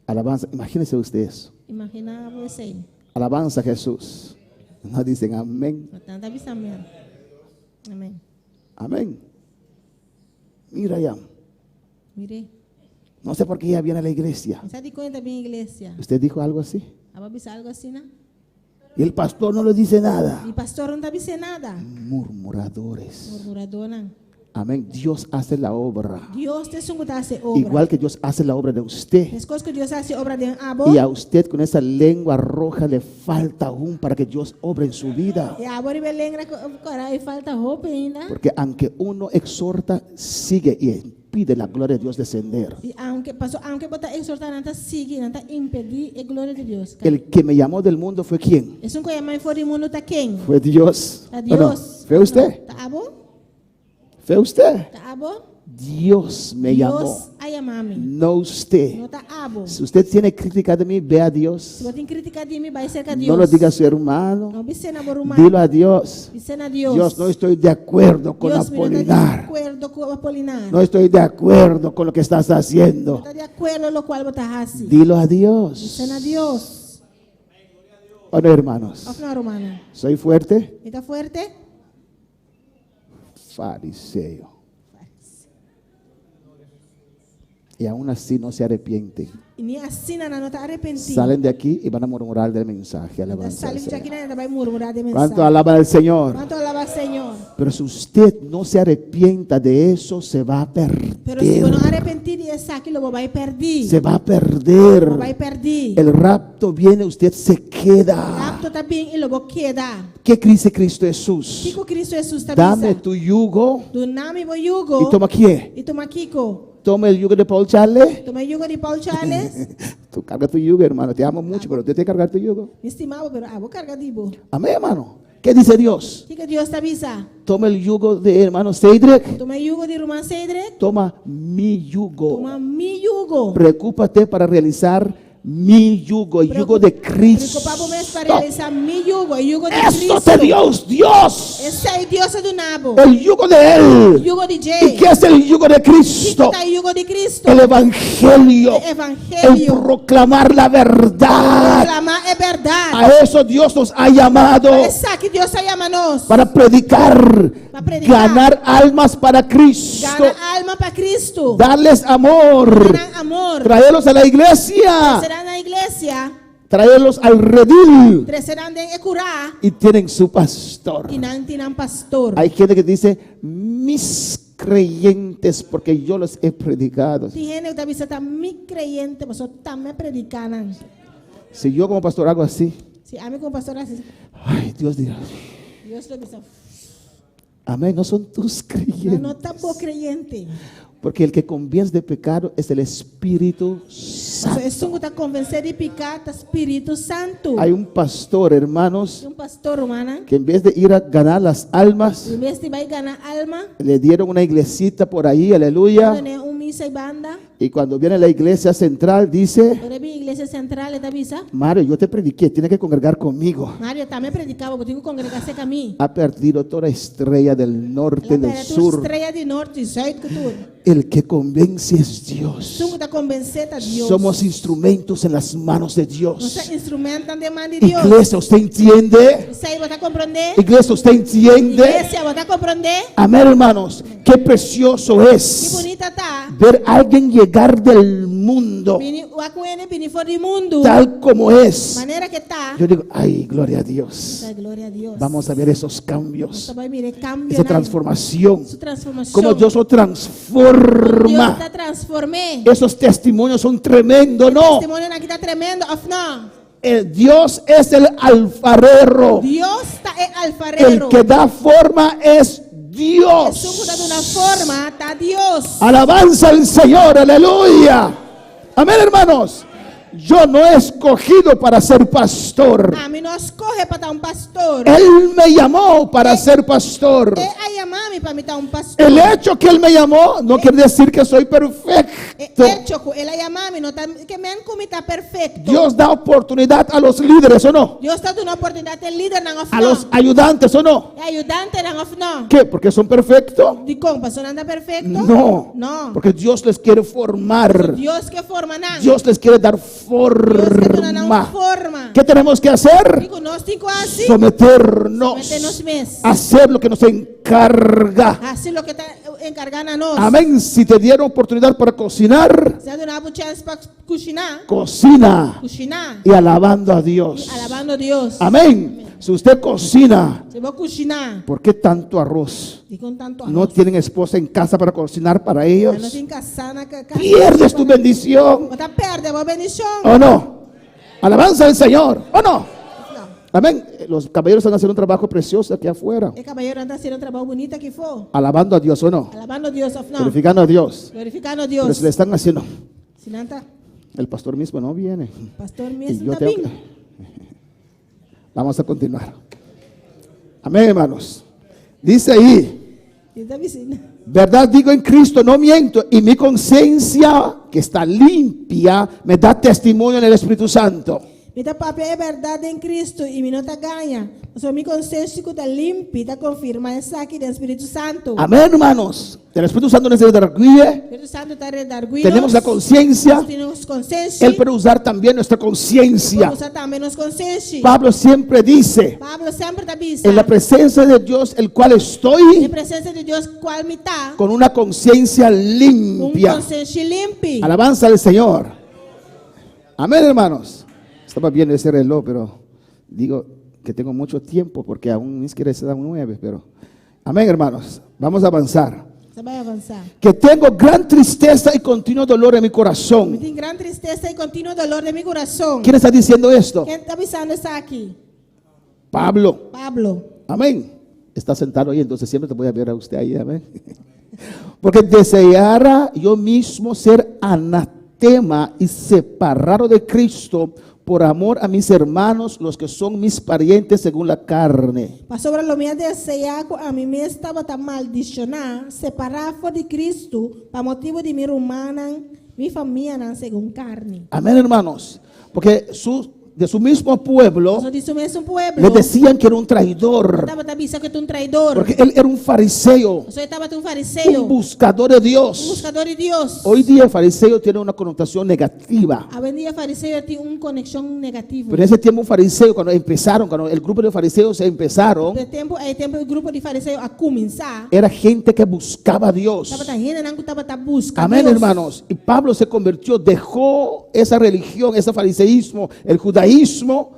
Speaker 7: Alabanza. Imagínense ustedes.
Speaker 6: Imaginá bo esei.
Speaker 7: Alabanza a Jesús. No dicen amén.
Speaker 6: No ta bisa amén. Amén.
Speaker 7: Amén. Mira ya.
Speaker 6: Mir'é.
Speaker 7: No sé por qué ella viene a la iglesia.
Speaker 6: Mi sa dikon e ta bin iglesia.
Speaker 7: ¿Usted dijo algo así?
Speaker 6: Abo a bisa algo asina?
Speaker 7: Y el pastor no le dice nada.
Speaker 6: I pastor no ta bis'é nada.
Speaker 7: Murmuradores.
Speaker 6: Murmuradónan.
Speaker 7: Amén. Dios hace la obra.
Speaker 6: Dios ta esun ku ta hasi obra.
Speaker 7: Igual que Dios hace la obra de usted.
Speaker 6: Meskos ku Dios ta hasi obra den abo.
Speaker 7: Y a usted con esa lengua roja le falta aún para que Dios obre en su vida.
Speaker 6: I abo riba e lengra kòrá e falta hopi ainda.
Speaker 7: Porque aunque uno exhorta, sigue y impide la gloria de Dios descender.
Speaker 6: I aunke, paso aunke bo ta exhortá, nan ta sigui, nan ta impedí e gloria di Dios.
Speaker 7: El que me llamó del mundo fue quién?
Speaker 6: Esun ku a yama mi for di mundu ta ken?
Speaker 7: Fue Dios.
Speaker 6: Ta
Speaker 7: ¿O no?
Speaker 6: Dios.
Speaker 7: ¿Fue usted?
Speaker 6: Ta abo?
Speaker 7: ¿Fue usted?
Speaker 6: Ta abo?
Speaker 7: Dios me llamó,
Speaker 6: Dios a yama mi.
Speaker 7: no usted.
Speaker 6: No ta abo.
Speaker 7: Si usted tiene crítica de mí, ve a Dios.
Speaker 6: Si bo tin krítika di mi, bai serka Dios.
Speaker 7: No lo diga a su hermano.
Speaker 6: No bis'é na bo ruman.
Speaker 7: Dilo a Dios.
Speaker 6: Bis'é na Dios.
Speaker 7: Dios, no estoy de acuerdo con
Speaker 6: Dios, mi no ta di
Speaker 7: Apolinar.
Speaker 6: akuerdo ku Apolinar.
Speaker 7: No estoy de acuerdo con lo que estás haciendo.
Speaker 6: No ta di akuerdo lokual bo ta hasi.
Speaker 7: Dilo a Dios.
Speaker 6: Bis'é na Dios.
Speaker 7: ¿O no, hermanos?
Speaker 6: Òf no, rumannan?
Speaker 7: ¿Soy fuerte?
Speaker 6: Mi ta fuerte?
Speaker 7: Fariseo. Y aún así no se arrepienten.
Speaker 6: I ni asina nan no ta arepentí.
Speaker 7: Salen de aquí y van a murmurar del mensaje.
Speaker 6: Nan ta
Speaker 7: Alabanza al
Speaker 6: sali djaki
Speaker 7: Señor.
Speaker 6: nan ta bai murmurá den
Speaker 7: ¿Cuánto
Speaker 6: mensahe.
Speaker 7: alaban al Señor?
Speaker 6: Kuantu alabá Señor?
Speaker 7: Pero si usted no se arrepienta de eso, se va a
Speaker 6: Pero si bo no
Speaker 7: perder.
Speaker 6: arepentí di esaki, lo bo bai pèrdí.
Speaker 7: Se va a
Speaker 6: Bo
Speaker 7: perder.
Speaker 6: bai pèrdí.
Speaker 7: El rapto viene, usted se queda.
Speaker 6: Rapto ta bin i lo bo keda.
Speaker 7: ¿Qué dice Cristo Jesús?
Speaker 6: Kiko Kristu Hesus ta
Speaker 7: Dame
Speaker 6: bisa?
Speaker 7: tu yugo
Speaker 6: Duna mi bo yugo.
Speaker 7: y toma qué?
Speaker 6: I tuma kiko?
Speaker 7: Toma el yugo de Paul Charles.
Speaker 6: Tuma e yugo di Paul Charles.
Speaker 7: Tú carga tu yugo, hermano. Te amo mucho, pero tú tienes que cargar tu yugo.
Speaker 6: Mi stima bo, pero abo karga di bo.
Speaker 7: Amén, hermano. ¿Qué dice Dios?
Speaker 6: Kiko Dios ta bisa?
Speaker 7: Toma el yugo de hermano Cedric.
Speaker 6: Tuma e yugo di ruman Cedric.
Speaker 7: Toma mi yugo.
Speaker 6: Tuma mi yugo.
Speaker 7: Preocúpate para realizar mi yugo, el yugo de Cristo.
Speaker 6: Preokupá bo mes pa realisá mi yugo, e yugo di
Speaker 7: Eso
Speaker 6: Cristo.
Speaker 7: te dio Dios.
Speaker 6: Esei Dios a duna bo.
Speaker 7: El yugo de Él.
Speaker 6: Yugo di dje.
Speaker 7: ¿Y qué es el yugo de
Speaker 6: Kiko
Speaker 7: Cristo?
Speaker 6: ta e yugo di Cristo?
Speaker 7: El Evangelio.
Speaker 6: E Evangelio.
Speaker 7: El proclamar la verdad.
Speaker 6: Proklamá e bèrdat.
Speaker 7: A eso Dios nos ha llamado.
Speaker 6: Pa esaki Dios a yama nos.
Speaker 7: Para predicar.
Speaker 6: Pa prediká.
Speaker 7: Ganar almas para Cristo.
Speaker 6: Gana alma pa Cristo.
Speaker 7: Darles amor.
Speaker 6: Duna nan amor.
Speaker 7: Traerlos a la iglesia.
Speaker 6: Trese nan na iglesia.
Speaker 7: Traerlos al redil.
Speaker 6: Trese nan den e kurá.
Speaker 7: Y tienen su pastor.
Speaker 6: I nan tin nan pastor.
Speaker 7: Hay gente que dice, mis creyentes, porque yo los he predicado.
Speaker 6: Tin hende ku ta bisa ta mi kreyente, pasobra ta mi a prediká nan.
Speaker 7: Si yo como pastor hago así,
Speaker 6: Si ami komo pastor hasi,
Speaker 7: ay, Dios dirá,
Speaker 6: Dios lo bisa,
Speaker 7: amén, no son tus
Speaker 6: nan no
Speaker 7: creyentes.
Speaker 6: ta bo kreyente.
Speaker 7: Porque el que convence de pecado es el Espíritu
Speaker 6: Pasobra
Speaker 7: Santo.
Speaker 6: esun ku ta konvensé di piká ta Spiritu Santu.
Speaker 7: Hay un pastor, hermanos,
Speaker 6: Tin un pastor, rumannan,
Speaker 7: que en vez de ir a ganar las almas,
Speaker 6: en bes di bai gana alma,
Speaker 7: le dieron una iglesita por ahí, aleluya.
Speaker 6: dun'é un misa i banda.
Speaker 7: Y cuando viene la iglesia central, dice,
Speaker 6: Ora e bin iglesia sentral e ta bisa,
Speaker 7: Mario, yo te prediqué, tienes que congregar conmigo.
Speaker 6: Mario, t'ami a prediká bo, bo tin ku kongregá serka mi.
Speaker 7: Ha perdido toda estrella del norte,
Speaker 6: El a
Speaker 7: del
Speaker 6: pèrdè tur
Speaker 7: sur.
Speaker 6: strea di nort i zùit ku tur.
Speaker 7: El que convence es Dios.
Speaker 6: Esun ku ta konvensé ta Dios.
Speaker 7: Somos instrumentos en las manos de
Speaker 6: Nos
Speaker 7: Dios.
Speaker 6: ta instrumentonan den man di Dios.
Speaker 7: Iglesia, ¿usted entiende?
Speaker 6: Esei bo ta komprondé?
Speaker 7: Iglesia, ¿usted entiende?
Speaker 6: Iglesia, bo ta komprondé?
Speaker 7: Amén, hermanos. Qué precioso
Speaker 6: Ki
Speaker 7: es
Speaker 6: bunita ta.
Speaker 7: ver a alguien llegar del mundo
Speaker 6: Bini, wak un hende bini for di mundu.
Speaker 7: tal como es.
Speaker 6: Manera ku ta.
Speaker 7: Yo digo, ay, gloria a Dios.
Speaker 6: Ta, gloria a Dios.
Speaker 7: Vamos a ver esos
Speaker 6: Nos
Speaker 7: cambios,
Speaker 6: ta bai mira e kambionan.
Speaker 7: esa transformación.
Speaker 6: Su transformashon.
Speaker 7: Como Dios lo
Speaker 6: Dios
Speaker 7: transforma.
Speaker 6: ta transform'é.
Speaker 7: Esos testimonios son tremendos, ¿no?
Speaker 6: Testimonionan aki ta tremendo, òf no?
Speaker 7: El Dios es el alfarero.
Speaker 6: Dios ta e
Speaker 7: El
Speaker 6: alfarero.
Speaker 7: que da forma es Dios.
Speaker 6: Esun ku ta duna forma ta Dios.
Speaker 7: Alabanza al Señor, aleluya. Amén, hermanos. Yo no he escogido para ser pastor.
Speaker 6: Ami no a skohe pa ta un pastor.
Speaker 7: Él me llamó para ser pastor.
Speaker 6: E a yama mi pa mi ta un pastor.
Speaker 7: El hecho que Él me llamó no quiere decir que soy
Speaker 6: E
Speaker 7: perfecto.
Speaker 6: echo ku el a yama mi no ta ke men ku mi ta perfekto.
Speaker 7: Dios da oportunidad a los líderes o no,
Speaker 6: Dios ta duna oportunidat e lidernan òf
Speaker 7: a
Speaker 6: no.
Speaker 7: los ayudantes o no.
Speaker 6: E ayudantenan òf no.
Speaker 7: ¿Qué? ¿Porque son perfectos?
Speaker 6: Dikon? Pasobra nan ta perfekto?
Speaker 7: No.
Speaker 6: No.
Speaker 7: Porque Dios les quiere formar.
Speaker 6: Dios ke forma nan.
Speaker 7: Dios les quiere dar
Speaker 6: Dios ke duna nan un
Speaker 7: forma.
Speaker 6: forma.
Speaker 7: ¿Qué tenemos que hacer?
Speaker 6: Kiko nos tin ku hasi?
Speaker 7: Someternos.
Speaker 6: Somete nos mes.
Speaker 7: Hacer lo que nos encarga.
Speaker 6: Hasi loke ta enkargá na nos.
Speaker 7: Amén. Si te dieron oportunidad para cocinar,
Speaker 6: Si a duna bo chèns pa kushiná,
Speaker 7: cocina
Speaker 6: kushiná.
Speaker 7: y alabando a Dios.
Speaker 6: I alabando Dios.
Speaker 7: Amén. Si usted cocina,
Speaker 6: Si bo kushiná,
Speaker 7: ¿por qué tanto arroz?
Speaker 6: dikon tantu
Speaker 7: ¿No
Speaker 6: arroz?
Speaker 7: tienen esposa en casa para cocinar para
Speaker 6: No
Speaker 7: ellos?
Speaker 6: tin kasá na kas.
Speaker 7: Pierdes tu bendición.
Speaker 6: Bo ta pèrdè bo bendishon.
Speaker 7: ¿O no? Alabanza al Señor. ¿O no?
Speaker 6: No.
Speaker 7: Amén. Los caballeros están haciendo un trabajo precioso aquí afuera.
Speaker 6: E kabayeronan ta hasiendo un trabou bunita aki afó.
Speaker 7: Alabando a Dios o no.
Speaker 6: Alabando Dios òf no.
Speaker 7: Glorificando a Dios.
Speaker 6: Glorifikando
Speaker 7: Pero
Speaker 6: Dios.
Speaker 7: si le están haciendo,
Speaker 6: Si nan ta,
Speaker 7: el pastor mismo no viene.
Speaker 6: pastor
Speaker 7: Y
Speaker 6: mes
Speaker 7: yo
Speaker 6: no ta
Speaker 7: tengo
Speaker 6: bin.
Speaker 7: que- Vamos a continuar. Amén, hermanos. Dice ahí,
Speaker 6: E ta bisando.
Speaker 7: verdad digo en Cristo, no miento, y mi conciencia que está limpia me da testimonio en el Espíritu Santo.
Speaker 6: Mi ta papia e bèrdat den Kristu i mi no ta gaña, pasobra mi konsenshi ku ta limpi ta konfirmá esaki den Spiritu Santu.
Speaker 7: Amén, hermanos. El Espíritu Santo nos redarguye.
Speaker 6: Spiritu Santu ta redarguí
Speaker 7: Tenemos
Speaker 6: nos.
Speaker 7: la conciencia.
Speaker 6: Nos tin nos konsenshi.
Speaker 7: Él puede usar también nuestra conciencia.
Speaker 6: Por usa tambe nos konsenshi.
Speaker 7: Pablo siempre dice,
Speaker 6: Pablo semper ta bisa,
Speaker 7: en la presencia de Dios, el cual estoy
Speaker 6: Den presensia di Dios kual mi ta,
Speaker 7: con una conciencia
Speaker 6: un
Speaker 7: limpia.
Speaker 6: konsenshi limpi.
Speaker 7: Alabanza al Señor. Amén, hermanos. Estaba viendo ese reloj, pero digo que tengo mucho tiempo porque aún ni siquiera se dan nueve, pero amén, hermanos. Vamos a avanzar.
Speaker 6: Nos ta bai avansá.
Speaker 7: Que tengo gran tristeza y continuo dolor en mi
Speaker 6: Mi
Speaker 7: corazón.
Speaker 6: tin gran tristesa i kontinuo dolor den mi kurason.
Speaker 7: ¿Quién está diciendo esto?
Speaker 6: Ken ta bisando esaki?
Speaker 7: Pablo.
Speaker 6: Pablo.
Speaker 7: Amén. Está sentado ahí, entonces siempre te voy a ver a usted ahí. Amén. Porque deseara yo mismo ser anatema y separado de Cristo por amor a mis hermanos, los que son mis parientes según la carne.
Speaker 6: Pasobra lo mi a deseá ku ami mes tabata maldishoná, separá for di Kristu, pa motibu di mi rumannan, mi famianan segun karni.
Speaker 7: Amén, hermanos. Porque su, de su mismo pueblo
Speaker 6: Pasobra di su mesun pueblo
Speaker 7: le decían que era un traidor.
Speaker 6: tabata bisa ku e ta un traidor.
Speaker 7: Porque él era un fariseo,
Speaker 6: Pasobra e tabata un fariseo,
Speaker 7: un buscador de
Speaker 6: un
Speaker 7: Dios.
Speaker 6: buskador di Dios.
Speaker 7: Hoy día el fariseo tiene una connotación negativa.
Speaker 6: Awendia fariseo tin un konekshon negativo.
Speaker 7: Pero en ese tiempo un fariseo, cuando empezaron, cuando el grupo de fariseos empezaron,
Speaker 6: E tempu ei, tempu e grupo di fariseo a kuminsá,
Speaker 7: era gente que buscaba a Dios.
Speaker 6: tabata hendenan ku tabata buska
Speaker 7: Amén,
Speaker 6: Dios.
Speaker 7: hermanos. Y Pablo se convirtió, dejó esa religión, ese fariseísmo, el judaísmo,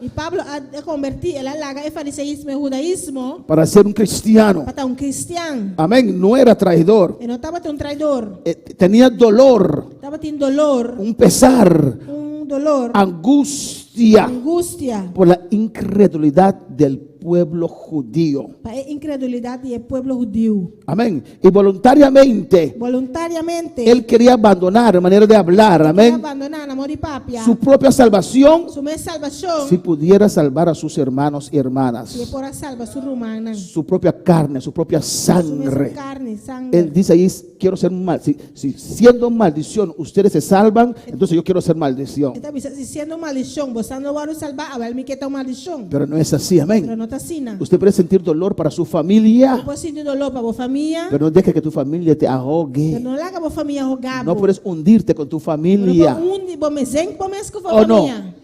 Speaker 6: I Pablo a konvertí, el a laga e fariseísmo, e hudaísmo,
Speaker 7: para ser un cristiano.
Speaker 6: pa ta un kristian.
Speaker 7: Amén. No era traidor.
Speaker 6: E no tabata un traidor.
Speaker 7: Tenía dolor,
Speaker 6: Tabatin dolor,
Speaker 7: un pesar,
Speaker 6: un dolor,
Speaker 7: angustia
Speaker 6: angustia
Speaker 7: por la incredulidad del pueblo judío.
Speaker 6: pa e inkredulidat di e pueblo hudiu.
Speaker 7: Amén. Y voluntariamente
Speaker 6: Voluntariamente,
Speaker 7: él quería abandonar, manera de hablar,
Speaker 6: el a
Speaker 7: amén,
Speaker 6: bandoná, na moda di papia,
Speaker 7: su propia salvación
Speaker 6: su mes salbashon,
Speaker 7: si pudiera salvar a sus hermanos y
Speaker 6: si e
Speaker 7: hermanas,
Speaker 6: por a salba su rumannan,
Speaker 7: su propia carne, su propia
Speaker 6: su mes
Speaker 7: sangre.
Speaker 6: karni, sanger.
Speaker 7: Él dice ahí, quiero ser mal, si, si siendo maldición ustedes se salvan, entonces yo quiero ser maldición.
Speaker 6: E ta bisa, si siendo maldishon, boso lo wòrdu salbá, awèl mi ke ta un maldishon.
Speaker 7: Pero no es así,
Speaker 6: Pero
Speaker 7: amén.
Speaker 6: no ta asina.
Speaker 7: Usted puede sentir dolor para su familia,
Speaker 6: Bo por sinti doló pa bo famia,
Speaker 7: pero no deje que tu familia te
Speaker 6: pero
Speaker 7: ahogue.
Speaker 6: no laga bo famia hogá
Speaker 7: No
Speaker 6: bo.
Speaker 7: puedes hundirte con tu
Speaker 6: No
Speaker 7: familia.
Speaker 6: por hundi bo mes, zenk bo mes ku bo
Speaker 7: Oh, no.
Speaker 6: famia.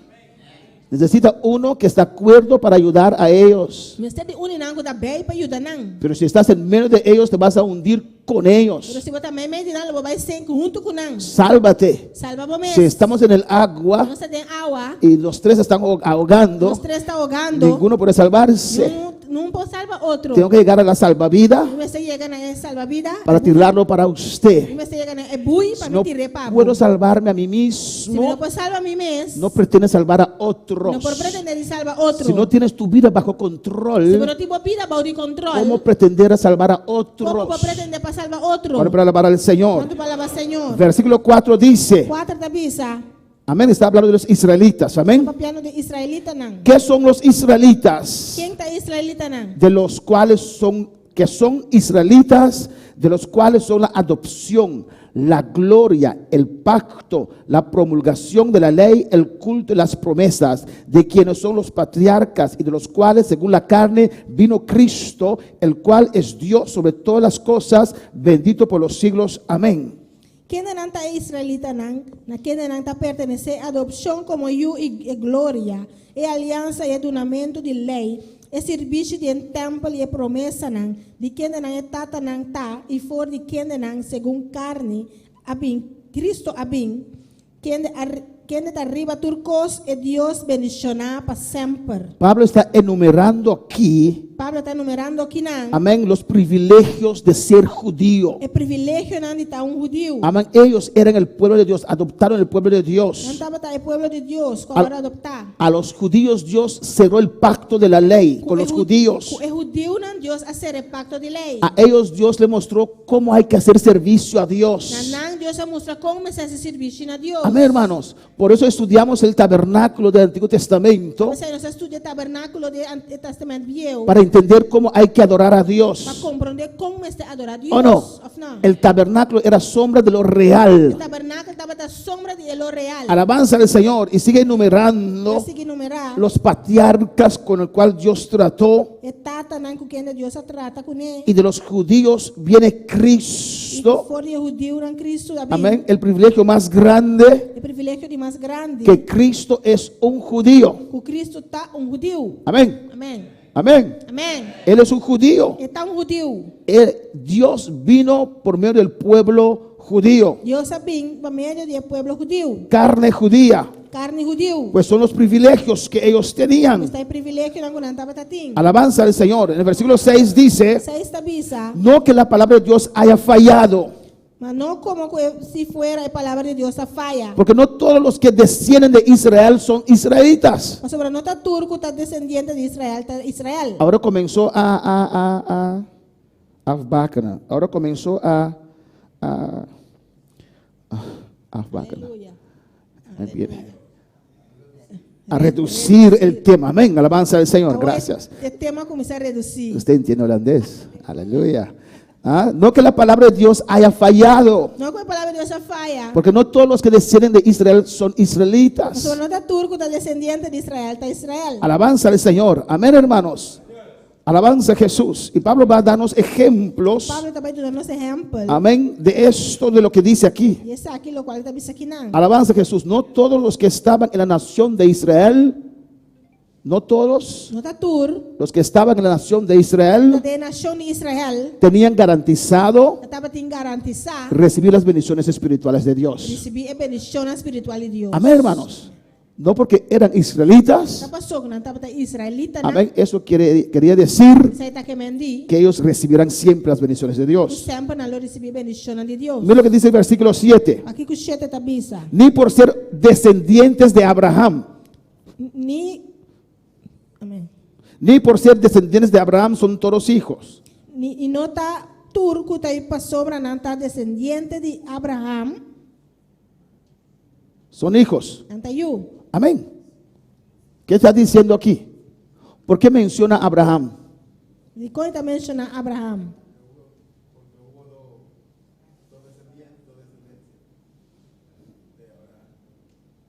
Speaker 7: Necesita uno que está acuerdo para ayudar a ellos.
Speaker 6: Mester di un di nan ku ta bei pa yuda nan.
Speaker 7: Pero si estás en medio de ellos, te vas a hundir con
Speaker 6: Pero
Speaker 7: ellos.
Speaker 6: si bo ta meimei di nan, lo bo bai senk huntu ku nan.
Speaker 7: Sálvate.
Speaker 6: Salba bo mes.
Speaker 7: Si estamos en el agua
Speaker 6: Nos ta den awa,
Speaker 7: y los tres están ahogando,
Speaker 6: nos tres ta hogando,
Speaker 7: ninguno puede salvarse.
Speaker 6: Niun por salba otro.
Speaker 7: Tengo que llegar a la salvavida
Speaker 6: Mi mester yega na e salbabida.
Speaker 7: para tirarlo para usted.
Speaker 6: Mi mester yega na e bui pa
Speaker 7: Si
Speaker 6: mi
Speaker 7: no
Speaker 6: tir'é pa bo.
Speaker 7: puedo salvarme a mí
Speaker 6: Si mi no
Speaker 7: mismo,
Speaker 6: por salba mi mes,
Speaker 7: no pretende salvar a otros.
Speaker 6: no por pretendé di salba otro.
Speaker 7: Si no tienes tu vida bajo
Speaker 6: Si
Speaker 7: control,
Speaker 6: bo no tin bo bida bou di control,
Speaker 7: ¿cómo pretender a salvar a
Speaker 6: kon bo por
Speaker 7: otros?
Speaker 6: pretendé pa salba otro?
Speaker 7: Ahora para alabar al Señor.
Speaker 6: Kuantu pa alabá Señor?
Speaker 7: Versículo 4 dice,
Speaker 6: 4 ta bisa.
Speaker 7: amén, está hablando de los israelitas, amén.
Speaker 6: Papiando di israelitanan.
Speaker 7: ¿Qué son los israelitas?
Speaker 6: Ken ta israelitanan?
Speaker 7: De los cuales son, que son israelitas, de los cuales son la adopción, la gloria, el pacto, la promulgación de la ley, el culto y las promesas, de quienes son los patriarcas y de los cuales, según la carne, vino Cristo, el cual es Dios sobre todas las cosas, bendito por los siglos. Amén.
Speaker 6: Kendenan ta e israelitanan, na kendenan ta pertenesé adopshon komo yu i e gloria, e aliansa i e dunamentu di lei, e sirbishi den tèmpel i e promesanan, di kendenan e tatanan ta i for di kendenan segun karni a bin Kristu a bin, kende a kende ta riba tur kos, e Dios bendishoná pa semper.
Speaker 7: Pablo está enumerando aquí,
Speaker 6: Pablo ta enumerando akinan.
Speaker 7: amén, los privilegios de ser judío.
Speaker 6: E privilegionan di ta un hudiu.
Speaker 7: Amén, ellos eran el pueblo de Dios, adoptaron el pueblo de
Speaker 6: Nan
Speaker 7: Dios.
Speaker 6: tabata e pueblo di Dios ku a wòrdu adoptá.
Speaker 7: A los judíos Dios cerró el pacto de la ley
Speaker 6: Ku
Speaker 7: con
Speaker 6: e
Speaker 7: los judíos.
Speaker 6: Ku e hudiunan Dios a sera e pakto di lei.
Speaker 7: A ellos Dios le mostró cómo hay que hacer servicio a Dios.
Speaker 6: Na nan Dios a mustra kon mester hasi sirbishi na Dios.
Speaker 7: Amén, hermanos. Por eso estudiamos el tabernáculo del Antiguo Testamento
Speaker 6: P'esei nos a studia tabernákulo di e Tèstamènt Bieu
Speaker 7: para entender cómo hay que adorar a
Speaker 6: pa
Speaker 7: Dios.
Speaker 6: komprondé kon mester adorá Dios.
Speaker 7: ¿O no?
Speaker 6: Òf no?
Speaker 7: El tabernáculo era sombra de lo
Speaker 6: E
Speaker 7: real.
Speaker 6: tabernákulo tabata sombra di e lo real.
Speaker 7: Alabanza al Señor. Y sigue enumerando
Speaker 6: Ta sigui numerá
Speaker 7: los patriarcas con el cual Dios trató.
Speaker 6: e tatanan ku kende Dios a trata kuné.
Speaker 7: Y de los judíos viene
Speaker 6: I
Speaker 7: Cristo.
Speaker 6: for di e hudiunan Cristo a bin.
Speaker 7: Amén. El privilegio más grande
Speaker 6: E privilegio di mas grandi
Speaker 7: que Cristo es un judío.
Speaker 6: ku Cristo ta un hudiu.
Speaker 7: Amén.
Speaker 6: Amèn.
Speaker 7: Amén.
Speaker 6: Amèn.
Speaker 7: Él es un judío.
Speaker 6: E ta un hudiu.
Speaker 7: Él- Dios vino por medio del pueblo judío.
Speaker 6: Dios a bin pa medio di e pueblo hudiu.
Speaker 7: Carne judía.
Speaker 6: Karni hudiu.
Speaker 7: Pues son los privilegios que ellos tenían.
Speaker 6: Pues ta e privilegionan ku nan tabata tin.
Speaker 7: Alabanza al Señor. En el versículo 6 dice,
Speaker 6: 6 ta bisa,
Speaker 7: no que la palabra de Dios haya fallado,
Speaker 6: Ma no komo ku e si fuera e palabra di Dios a faya.
Speaker 7: porque no todos los que descienden de Israel son israelitas.
Speaker 6: Pasobra no ta tur ku ta desendiente di Israel ta Israel.
Speaker 7: Ahora comenzó a, a, a, a, afbakenen. Ahora comenzó a, a, a afbakenen.
Speaker 6: Aleluya.
Speaker 7: Ahí viene. A reducir el tema. Amén. Alabanza al Señor.
Speaker 6: Awor
Speaker 7: Gracias.
Speaker 6: E tema a kuminsá redusí.
Speaker 7: Usted entiende holandés. Aleluya. Ah, No que la palabra de Dios haya fallado.
Speaker 6: No ku e palabra di Dios a faya.
Speaker 7: Porque no todos los que descienden de Israel son israelitas.
Speaker 6: Pasobra no ta tur ku ta desendiente di Israel ta Israel.
Speaker 7: Alabanza al Señor. Amén, hermanos. Alabanza a Jesús. Y Pablo va a darnos ejemplos.
Speaker 6: Pablo ta bai duna nos ehèmpel.
Speaker 7: Amén. De esto, de lo que dice aquí.
Speaker 6: Di esaki lokual e ta bisa akinan.
Speaker 7: Alabanza a Jesús. No todos los que estaban en la nación de Israel, no todos
Speaker 6: No ta tur
Speaker 7: los que estaban en la nación de
Speaker 6: ta
Speaker 7: Israel
Speaker 6: den nashon di Israel
Speaker 7: tenían garantizado
Speaker 6: tabatin garantisá
Speaker 7: recibir las bendiciones espirituales de Dios.
Speaker 6: risibí e bendishonnan spiritual di Dios.
Speaker 7: Amén, hermanos. No porque eran israelitas.
Speaker 6: Ta pasó ku nan tabata israelitanan.
Speaker 7: Amén. Eso quiere, quería decir
Speaker 6: Esei ta ke men di
Speaker 7: que ellos recibirán siempre las bendiciones de
Speaker 6: ku
Speaker 7: Dios.
Speaker 6: semper nan lo risibí bendishonnan di Dios.
Speaker 7: Mira lo que dice el versículo 7.
Speaker 6: Aki ku shete ta bisa,
Speaker 7: Ni por ser descendientes de Abraham,
Speaker 6: Ni Amén.
Speaker 7: ni por ser descendientes de Abraham son todos hijos.
Speaker 6: Ni i no ta tur ku ta pasobra nan ta desendiente di Abraham,
Speaker 7: Son hijos.
Speaker 6: nan ta yu.
Speaker 7: Amén. ¿Qué está diciendo aquí? ¿Por qué menciona a Abraham?
Speaker 6: Dikon e ta menshoná Abraham?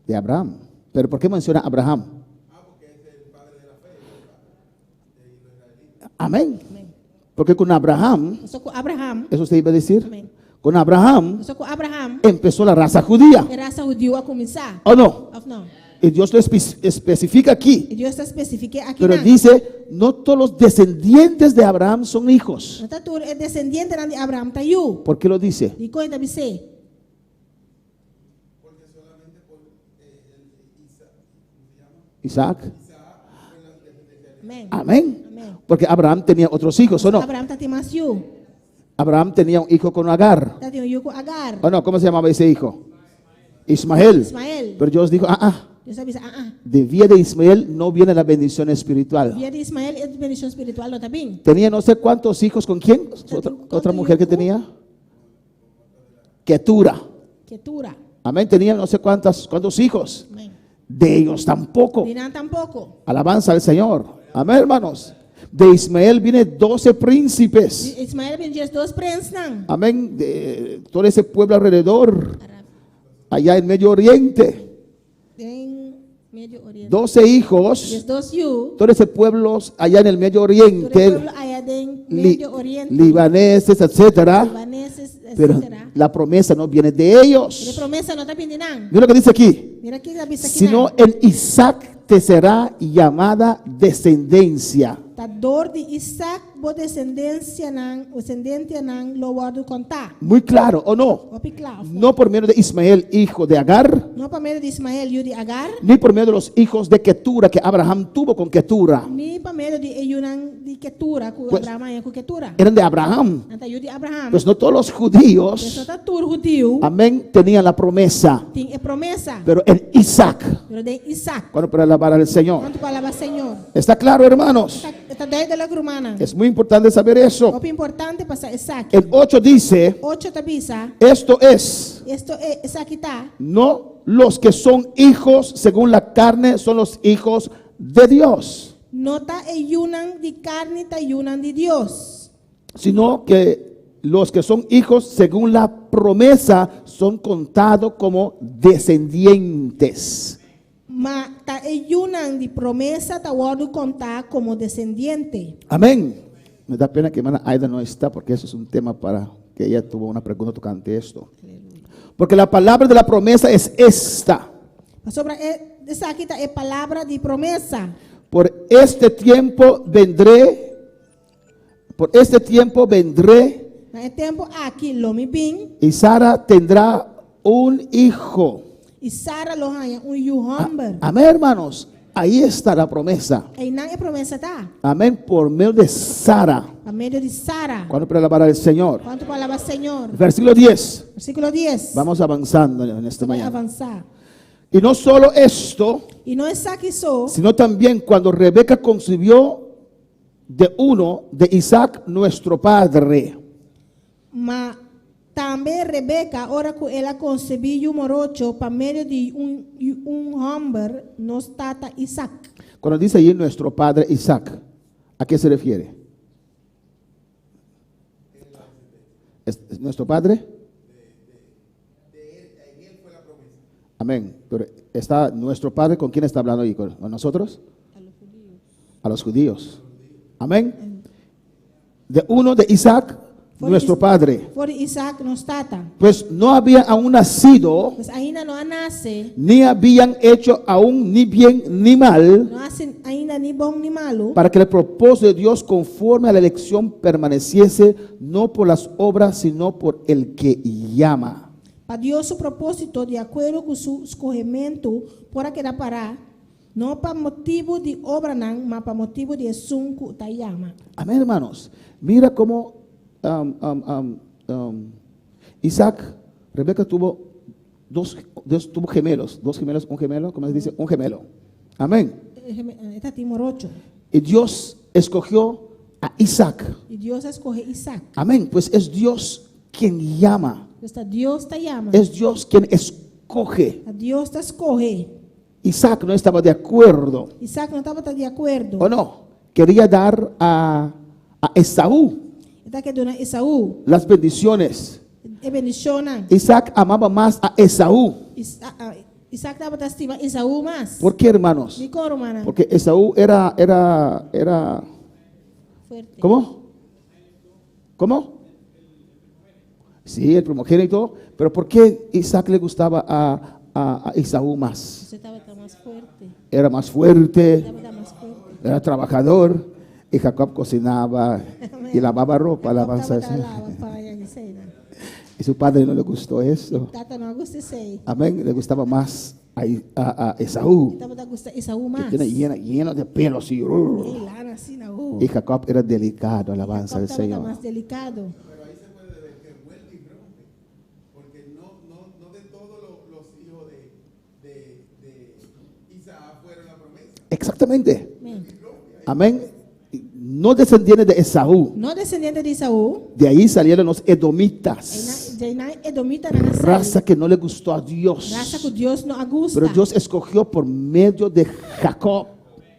Speaker 7: De Abraham. ¿Pero por qué menciona a Abraham? Amén. Porque con Abraham,
Speaker 6: Pasobra ku Abraham,
Speaker 7: eso usted iba a decir,
Speaker 6: Amén.
Speaker 7: con Abraham
Speaker 6: Pasobra ku Abraham,
Speaker 7: empezó la raza judía.
Speaker 6: e rasa hudiu a kuminsá.
Speaker 7: ¿O no?
Speaker 6: Òf no?
Speaker 7: Y Dios lo especifica aquí.
Speaker 6: I Dios ta spesifik'é aki
Speaker 7: Pero
Speaker 6: nan.
Speaker 7: dice, no todos los descendientes de Abraham son hijos.
Speaker 6: No ta tur e desendientenan di Abraham ta yu.
Speaker 7: ¿Por qué lo dice?
Speaker 6: Dikon e ta bis'é?
Speaker 7: Isaac.
Speaker 6: Amén.
Speaker 7: Amén.
Speaker 6: Amén.
Speaker 7: Porque Abraham tenía otros hijos, ¿o no?
Speaker 6: Abraham tatin mas yu.
Speaker 7: Abraham tenía un hijo con Agar.
Speaker 6: Tatin un yu ku Agar.
Speaker 7: ¿O no? ¿Cómo se llamaba ese hijo? Ismael.
Speaker 6: Ismael.
Speaker 7: Pero Dios dijo, ah, ah,
Speaker 6: Dios a bisa, ah, ah.
Speaker 7: de vía de Ismael no viene la bendición espiritual.
Speaker 6: Via di Ismael e bendishon spiritual no ta bin.
Speaker 7: Tenía no sé cuántos hijos con quién. Otra, otra mujer que tenía. Ketura.
Speaker 6: Ketura.
Speaker 7: Amén. Tenía no sé cuántas, cuántos hijos.
Speaker 6: Amén.
Speaker 7: De ellos tampoco.
Speaker 6: Di nan tampoko.
Speaker 7: Alabanza al Señor. Amén, hermanos. De Ismael viene 12 príncipes.
Speaker 6: Di Ismael a bin diesdos prensnan.
Speaker 7: Amén. De todo ese pueblo alrededor. Allá en Medio Oriente.
Speaker 6: Den Medio Oriente.
Speaker 7: 12 hijos.
Speaker 6: 12 yu.
Speaker 7: Todo ese pueblo allá en el Medio
Speaker 6: Tur e
Speaker 7: Oriente.
Speaker 6: pueblo aya den Medio Oriente.
Speaker 7: Libaneses, etcétera.
Speaker 6: Libaneses,
Speaker 7: Pero
Speaker 6: etcétera.
Speaker 7: la promesa no viene de
Speaker 6: Pero e
Speaker 7: ellos.
Speaker 6: promesa no ta bin di nan.
Speaker 7: Mira lo que dice aquí.
Speaker 6: Mira kiko ta bisa aki
Speaker 7: Sino
Speaker 6: nan.
Speaker 7: en Isaac te será llamada descendencia.
Speaker 6: Ta dor di Isaac bo desendensianan, desendientenan lo wòrdu kontá.
Speaker 7: Muy claro, ¿o no?
Speaker 6: Hopi kla, òf no?
Speaker 7: No por medio de Ismael, hijo de Agar,
Speaker 6: No pa medio di Ismael, yu di Agar,
Speaker 7: ni por medio de los hijos de Ketura que Abraham tuvo con Ketura.
Speaker 6: ni pa medio di e yunan di Ketura, ku
Speaker 7: Pues,
Speaker 6: Abraham a haña ku Ketura.
Speaker 7: Eran de Abraham.
Speaker 6: Nan ta yu di Abraham.
Speaker 7: Pues no todos los
Speaker 6: Pues no
Speaker 7: judíos,
Speaker 6: ta tur hudiu
Speaker 7: amén, tenían la promesa.
Speaker 6: tin e promesa.
Speaker 7: Pero en Isaac,
Speaker 6: Pero den Isaac.
Speaker 7: cuando para alabar al Señor.
Speaker 6: Kuantu ku alabá Señor?
Speaker 7: ¿Está claro, hermanos?
Speaker 6: Ta duidelijk, rumannan.
Speaker 7: Es muy importante saber eso.
Speaker 6: Hopi importante pa sa esaki.
Speaker 7: El 8 dice,
Speaker 6: Ocho ta bisa,
Speaker 7: esto es,
Speaker 6: esto e, esaki ta,
Speaker 7: no los que son hijos según la carne son los hijos de Dios,
Speaker 6: no ta e yunan di karni ta yunan di Dios,
Speaker 7: sino que Los que son hijos según la promesa son contados como descendientes.
Speaker 6: Ma ta e yunan di promesa ta wòrdu kontá komo desendiente.
Speaker 7: Amén. Me da pena que hermana Aida no está porque eso es un tema para que ella tuvo una pregunta tocante esto. Porque la palabra de la promesa es esta.
Speaker 6: Pasobra e, esaki ta e palabra di promesa.
Speaker 7: Por este tiempo vendré, por este tiempo vendré.
Speaker 6: Na e tempu aki lo mi bin.
Speaker 7: Y Sara tendrá un hijo.
Speaker 6: I Sara lo haña un yu hòmber.
Speaker 7: Amén, hermanos. Ahí está la promesa.
Speaker 6: Einan e promesa ta.
Speaker 7: Amén. Por medio de Sara.
Speaker 6: Pa medio di Sara.
Speaker 7: ¿Cuánto para alabar al Señor?
Speaker 6: Kuantu pa alabá Señor?
Speaker 7: Versículo 10.
Speaker 6: Versíkulo 10.
Speaker 7: Vamos avanzando en esta
Speaker 6: Nos ta bai
Speaker 7: mañana.
Speaker 6: avansá.
Speaker 7: Y no solo esto,
Speaker 6: I no esaki so,
Speaker 7: sino también cuando Rebeca concibió de uno de Isaac nuestro padre.
Speaker 6: Ma tambe Rebeka, ora ku el a konsebí yu morocho pa medio di un un hòmber, nos tata Isak.
Speaker 7: Cuando dice allí nuestro padre Isaac, ¿a qué se refiere? ¿Es nuestro padre? Amén. Pero está nuestro padre, ¿con quién está hablando ahí? ¿Con nosotros? A los judíos. Amén. De uno de Isaac, nuestro padre.
Speaker 6: For di Isaac, nos tata.
Speaker 7: Pues no había aún nacido,
Speaker 6: Pues ainda no a nase,
Speaker 7: ni habían hecho aún ni bien ni mal,
Speaker 6: no a hasi ainda ni bon ni malu,
Speaker 7: para que el propósito de Dios conforme a la elección permaneciese, no por las obras, sino por el que llama.
Speaker 6: Pa Dios su propósito di akuerdo ku su skohementu por a keda pará, no pa motibu di obranan, ma pa motibu di esun ku ta yama.
Speaker 7: Amén, hermanos. Mira cómo Isaac, Rebeca tuvo dos, dos, tuvo gemelos, dos gemelos, un gemelo, ¿cómo se dice? Un gemelo. Amén.
Speaker 6: E ta tin morocho.
Speaker 7: Y Dios escogió a Isaac.
Speaker 6: Y Dios a skohe Isaac.
Speaker 7: Amén. Pues es Dios quien llama.
Speaker 6: Pues ta Dios ta yama.
Speaker 7: Es Dios quien escoge.
Speaker 6: Ta Dios ta skohe.
Speaker 7: Isaac no estaba de acuerdo.
Speaker 6: Isaac no tabata di akuerdo.
Speaker 7: ¿O no? Quería dar a, a Esaú.
Speaker 6: E ta ke duna Esaú.
Speaker 7: Las bendiciones.
Speaker 6: E bendishonnan.
Speaker 7: Isaac amaba más a Esaú.
Speaker 6: Isaac tabata stima Esaú mas.
Speaker 7: ¿Por qué, hermanos?
Speaker 6: Dikon, rumannan?
Speaker 7: Porque Esaú era, era, era.
Speaker 6: Fuerte.
Speaker 7: ¿Cómo? ¿Cómo? Sí, el primogénito. Pero ¿por qué Isaac le gustaba a, a, a Esaú más?
Speaker 6: Tabata mas fuerte.
Speaker 7: Era más fuerte.
Speaker 6: Tabata mas fuerte.
Speaker 7: Era trabajador. Y Jacob cocinaba y lavaba ropa. Alabanza al Señor. Y su padre no le gustó eso.
Speaker 6: Tata no a gusta esei.
Speaker 7: Amén. Le gustaba más a, a, a Esaú.
Speaker 6: Tabata gusta Esaú
Speaker 7: Que
Speaker 6: mas.
Speaker 7: tiene lleno, lleno de pelos y,
Speaker 6: E lana asina, oh.
Speaker 7: y Jacob era delicado, alabanza
Speaker 6: Jacob
Speaker 7: al
Speaker 6: tabata
Speaker 7: Señor.
Speaker 6: mas delicado.
Speaker 2: Pero ahí se puede ver que Weldy rompe, porque no, no, no de todos los hijos de, de, de Isaac fueron la promesa.
Speaker 7: Exactamente. Amén. No descendientes de Esaú.
Speaker 6: No descendiente di Esaú.
Speaker 7: De ahí salieron los edomitas.
Speaker 6: Di einan edomitanan a sali.
Speaker 7: Raza que no le gustó a Dios.
Speaker 6: Rasa ku Dios no a gusta.
Speaker 7: Pero Dios escogió por medio de Jacob.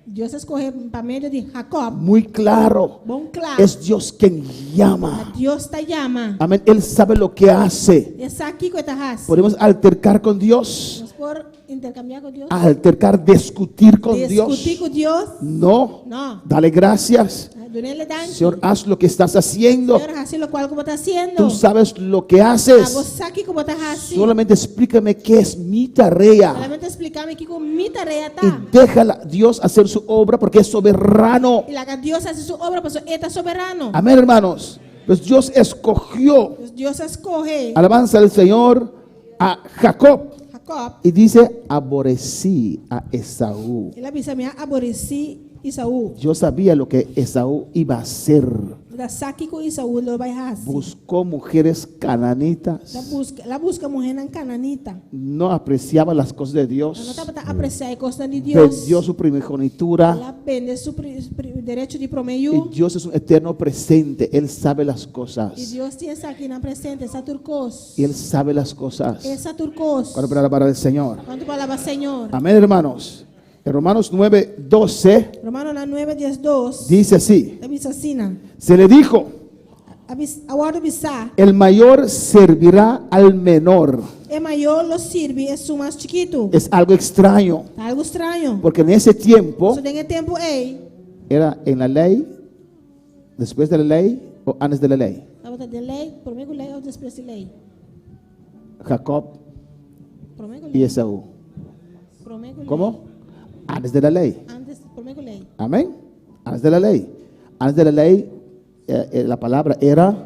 Speaker 6: Dios a skohe pa medio di Jacob.
Speaker 7: Muy claro.
Speaker 6: Bon kla.
Speaker 7: Es Dios quien llama.
Speaker 6: Dios ta yama.
Speaker 7: Amén. Él sabe lo que hace.
Speaker 6: E sa kiko e ta hasi.
Speaker 7: Podemos altercar con Dios.
Speaker 6: Nos por interkambiá ku Dios.
Speaker 7: Altercar, discutir con Dios.
Speaker 6: Diskutí ku Dios.
Speaker 7: No.
Speaker 6: No.
Speaker 7: Dale gracias.
Speaker 6: Dun'é danki.
Speaker 7: Señor, haz lo que estás haciendo.
Speaker 6: Señor, hasi lokual ku bo ta hasiendo.
Speaker 7: Tú sabes lo que haces.
Speaker 6: Abo sa kiko bo ta hasi.
Speaker 7: Solamente explícame qué es mi tarea.
Speaker 6: Solamente splikami kiko mi tarea ta.
Speaker 7: Y déjala Dios hacer su obra porque es soberano.
Speaker 6: I laga Dios hasi su obra pasobra e ta soberano.
Speaker 7: Amén, hermanos. Pues Dios escogió,
Speaker 6: Pues Dios a skohe.
Speaker 7: alabanza al Señor, a Jacob.
Speaker 6: Jacob.
Speaker 7: Y dice, aborrecí a Esaú.
Speaker 6: El a bisa mi a aboresí Esaú.
Speaker 7: Yo sabía lo que Esaú iba a hacer.
Speaker 6: Ta sa kiko Esaú lo bai hasi.
Speaker 7: Buscó mujeres cananitas.
Speaker 6: La buska, la buska muhénan kananita.
Speaker 7: No apreciaba las cosas de Dios.
Speaker 6: No tabata apresiá e kosnan di Dios.
Speaker 7: Vendió su primogenitura.
Speaker 6: El a bende su derecho di promé yu.
Speaker 7: Y Dios es un eterno presente. Él sabe las cosas.
Speaker 6: I Dios tin esakinan presente, e sa tur kos.
Speaker 7: Y Él sabe las cosas.
Speaker 6: E sa tur kos.
Speaker 7: Cuánto para alabar al Señor.
Speaker 6: Kuantu pa alabá Señor.
Speaker 7: Amén, hermanos. En Romanos 9, 12.
Speaker 6: Romanonan 9, 12.
Speaker 7: Dice así.
Speaker 6: Ta bisa asina.
Speaker 7: Se le dijo,
Speaker 6: A bis, a wòrdu bisá.
Speaker 7: El mayor servirá al menor.
Speaker 6: E mayó lo sirbi esun mas chikitu.
Speaker 7: Es algo extraño.
Speaker 6: Ta algu straño.
Speaker 7: Porque en ese tiempo.
Speaker 6: Pasobra den e tempu ei.
Speaker 7: Era en la ley, después de la ley o antes de la ley?
Speaker 6: Tabata den lei, promé ku lei òf despues di lei?
Speaker 7: Jacob
Speaker 6: Promé ku
Speaker 7: y
Speaker 6: lei.
Speaker 7: Esaú.
Speaker 6: Promé ku lei.
Speaker 7: ¿Cómo? Antes de la ley.
Speaker 6: Antes, promé ku lei.
Speaker 7: Amén. Antes de la ley. Antes de la ley, eh, eh, la palabra era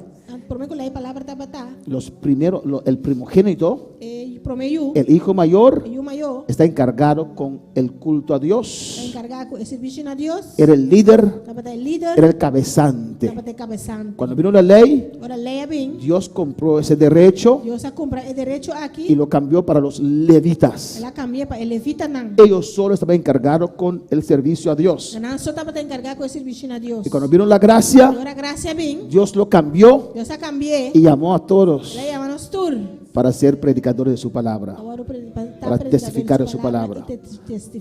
Speaker 6: Promé ku lei palabra tabata.
Speaker 7: los primeros, lo- el primogénito,
Speaker 6: E promé yu.
Speaker 7: el hijo mayor,
Speaker 6: E yu mayó.
Speaker 7: está encargado con el culto a
Speaker 6: Ta
Speaker 7: Dios.
Speaker 6: enkargá ku e servisio na Dios.
Speaker 7: Era el líder,
Speaker 6: Tabata e lider.
Speaker 7: era el cabezante.
Speaker 6: Tabata e kabesante.
Speaker 7: Cuando vino la ley,
Speaker 6: Ora lei a bin.
Speaker 7: Dios compró ese derecho
Speaker 6: Dios a kumpra e derecho aki.
Speaker 7: y lo cambió para los levitas.
Speaker 6: El a kambi'é pa e levitanan.
Speaker 7: Ellos solo estaban encargados con el servicio a Dios.
Speaker 6: Nan so tabata enkargá ku e servisio na Dios.
Speaker 7: Y cuando vino la gracia,
Speaker 6: I ora grasia bin,
Speaker 7: Dios lo cambió
Speaker 6: Dios a kambi'é.
Speaker 7: y llamó a todos
Speaker 6: El a yama nos tur.
Speaker 7: para ser predicadores de su palabra,
Speaker 6: Para
Speaker 7: testificar de su palabra,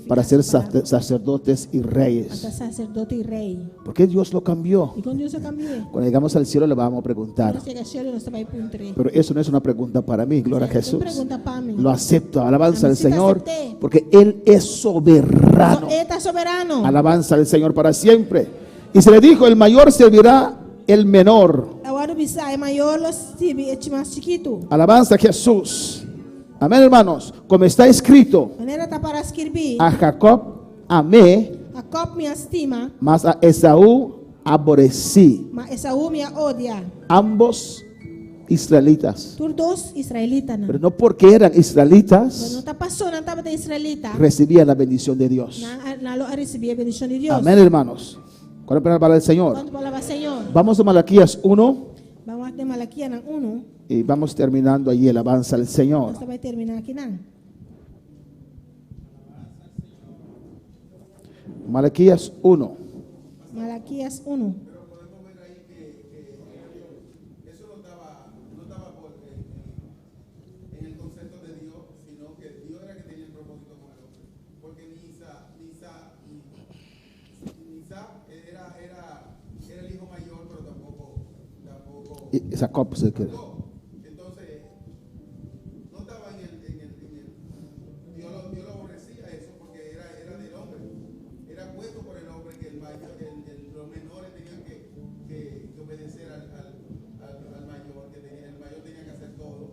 Speaker 7: para ser sacerdotes y reyes.
Speaker 6: Sacerdote i rei.
Speaker 7: ¿Por qué Dios lo cambió?
Speaker 6: I kon Dios a kambi'é?
Speaker 7: Cuando llegamos al cielo le vamos a preguntar.
Speaker 6: Nos yega shelu nos ta bai puntr'é.
Speaker 7: Pero eso no es una pregunta para mí, gloria a Jesús.
Speaker 6: Pregunta pa mi.
Speaker 7: Lo acepto, alabanza al
Speaker 6: Ami sí ta
Speaker 7: Señor,
Speaker 6: asept'é.
Speaker 7: porque Él es soberano.
Speaker 6: E ta soberano.
Speaker 7: Alabanza al Señor para siempre. Y se le dijo, el mayor servirá el menor.
Speaker 6: A wòrdu bisá, e mayó lo sirbi e mas chikitu.
Speaker 7: Alabanza a Jesús. Amén, hermanos. Como está escrito,
Speaker 6: Manera ta pará skirbí.
Speaker 7: a Jacob amé,
Speaker 6: Jacob mi a stima,
Speaker 7: mas a Esaú aborrecí.
Speaker 6: ma Esaú mi a odia.
Speaker 7: Ambos israelitas.
Speaker 6: Tur dos israelitanan.
Speaker 7: Pero no porque eran
Speaker 6: Pero no
Speaker 7: israelitas,
Speaker 6: ta pasó nan tabata israelita.
Speaker 7: recibían la bendición de Dios.
Speaker 6: Nan a, nan lo a risibí e bendishon di Dios.
Speaker 7: Amén, hermanos. ¿Cuál es para el Señor?
Speaker 6: Kuantu por alabá Señor?
Speaker 7: Vamos a Malaquías 1
Speaker 6: Ban wak den Malakianan 1.
Speaker 7: y vamos terminando allí el alabanza al Señor.
Speaker 6: Nos ta bai terminá akinan.
Speaker 7: Malaquías 1.
Speaker 6: Malaquías 1.
Speaker 2: Eso no estaba, no estaba por, en, en el concepto de Dios, sino que Dios era que tenía el propósito con el hombre. Porque ni Isa, ni Isa, ni, ni Isaac era, era, era el hijo mayor, pero tampoco, tampoco.
Speaker 7: Y Jacob se queda.
Speaker 2: Entonces, no estaba en el, en el, en el Dios lo, Dios lo aborrecía eso porque era, era del hombre. Era puesto por el hombre que el mayor, el, el, los menores tenían que, que, que obedecer al, al, al, al mayor, que tenía, el mayor tenía que hacer todo.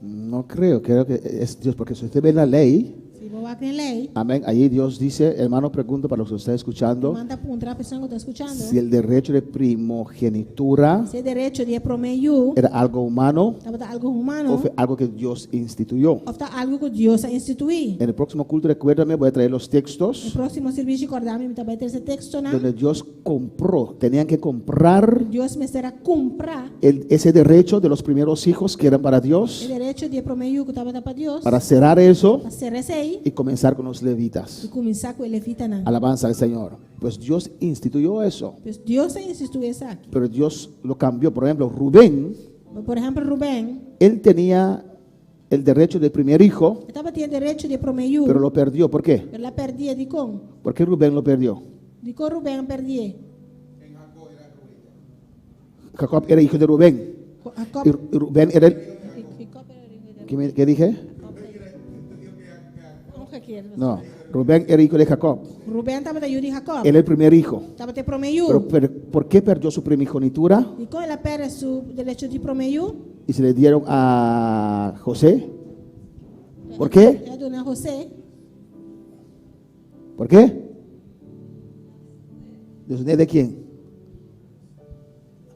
Speaker 7: No creo, creo que es Dios, porque si usted ve la ley,
Speaker 6: Si bo wak den lei,
Speaker 7: amén, allí Dios dice, hermano, pregunto para los que están escuchando,
Speaker 6: Ruman ta puntra pa esnan ku ta skuchando.
Speaker 7: si el derecho de primogenitura
Speaker 6: Si e derecho di e promé yu
Speaker 7: era algo humano
Speaker 6: tabata algu humano
Speaker 7: o fue algo que Dios instituyó.
Speaker 6: òf ta algu ku Dios a instituí.
Speaker 7: En el próximo culto, recuérdame, voy a traer los
Speaker 6: E
Speaker 7: textos
Speaker 6: próksimo servisio kòrda mi, mi ta bai trese tekstonan.
Speaker 7: donde Dios compró, tenían que comprar
Speaker 6: Dios mester a kumpra
Speaker 7: el- ese derecho de los primeros hijos que eran para
Speaker 6: e
Speaker 7: Dios,
Speaker 6: derecho di e promé yu ku tabata pa Dios,
Speaker 7: para cerrar eso
Speaker 6: pa sera esei
Speaker 7: y comenzar con los levitas.
Speaker 6: i kuminsá ku e levitanan.
Speaker 7: Alabanza al Señor. Pues Dios instituyó eso,
Speaker 6: Pues Dios a instituí esaki.
Speaker 7: pero Dios lo cambió. Por ejemplo, Rubén,
Speaker 6: Por ehèmpel, Rubén,
Speaker 7: él tenía el derecho del primer hijo,
Speaker 6: e tabatin derecho di promé yu,
Speaker 7: pero lo perdió. ¿Por qué?
Speaker 6: pero el a pèrdè. Dikon?
Speaker 7: ¿Por qué Rubén lo perdió?
Speaker 6: Dikon Rubén a pèrdè?
Speaker 7: Jacob era hijo de Rubén.
Speaker 6: Jacob,
Speaker 7: Y Rubén era el... ¿Qué, me- qué dije? No, Rubén era hijo de Jacob.
Speaker 6: Rubén tabata yu di Jacob.
Speaker 7: Él era el primer hijo.
Speaker 6: Tabata e promé yu.
Speaker 7: Pero, pero, ¿por qué perdió su primogenitura?
Speaker 6: Dikon el a pèrdè su derecho di promé yu?
Speaker 7: Y se le dieron a José. ¿Por qué?
Speaker 6: El a duna José.
Speaker 7: ¿Por qué? ¿Desde de quién?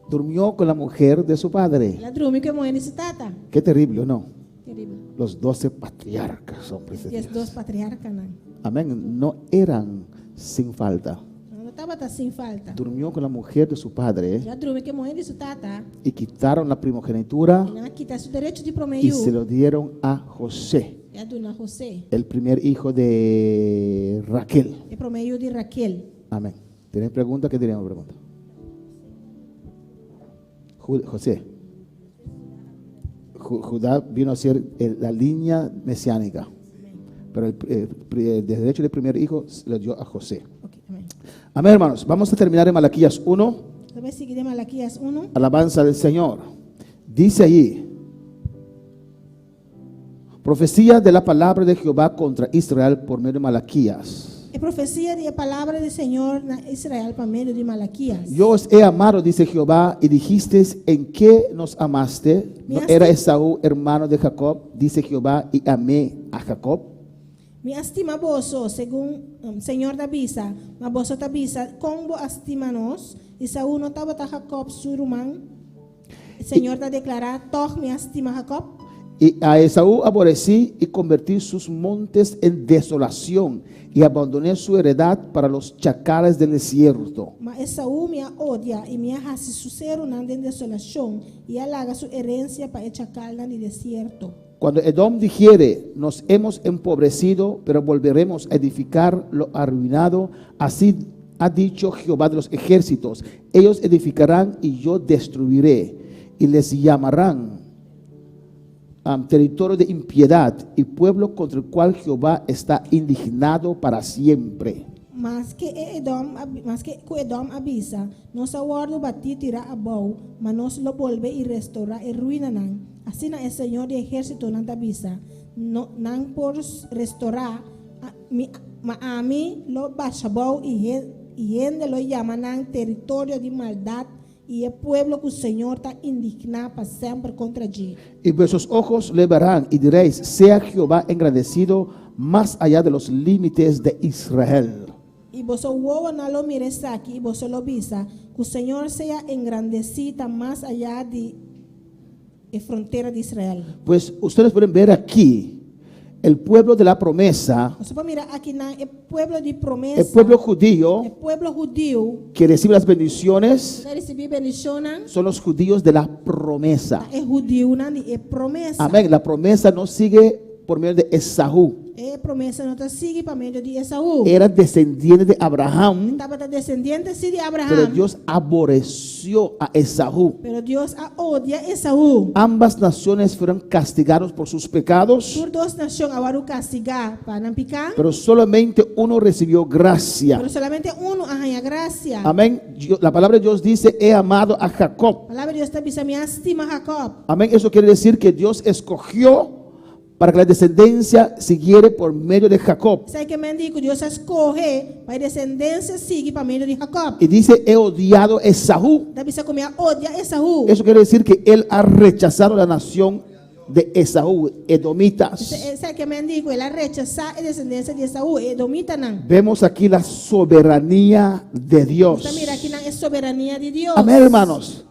Speaker 7: Durmió con la mujer de su padre.
Speaker 6: El a drumi ku e muhé di su tata.
Speaker 7: Qué terrible, ¿o no?
Speaker 6: Teribel.
Speaker 7: Los doce patriarcas, hombres de
Speaker 6: Dies
Speaker 7: Dios.
Speaker 6: dos patriarkanan.
Speaker 7: Amén. No eran sin falta.
Speaker 6: Nan no tabata sin falta.
Speaker 7: Durmió con la mujer de su padre
Speaker 6: El a drumi ku e muhé di su tata.
Speaker 7: y quitaron la primogenitura
Speaker 6: I nan a kita su derecho di promé
Speaker 7: y
Speaker 6: yu.
Speaker 7: se lo dieron a José,
Speaker 6: I a duna José.
Speaker 7: el primer hijo de Raquel.
Speaker 6: E promé yu di Raquel.
Speaker 7: Amén. ¿Tienen pregunta? ¿Qué tienen pregunta? José. Judá vino a ser la línea mesiánica. Pero el derecho del primer hijo se lo dio a José.
Speaker 6: Ok, amén.
Speaker 7: Amén, hermanos. Vamos a terminar en Malaquías 1.
Speaker 6: Ta bai sigui den Malakias 1.
Speaker 7: Alabanza al Señor. Dice allí, profecía de la palabra de Jehová contra Israel por medio de Malaquías.
Speaker 6: E profesia di e palabra di Señor na Israel pa medio di Malakias.
Speaker 7: Yo os he amado, dice Jehová, y dijisteis, ¿en qué nos amaste? ¿No era Esaú hermano de Jacob? Dice Jehová, y amé a Jacob.
Speaker 6: Mi a stima boso, segun Señor ta bisa, ma boso ta bisa, Kon bo a stima nos? Esaú no tabata Jacob su ruman? Señor ta deklará, Tòg mi a stima Jacob.
Speaker 7: Y a Esaú aborecí y convertí sus montes en desolación, y abandoné su heredad para los chacales del desierto.
Speaker 6: Ma Esaú mi a odia, i mi a hasi su serunan den desolashon, i a laga su herensia pa e chakalnan di desierto.
Speaker 7: Cuando Edom dijere, Nos hemos empobrecido, pero volveremos a edificar lo arruinado, así ha dicho Jehová de los ejércitos, Ellos edificarán y yo destruiré, y les llamarán territorio de impiedad y pueblo contra el cual Jehová está indignado para siempre.
Speaker 6: Maske e Edom a, maske ku Edom a bisa, Nos a wòrdu batí tirá abou, ma nos lo bolbe i restourá e ruinanan, asina e Señor di ehérsitonan ta bisa, No, nan por restourá, a, mi, ma ami lo basha abou i he, i hende lo yama nan teritorio di maldat i e pueblo ku Señor ta indigná pa semper kontra dje.
Speaker 7: Y vuestros ojos le verán y diréis, Sea Jehová engrandecido más allá de los límites de Israel.
Speaker 6: I boso wowonan lo mira esaki i boso lo bisa, Ku Señor sea engrandesí ta mas ayá di e frontera di Israel.
Speaker 7: Pues ustedes pueden ver aquí el pueblo de la promesa,
Speaker 6: Boso por mira akinan e pueblo di promesa,
Speaker 7: el pueblo judío
Speaker 6: e pueblo hudiu
Speaker 7: que recibe las bendiciones,
Speaker 6: ku ta risibí bendishonnan,
Speaker 7: son los judíos de la promesa.
Speaker 6: ta e hudiunan di e promesa.
Speaker 7: Amén. La promesa no sigue por medio de Esaú.
Speaker 6: E promesa no ta sigui pa medio di Esaú.
Speaker 7: Era descendiente de Abraham.
Speaker 6: E tabata descendiente sí di Abraham.
Speaker 7: Pero Dios aboreció a Esaú.
Speaker 6: Pero Dios a odia Esaú.
Speaker 7: Ambas naciones fueron castigados por sus pecados.
Speaker 6: Tur dos nacion a wòrdu castigá pa nan picá.
Speaker 7: Pero solamente uno recibió gracia.
Speaker 6: Pero solamente uno a haña gracia.
Speaker 7: Amén. La palabra de Dios dice, he amado a Jacob.
Speaker 6: Palabra di Dios ta bisa, mi a stima Jacob.
Speaker 7: Amén. Eso quiere decir que Dios escogió para que la descendencia siguiere por medio de Jacob.
Speaker 6: Esei ke men di ku Dios a skohe pa e desendensia sigui pa medio di Jacob.
Speaker 7: Y dice, he odiado a Esaú.
Speaker 6: Ta bisa ku mi a odia Esaú.
Speaker 7: Eso quiere decir que él ha rechazado la nación de Esaú, edomitas.
Speaker 6: Esei ke men di ku el a rechasá e desendensia di Esaú, e edomitanan.
Speaker 7: Vemos aquí la soberanía de Dios.
Speaker 6: Nos ta mira akinan e soberania di Dios.
Speaker 7: Amén, hermanos.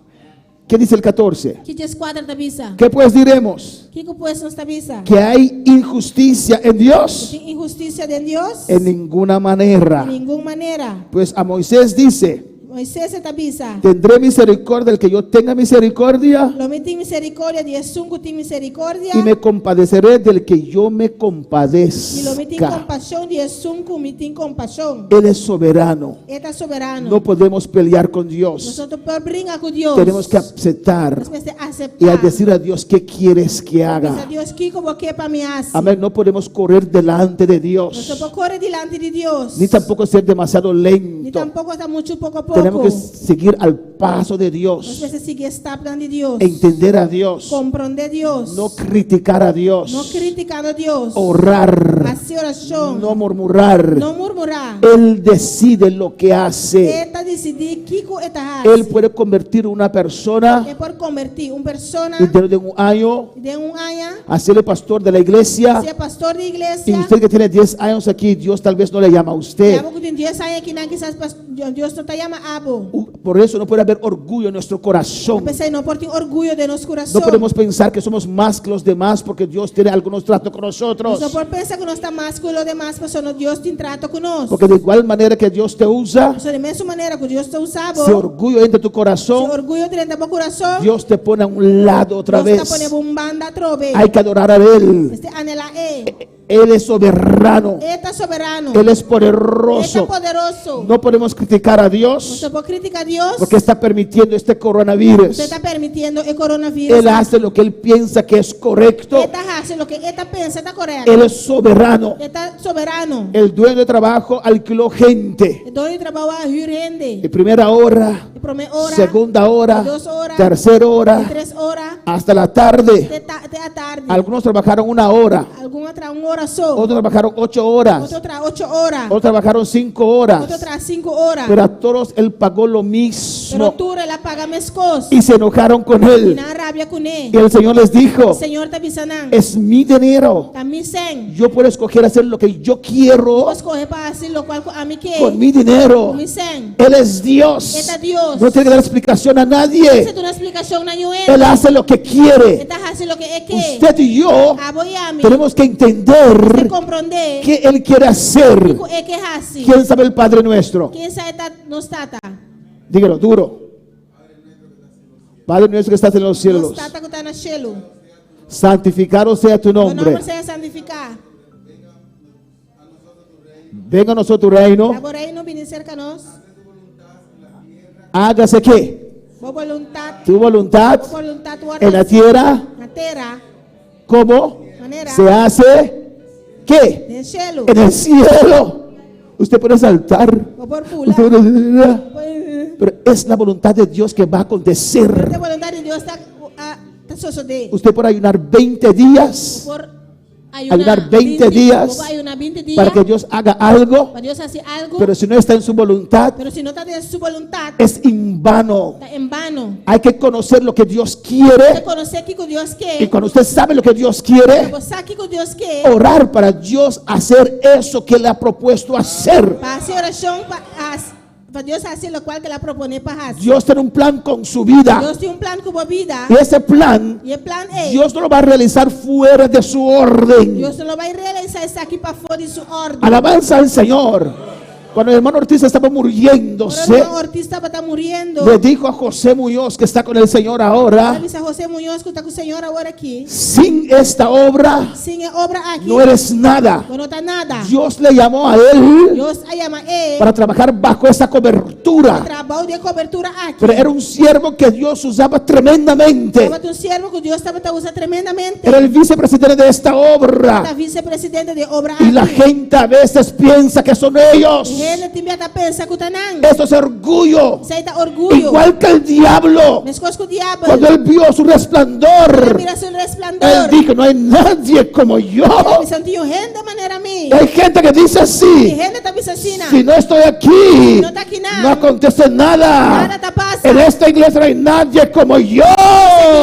Speaker 7: Ke dice el 14?
Speaker 6: Ki dieskuater ta bisa?
Speaker 7: Ke pues diremos?
Speaker 6: Kiko pues nos ta bisa?
Speaker 7: Que hay injusticia en Dios?
Speaker 6: Ku tin inhustisia den Dios?
Speaker 7: En ninguna manera.
Speaker 6: Di ningun manera.
Speaker 7: Pues a Moisés dice.
Speaker 6: Moisés e ta bisa.
Speaker 7: Tendré misericordia del que yo tenga misericordia.
Speaker 6: Lo mi tin misericordia di esun ku tin misericordia.
Speaker 7: Y me compadeceré del que yo me compadezca.
Speaker 6: Y lo mi tin compasión di esun ku mi tin compasión.
Speaker 7: Él es soberano.
Speaker 6: E ta soberano.
Speaker 7: No podemos pelear con Dios.
Speaker 6: Nos no ta por bringa ku Dios.
Speaker 7: Tenemos que aceptar.
Speaker 6: Nos mester aseptá.
Speaker 7: Y a decir a Dios, ¿qué quieres que haga?
Speaker 6: Bisa Dios, kiko bo ke pa mi hasi?
Speaker 7: Amén. No podemos correr delante de Dios.
Speaker 6: Nos no por kore dilanti di Dios.
Speaker 7: Ni tampoco ser demasiado lento.
Speaker 6: Ni tampoko ta muchu poko poko.
Speaker 7: Tenemos que seguir al paso de Dios.
Speaker 6: Nos mester sigui e stapnan di Dios.
Speaker 7: Entender a Dios.
Speaker 6: Komprondé Dios.
Speaker 7: No criticar a Dios.
Speaker 6: No kritikando Dios.
Speaker 7: Orar.
Speaker 6: Hasi orashon.
Speaker 7: No murmurar.
Speaker 6: No murmurá.
Speaker 7: Él decide lo que hace.
Speaker 6: E ta disidí kiko e ta hasi.
Speaker 7: Él puede convertir una persona.
Speaker 6: E por konbertí un persona.
Speaker 7: Y dentro de un año.
Speaker 6: Den un aña.
Speaker 7: Hacerle pastor de la iglesia.
Speaker 6: Hacié pastor di iglesia.
Speaker 7: Y usted que tiene 10 años aquí, Dios tal vez no le llama a usted.
Speaker 6: I abo ku tin dies aña akinan kisas Dios no ta llama abo.
Speaker 7: Por eso no puede haber orgullo en nuestro corazón.
Speaker 6: P'esei no por tin orguyo den nos kurason.
Speaker 7: No podemos pensar que somos más que los demás porque Dios tiene algunos tratos con nosotros.
Speaker 6: Nos no por pensa ku nos ta mas ku los demas pasobra Dios tin trato ku nos.
Speaker 7: Porque de igual manera que Dios te usa,
Speaker 6: Pasobra di mesun manera ku Dios ta usa bo,
Speaker 7: si orgullo entra en tu corazón,
Speaker 6: si orguyo drenta bo kurason,
Speaker 7: Dios te pone a un lado otra
Speaker 6: Dios
Speaker 7: vez.
Speaker 6: ta pone bo un banda atrobe.
Speaker 7: Hay que adorar a Él.
Speaker 6: Mester anhelá E.
Speaker 7: Él es soberano.
Speaker 6: E ta soberano.
Speaker 7: Él es
Speaker 6: E ta
Speaker 7: poderoso.
Speaker 6: poderoso.
Speaker 7: No podemos criticar a
Speaker 6: Nos
Speaker 7: Dios
Speaker 6: no por kritiká Dios.
Speaker 7: porque está permitiendo este coronavirus.
Speaker 6: E ta permitiendo e coronavirus.
Speaker 7: Él hace lo que él piensa que es correcto.
Speaker 6: E ta hasi loke e ta pensa ta korekto.
Speaker 7: Él es soberano.
Speaker 6: E ta soberano.
Speaker 7: El dueño de trabajo alquiló gente.
Speaker 6: E doño di trabou a hür hende.
Speaker 7: De primera hora,
Speaker 6: Di promé ora,
Speaker 7: segunda hora,
Speaker 6: Di dos ora,
Speaker 7: tercera
Speaker 6: di
Speaker 7: hora,
Speaker 6: tres ora,
Speaker 7: hasta la tarde.
Speaker 6: te, ta, te atardi.
Speaker 7: Algunos trabajaron una hora,
Speaker 6: Algun a traha un ora so.
Speaker 7: otros trabajaron ocho horas,
Speaker 6: Otro a traha ocho ora.
Speaker 7: otros trabajaron cinco horas.
Speaker 6: Otro a traha sinku ora.
Speaker 7: Pero a todos él pagó lo
Speaker 6: Pero
Speaker 7: mismo
Speaker 6: tur el a paga meskos.
Speaker 7: y se enojaron con
Speaker 6: I
Speaker 7: él.
Speaker 6: nan a rabia kuné.
Speaker 7: Y el Señor les dijo,
Speaker 6: Señor ta bisa nan.
Speaker 7: es mi dinero.
Speaker 6: Ta mi sèn.
Speaker 7: Yo puedo escoger hacer lo que yo quiero
Speaker 6: Por skohe pa hasi lokual ku ami ke.
Speaker 7: con mi dinero.
Speaker 6: Ku mi sèn.
Speaker 7: Él es Dios.
Speaker 6: E ta Dios.
Speaker 7: No tiene que dar explicación a nadie.
Speaker 6: Ta duna splikashon na ningun.
Speaker 7: Él hace lo que quiere.
Speaker 6: E ta hasi loke e ke.
Speaker 7: Usted y yo
Speaker 6: Abo i ami.
Speaker 7: tenemos que entender
Speaker 6: Komprondé.
Speaker 7: qué Él quiere hacer.
Speaker 6: Kiko e ke hasi.
Speaker 7: ¿Quién sabe el Padre nuestro?
Speaker 6: Ken sa nos tata?
Speaker 7: Dígalo duro. Padre nuestro que estás en los cielos,
Speaker 6: Nos tata ku ta na shelu.
Speaker 7: santificado sea tu
Speaker 6: Bo
Speaker 7: nombre.
Speaker 6: nòmber sea santifiká.
Speaker 7: Venga a nosotros tu reino.
Speaker 6: La bo reino bini serka nos.
Speaker 7: Hágase qué?
Speaker 6: Bo boluntat.
Speaker 7: Tu voluntad
Speaker 6: Bo boluntat
Speaker 7: en la tierra
Speaker 6: Na tera.
Speaker 7: como
Speaker 6: Manera.
Speaker 7: se hace qué?
Speaker 6: Den shelu.
Speaker 7: En el cielo. Usted puede saltar.
Speaker 6: Bo por bula.
Speaker 7: Usted puede- Pero es la voluntad de Dios que va a acontecer.
Speaker 6: E boluntat di Dios ta ta sosodé.
Speaker 7: Usted puede ayunar 20 días
Speaker 6: Por
Speaker 7: Ayunar 20 días
Speaker 6: Por ayuná 20 dia.
Speaker 7: para que Dios haga algo,
Speaker 6: Pa Dios hasi algu.
Speaker 7: pero si no está en su voluntad,
Speaker 6: Pero si no ta den su boluntat,
Speaker 7: es en vano.
Speaker 6: ta en vano.
Speaker 7: Hay que conocer lo que Dios
Speaker 6: Usted
Speaker 7: quiere
Speaker 6: konosé kiko Dios
Speaker 7: y
Speaker 6: ke.
Speaker 7: cuando usted sabe lo que Dios quiere,
Speaker 6: Bo sa kiko Dios ke.
Speaker 7: orar para Dios hacer eso que le ha propuesto hacer.
Speaker 6: Pa hasi orashon pa pa Dios hasi lokual ku el a proponé pa hasi.
Speaker 7: Dios tiene un plan con su vida
Speaker 6: Dios tin un plan ku bo bida.
Speaker 7: y ese plan
Speaker 6: I e plan ei.
Speaker 7: Dios no lo va a realizar fuera de su orden.
Speaker 6: Dios no lo bai realisá esaki pafó di su òrdu.
Speaker 7: Alabanza al Señor. Cuando el hermano Ortiz estaba
Speaker 6: Ora
Speaker 7: muriéndose,
Speaker 6: ruman Ortiz tabata muriendo.
Speaker 7: le dijo a José Muñoz, que está con el Señor ahora,
Speaker 6: El a bisa José Muñoz ku ta ku Señor awor aki.
Speaker 7: sin esta obra
Speaker 6: Sin e obra aki.
Speaker 7: no eres nada.
Speaker 6: Bo no ta nada.
Speaker 7: Dios le llamó a él
Speaker 6: Dios a yama e.
Speaker 7: para trabajar bajo esa cobertura.
Speaker 6: Traha bou di e kobertura aki.
Speaker 7: Pero era un siervo que Dios usaba tremendamente.
Speaker 6: Tabata un siervo ku Dios tabata usa tremendamente.
Speaker 7: Era el vicepresidente de esta obra.
Speaker 6: Ta visepresidente di e obra
Speaker 7: Y la
Speaker 6: aki.
Speaker 7: gente a veces piensa que son ellos.
Speaker 6: Hende tin bia ta pensa ku ta nan.
Speaker 7: Esto es orgullo.
Speaker 6: Esei ta orguyo.
Speaker 7: Igual que el diablo.
Speaker 6: Meskos ku diabel.
Speaker 7: Cuando él vio su
Speaker 6: El a
Speaker 7: resplandor,
Speaker 6: mira su resplandor.
Speaker 7: él dijo, no hay nadie como yo.
Speaker 6: El a bisa no tin hende manera mi.
Speaker 7: Hay gente que dice
Speaker 6: I
Speaker 7: así,
Speaker 6: hende ta bisa asina.
Speaker 7: si no estoy aquí,
Speaker 6: No ta akinan.
Speaker 7: no acontece nada.
Speaker 6: Nada ta pasa.
Speaker 7: En esta iglesia no hay nadie como yo.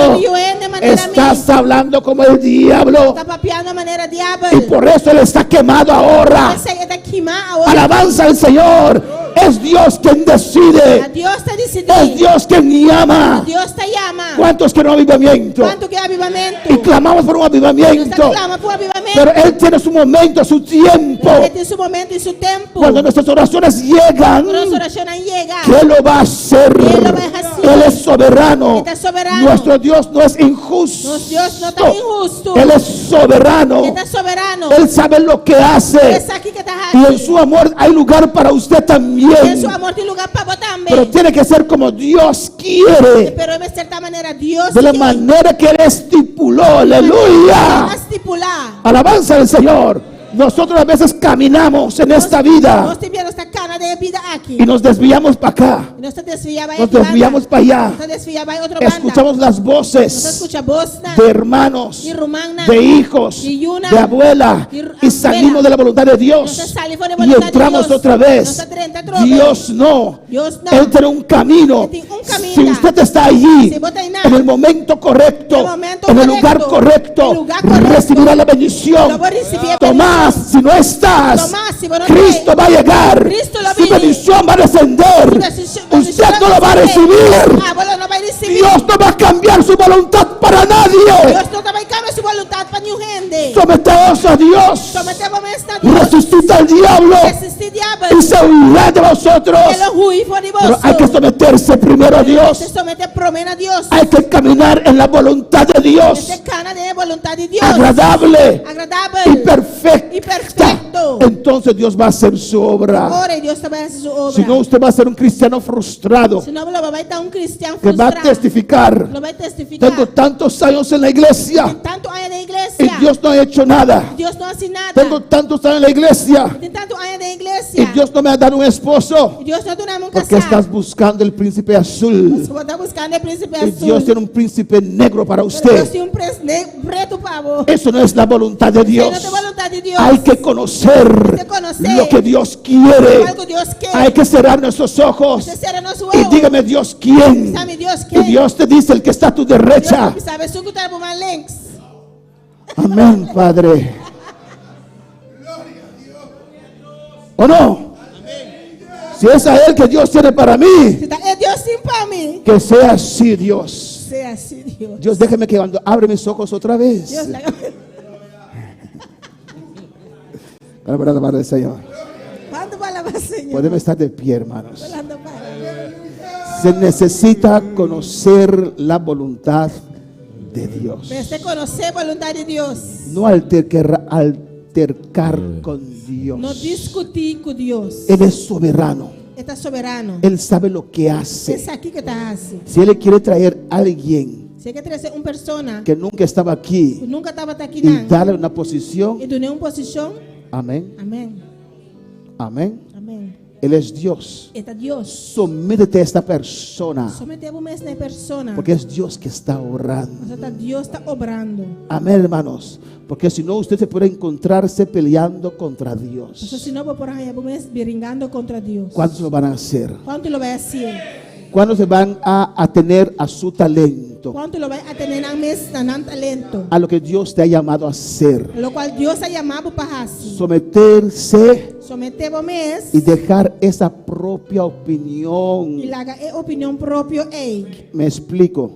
Speaker 6: No tin hende manera mi.
Speaker 7: Estás hablando como el diablo.
Speaker 6: Ta papiando manera
Speaker 7: Y
Speaker 6: diabel.
Speaker 7: por eso él está quemado ahora.
Speaker 6: P'esei e ta kimá awor.
Speaker 7: Alabanza al Señor. Es Dios quien decide.
Speaker 6: Dios ta disidí.
Speaker 7: Es Dios quien llama.
Speaker 6: Dios ta llama.
Speaker 7: ¿Cuántos quieren un avivamiento?
Speaker 6: Kuantu ke avivamentu?
Speaker 7: Y clamamos por un
Speaker 6: Nos ta
Speaker 7: avivamiento.
Speaker 6: klama pa un avivamentu.
Speaker 7: Pero Él tiene su momento, su tiempo.
Speaker 6: E tin su momento i su tempu.
Speaker 7: Cuando nuestras oraciones llegan,
Speaker 6: Ora nos orashonnan yega.
Speaker 7: ¿qué lo va a hacer?
Speaker 6: E lo bai hasi.
Speaker 7: Él es soberano.
Speaker 6: E ta soberano.
Speaker 7: Nuestro Dios no es injusto.
Speaker 6: Nos Dios no ta inhustu.
Speaker 7: Él es soberano.
Speaker 6: E ta soberano.
Speaker 7: Él sabe lo que hace.
Speaker 6: E sa kiko e ta
Speaker 7: Y en
Speaker 6: hasi.
Speaker 7: su amor hay lugar para usted también.
Speaker 6: Den su amor tin lugá pa bo tambe.
Speaker 7: Pero tiene que ser como Dios quiere.
Speaker 6: Pero e mester ta manera Dios
Speaker 7: De la
Speaker 6: ke.
Speaker 7: manera que Él estipuló. Aleluya.
Speaker 6: A stipulá.
Speaker 7: Alabanza al Señor. Nosotros a veces caminamos en esta vida
Speaker 6: Nos tin bia nos ta kana den e bida aki.
Speaker 7: y nos desviamos para acá.
Speaker 6: I nos ta desviá bai
Speaker 7: Nos desviamos para allá.
Speaker 6: Nos ta desviá bai otro banda.
Speaker 7: Escuchamos las
Speaker 6: Nos
Speaker 7: voces
Speaker 6: skucha bosnan.
Speaker 7: de hermanos,
Speaker 6: Di rumannan.
Speaker 7: de hijos,
Speaker 6: Di yunan.
Speaker 7: de abuela
Speaker 6: Di
Speaker 7: y salimos
Speaker 6: abuela.
Speaker 7: de la voluntad de Dios
Speaker 6: Nos sali for di
Speaker 7: y
Speaker 6: boluntat di
Speaker 7: entramos
Speaker 6: Dios.
Speaker 7: otra vez.
Speaker 6: Nos ta drenta atrobe.
Speaker 7: Dios no.
Speaker 6: Dios no.
Speaker 7: Él tiene un camino.
Speaker 6: E tin un kaminda.
Speaker 7: Si usted está allí
Speaker 6: Si bo ta einan.
Speaker 7: en el momento correcto,
Speaker 6: En el momento
Speaker 7: en el lugar
Speaker 6: korekto.
Speaker 7: correcto,
Speaker 6: En el lugá korekto.
Speaker 7: recibirá la bendición.
Speaker 6: Lo bo risibí e
Speaker 7: Tomás, si no estás,
Speaker 6: Tomás, si bo no
Speaker 7: Cristo
Speaker 6: ta.
Speaker 7: va a llegar.
Speaker 6: Cristo lo
Speaker 7: Su
Speaker 6: bini.
Speaker 7: bendición va a descender. Usted no lo va a recibir.
Speaker 6: Abo no bai risibí.
Speaker 7: Dios no va a cambiar su voluntad para nadie.
Speaker 6: Dios no ta bai kambia su boluntat pa ningun hende.
Speaker 7: Someteos a Dios.
Speaker 6: Someté bo mes na Dios.
Speaker 7: Resistid al diablo
Speaker 6: Resistí diabel.
Speaker 7: y se huirá de vosotros.
Speaker 6: E lo hui for di
Speaker 7: Pero
Speaker 6: boso.
Speaker 7: hay que someterse primero a Dios.
Speaker 6: Mester someté promé na Dios.
Speaker 7: Hay que caminar en la voluntad de Dios.
Speaker 6: Mester kana den e boluntat di Dios.
Speaker 7: Agradable
Speaker 6: Agradabel.
Speaker 7: y perfecta. Entonces Dios va a hacer su obra.
Speaker 6: Ora ei Dios ta bai hasi su obra.
Speaker 7: Si no, usted va a ser un cristiano frustrado
Speaker 6: Si no, lo bo bai ta un kristian
Speaker 7: que va a
Speaker 6: frustrá.
Speaker 7: testificar.
Speaker 6: Lo bai testifiká.
Speaker 7: Tengo tantos años en la iglesia
Speaker 6: Tin tantu aña den
Speaker 7: y
Speaker 6: iglesia.
Speaker 7: Dios no ha hecho nada.
Speaker 6: Dios no a hasi nada.
Speaker 7: Tengo tantos años en la iglesia
Speaker 6: Tin tantu aña den
Speaker 7: y
Speaker 6: iglesia.
Speaker 7: Dios no me ha dado un esposo.
Speaker 6: I Dios no a duna mi un
Speaker 7: Porque
Speaker 6: kasá.
Speaker 7: estás buscando el príncipe azul.
Speaker 6: Bo ta buskando e prínsipe
Speaker 7: Y
Speaker 6: azul.
Speaker 7: Dios tiene un príncipe negro para
Speaker 6: Pero Dios
Speaker 7: usted.
Speaker 6: tin un prens pretu pa bo.
Speaker 7: Eso no es la voluntad de
Speaker 6: Esei
Speaker 7: Dios.
Speaker 6: no ta boluntat di Dios.
Speaker 7: Hay que conocer
Speaker 6: Hay que conocer
Speaker 7: lo que Dios quiere.
Speaker 6: Algu Dios ke.
Speaker 7: Hay que cerrar nuestros ojos.
Speaker 6: Mester sera nos
Speaker 7: Y
Speaker 6: wowo.
Speaker 7: dígame Dios quién.
Speaker 6: Bisa mi Dios
Speaker 7: Y
Speaker 6: ken.
Speaker 7: Dios te dice el que está a tu
Speaker 6: Dios
Speaker 7: derecha.
Speaker 6: ta bisa bo esun ku ta na bo man links.
Speaker 7: Amén, Padre. ¿O no? Si es a Él que Dios tiene para mí,
Speaker 6: Si ta e Dios tin pa mi.
Speaker 7: que sea así, Dios.
Speaker 6: Sea así, Dios.
Speaker 7: Dios, déjeme que cuando abre mis ojos otra vez.
Speaker 6: Dios, laga
Speaker 7: Para para alabar al Señor.
Speaker 6: Kuantu pa alabá Señor?
Speaker 7: Podemos estar de pie, hermanos.
Speaker 6: Lanta para.
Speaker 7: Se necesita conocer la voluntad de Dios.
Speaker 6: Mester konosé boluntat di Dios.
Speaker 7: No altercar con Dios.
Speaker 6: No diskutí ku Dios.
Speaker 7: Él es soberano.
Speaker 6: E ta soberano.
Speaker 7: Él sabe lo que
Speaker 6: E
Speaker 7: hace.
Speaker 6: sa kiko e ta hasi.
Speaker 7: Si Él quiere traer a alguien
Speaker 6: Si e ke trese un persona
Speaker 7: que nunca estaba aquí
Speaker 6: ku nunka tabata aki
Speaker 7: y
Speaker 6: nan
Speaker 7: darle una posición,
Speaker 6: i dun'é un posishon,
Speaker 7: amén,
Speaker 6: amèn.
Speaker 7: amén.
Speaker 6: Amèn.
Speaker 7: Él es Dios.
Speaker 6: E ta Dios.
Speaker 7: Sométete a esta persona,
Speaker 6: Someté bo mes na e persona.
Speaker 7: porque es Dios que está obrando.
Speaker 6: Pasobra ta Dios ta obrando.
Speaker 7: Amén, hermanos. Porque si no, usted se puede encontrarse peleando contra
Speaker 6: Pasobra
Speaker 7: Dios.
Speaker 6: si no, bo por haña bo mes bringando kontra Dios.
Speaker 7: ¿Cuántos lo van a hacer?
Speaker 6: Kuantu lo bai hasié?
Speaker 7: ¿Cuándo se van a atener a su talento?
Speaker 6: Kuantu lo bai atené nan mes na nan talento?
Speaker 7: A lo que Dios te ha llamado a hacer.
Speaker 6: Lokual Dios a yama bo pa hasi.
Speaker 7: Someterse
Speaker 6: Someté bo mes
Speaker 7: y dejar esa propia opinión.
Speaker 6: i laga e opinion propio ei.
Speaker 7: Me explico.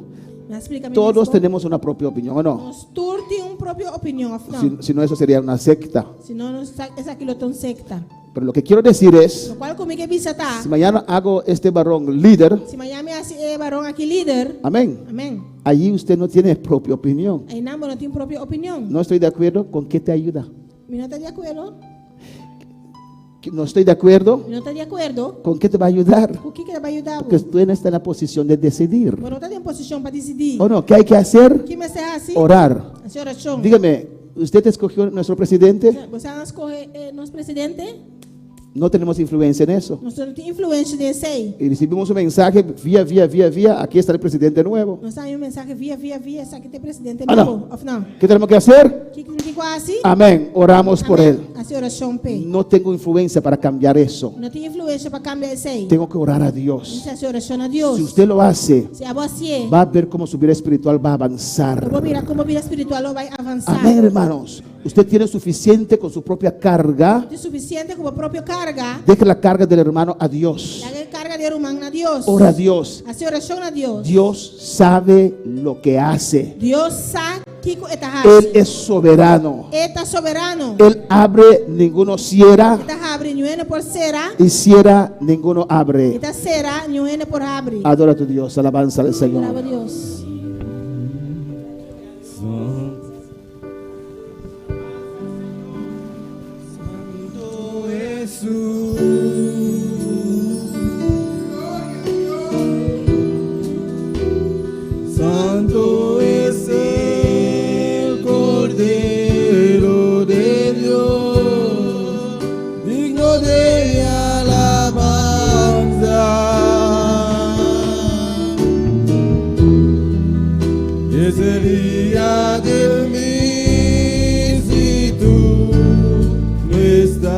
Speaker 6: Mi a splika mi
Speaker 7: Todos
Speaker 6: mes bon.
Speaker 7: tenemos una propia opinión, ¿o no?
Speaker 6: Nos tur tin un propio opinion, òf no?
Speaker 7: Si, si no, eso sería una secta.
Speaker 6: Si no, nos esaki lo ta un sekta.
Speaker 7: Pero lo que quiero decir es,
Speaker 6: Lokual ku mi ke bisa ta,
Speaker 7: si mañana hago este varón líder,
Speaker 6: si mañan mi hasi e varon aki lider,
Speaker 7: amén.
Speaker 6: amèn.
Speaker 7: Allí usted no tiene propia opinión.
Speaker 6: Einan bo no tin propio opinion.
Speaker 7: No estoy de acuerdo con qué te ayuda.
Speaker 6: Mi no ta di akuerdo.
Speaker 7: No estoy de acuerdo
Speaker 6: Mi no ta di akuerdo.
Speaker 7: con qué te va a ayudar.
Speaker 6: Ku kiko e ta bai yuda bo?
Speaker 7: Porque tú no estás en la posición de decidir.
Speaker 6: Bo no ta den posishon pa disidí.
Speaker 7: ¿O no? ¿Qué hay que hacer?
Speaker 6: Ki mester hasi?
Speaker 7: Orar.
Speaker 6: Hasi orashon.
Speaker 7: Dígame, ¿usted escogió nuestro presidente?
Speaker 6: Boso a skohe nos presidente?
Speaker 7: No tenemos influencia en eso.
Speaker 6: Nos no tin influensia den esei.
Speaker 7: Y recibimos un mensaje vía, vía, vía, vía. Aquí está el presidente nuevo.
Speaker 6: Nos a haña un mensahe via, via, via, esaki ta e presidente
Speaker 7: Ah, no.
Speaker 6: nobo, òf no?
Speaker 7: ¿Qué tenemos que hacer?
Speaker 6: Kiko nos tin ku hasi?
Speaker 7: Amén. Oramos por
Speaker 6: Amèn.
Speaker 7: él.
Speaker 6: Hasi orashon p'e.
Speaker 7: No tengo influencia para cambiar eso.
Speaker 6: No tin influensia pa kambia esei.
Speaker 7: Tengo que orar a Dios.
Speaker 6: Mester hasi orashon na Dios.
Speaker 7: Si usted lo hace,
Speaker 6: Si abo hasié,
Speaker 7: va a ver cómo su vida espiritual va a avanzar.
Speaker 6: bo mira kon bo bida spiritual lo bai avansá.
Speaker 7: Amén, hermanos. Usted tiene suficiente con su propia carga.
Speaker 6: Tin sufisiente ku bo propio karga.
Speaker 7: Deje la carga del hermano a Dios.
Speaker 6: Laga e karga di ruman na Dios.
Speaker 7: Ora a Dios.
Speaker 6: Hasi orashon na Dios.
Speaker 7: Dios sabe lo que hace.
Speaker 6: Dios sa kiko e ta
Speaker 7: Él
Speaker 6: hasi.
Speaker 7: es soberano.
Speaker 6: E ta soberano.
Speaker 7: Él abre, ninguno cierra.
Speaker 6: E ta habri, niun hende por sera.
Speaker 7: Y cierra, ninguno
Speaker 6: E
Speaker 7: abre.
Speaker 6: ta sera, niun hende por habri.
Speaker 7: Adora a tu Dios, alabanza al
Speaker 6: Alabá
Speaker 7: Señor.
Speaker 6: Dios.
Speaker 2: Santo Jesús. Santo es el Cordero de Dios, digno de mi alabanza. Es el día de mí si tú no estás.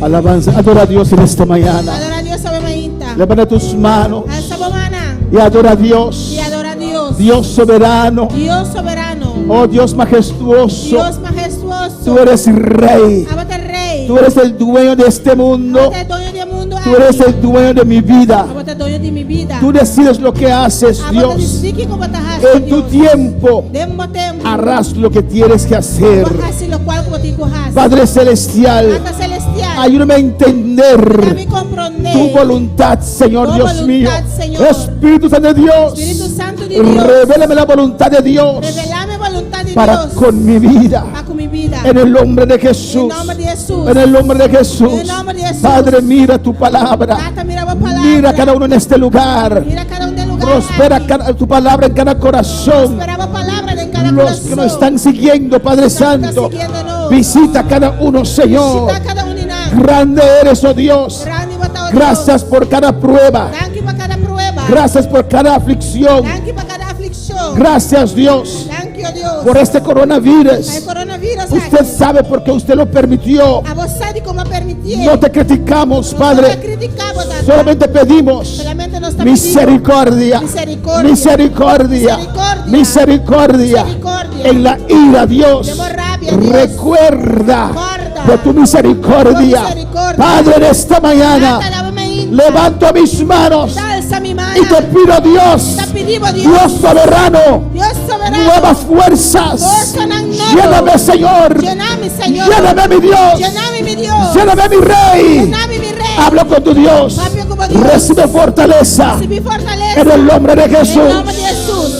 Speaker 7: Alabanza. Adora a Dios en esta mañana.
Speaker 6: Adorá Dios awe mainta.
Speaker 7: Levanta tus manos
Speaker 6: Alsa bo mannan.
Speaker 7: y adora a Dios.
Speaker 6: I adorá Dios.
Speaker 7: Dios soberano.
Speaker 6: Dios soberano.
Speaker 7: Oh Dios majestuoso.
Speaker 6: Dios mahestuoso.
Speaker 7: Tú eres rey.
Speaker 6: Abo ta rei.
Speaker 7: Tú eres el dueño de este mundo.
Speaker 6: Abo ta e doño di e mundu
Speaker 7: Tú eres
Speaker 6: aki.
Speaker 7: el dueño de mi vida.
Speaker 6: Abo ta e doño di mi bida.
Speaker 7: Tú decides lo que haces,
Speaker 6: Abo ta
Speaker 7: Dios.
Speaker 6: disidí kiko bo ta hasi,
Speaker 7: En tu
Speaker 6: Dios.
Speaker 7: tiempo
Speaker 6: Den bo tempu.
Speaker 7: harás lo que tienes que hacer.
Speaker 6: Bo hasi lokual ku bo tin ku hasi.
Speaker 7: Padre Celestial,
Speaker 6: Tata Celestial.
Speaker 7: ayúdame a entender
Speaker 6: Yuda mi komprondé.
Speaker 7: tu voluntad, Señor
Speaker 6: Tu
Speaker 7: Dios mío.
Speaker 6: voluntad, Señor.
Speaker 7: Espíritu Santo de Dios,
Speaker 6: Spiritu Santu di Dios.
Speaker 7: revélame la voluntad de Dios
Speaker 6: Revelá mi boluntat di
Speaker 7: para
Speaker 6: Dios.
Speaker 7: con mi vida.
Speaker 6: Pa ku mi bida.
Speaker 7: En el nombre de Jesús.
Speaker 6: Den nòmber di Hesus.
Speaker 7: En el nombre de Jesús.
Speaker 6: En el nombre de Jesús.
Speaker 7: Padre, mira tu palabra.
Speaker 6: Tata, mira bo palabra.
Speaker 7: Mira cada uno en este lugar.
Speaker 6: Mira kada un den e lugá
Speaker 7: Prospera
Speaker 6: aki.
Speaker 7: tu palabra en cada corazón.
Speaker 6: Prosperá bo palabra den kada
Speaker 7: Los
Speaker 6: kurason.
Speaker 7: que nos están siguiendo, Padre
Speaker 6: Los que nos están
Speaker 7: Santo.
Speaker 6: siguiendo,
Speaker 7: Visita a cada uno, Señor.
Speaker 6: Bishitá kada un di nan.
Speaker 7: Grande eres, oh Dios.
Speaker 6: Grandi bo ta, oh
Speaker 7: Gracias
Speaker 6: Dios.
Speaker 7: por cada prueba.
Speaker 6: Danki pa kada prueba.
Speaker 7: Gracias por cada aflicción.
Speaker 6: Danki pa kada aflikshon.
Speaker 7: Gracias, Dios,
Speaker 6: Danki, oh Dios.
Speaker 7: por este
Speaker 6: Pa e
Speaker 7: coronavirus.
Speaker 6: coronavirus
Speaker 7: Usted
Speaker 6: aki.
Speaker 7: sabe por qué usted lo permitió.
Speaker 6: Abo sa dikon a permitié.
Speaker 7: No te criticamos,
Speaker 6: Nos no
Speaker 7: Padre.
Speaker 6: ta kritiká bo, Tata.
Speaker 7: Solamente pedimos
Speaker 6: Solamente nos ta pidi
Speaker 7: misericordia.
Speaker 6: Misericordia.
Speaker 7: Misericordia.
Speaker 6: Misericordia.
Speaker 7: Misericordia.
Speaker 6: Misericordia.
Speaker 7: En la ira, Dios.
Speaker 6: Den bo rabia, Dios.
Speaker 7: Recuerda
Speaker 6: Recorda
Speaker 7: de tu misericordia.
Speaker 6: Tu misericordia.
Speaker 7: Padre, en esta mañana
Speaker 6: Tata, awe mainta.
Speaker 7: levanto mis manos
Speaker 6: Ta alsa mi man.
Speaker 7: y te pido, Dios,
Speaker 6: Ta pidi bo, Dios.
Speaker 7: Dios soberano,
Speaker 6: Dios soberano.
Speaker 7: nuevas fuerzas.
Speaker 6: Forsanan nobo.
Speaker 7: Lléname, Señor.
Speaker 6: Yena mi, Señor.
Speaker 7: Lléname, mi Dios.
Speaker 6: Yena mi, mi Dios.
Speaker 7: Lléname, mi Rey.
Speaker 6: Yena mi, mi Rei.
Speaker 7: Habla con tu Dios.
Speaker 6: Papia ku bo Dios.
Speaker 7: Recibe fortaleza.
Speaker 6: Risibí fortalesa.
Speaker 7: En el nombre de Jesús.
Speaker 6: Den nòmber di Hesus.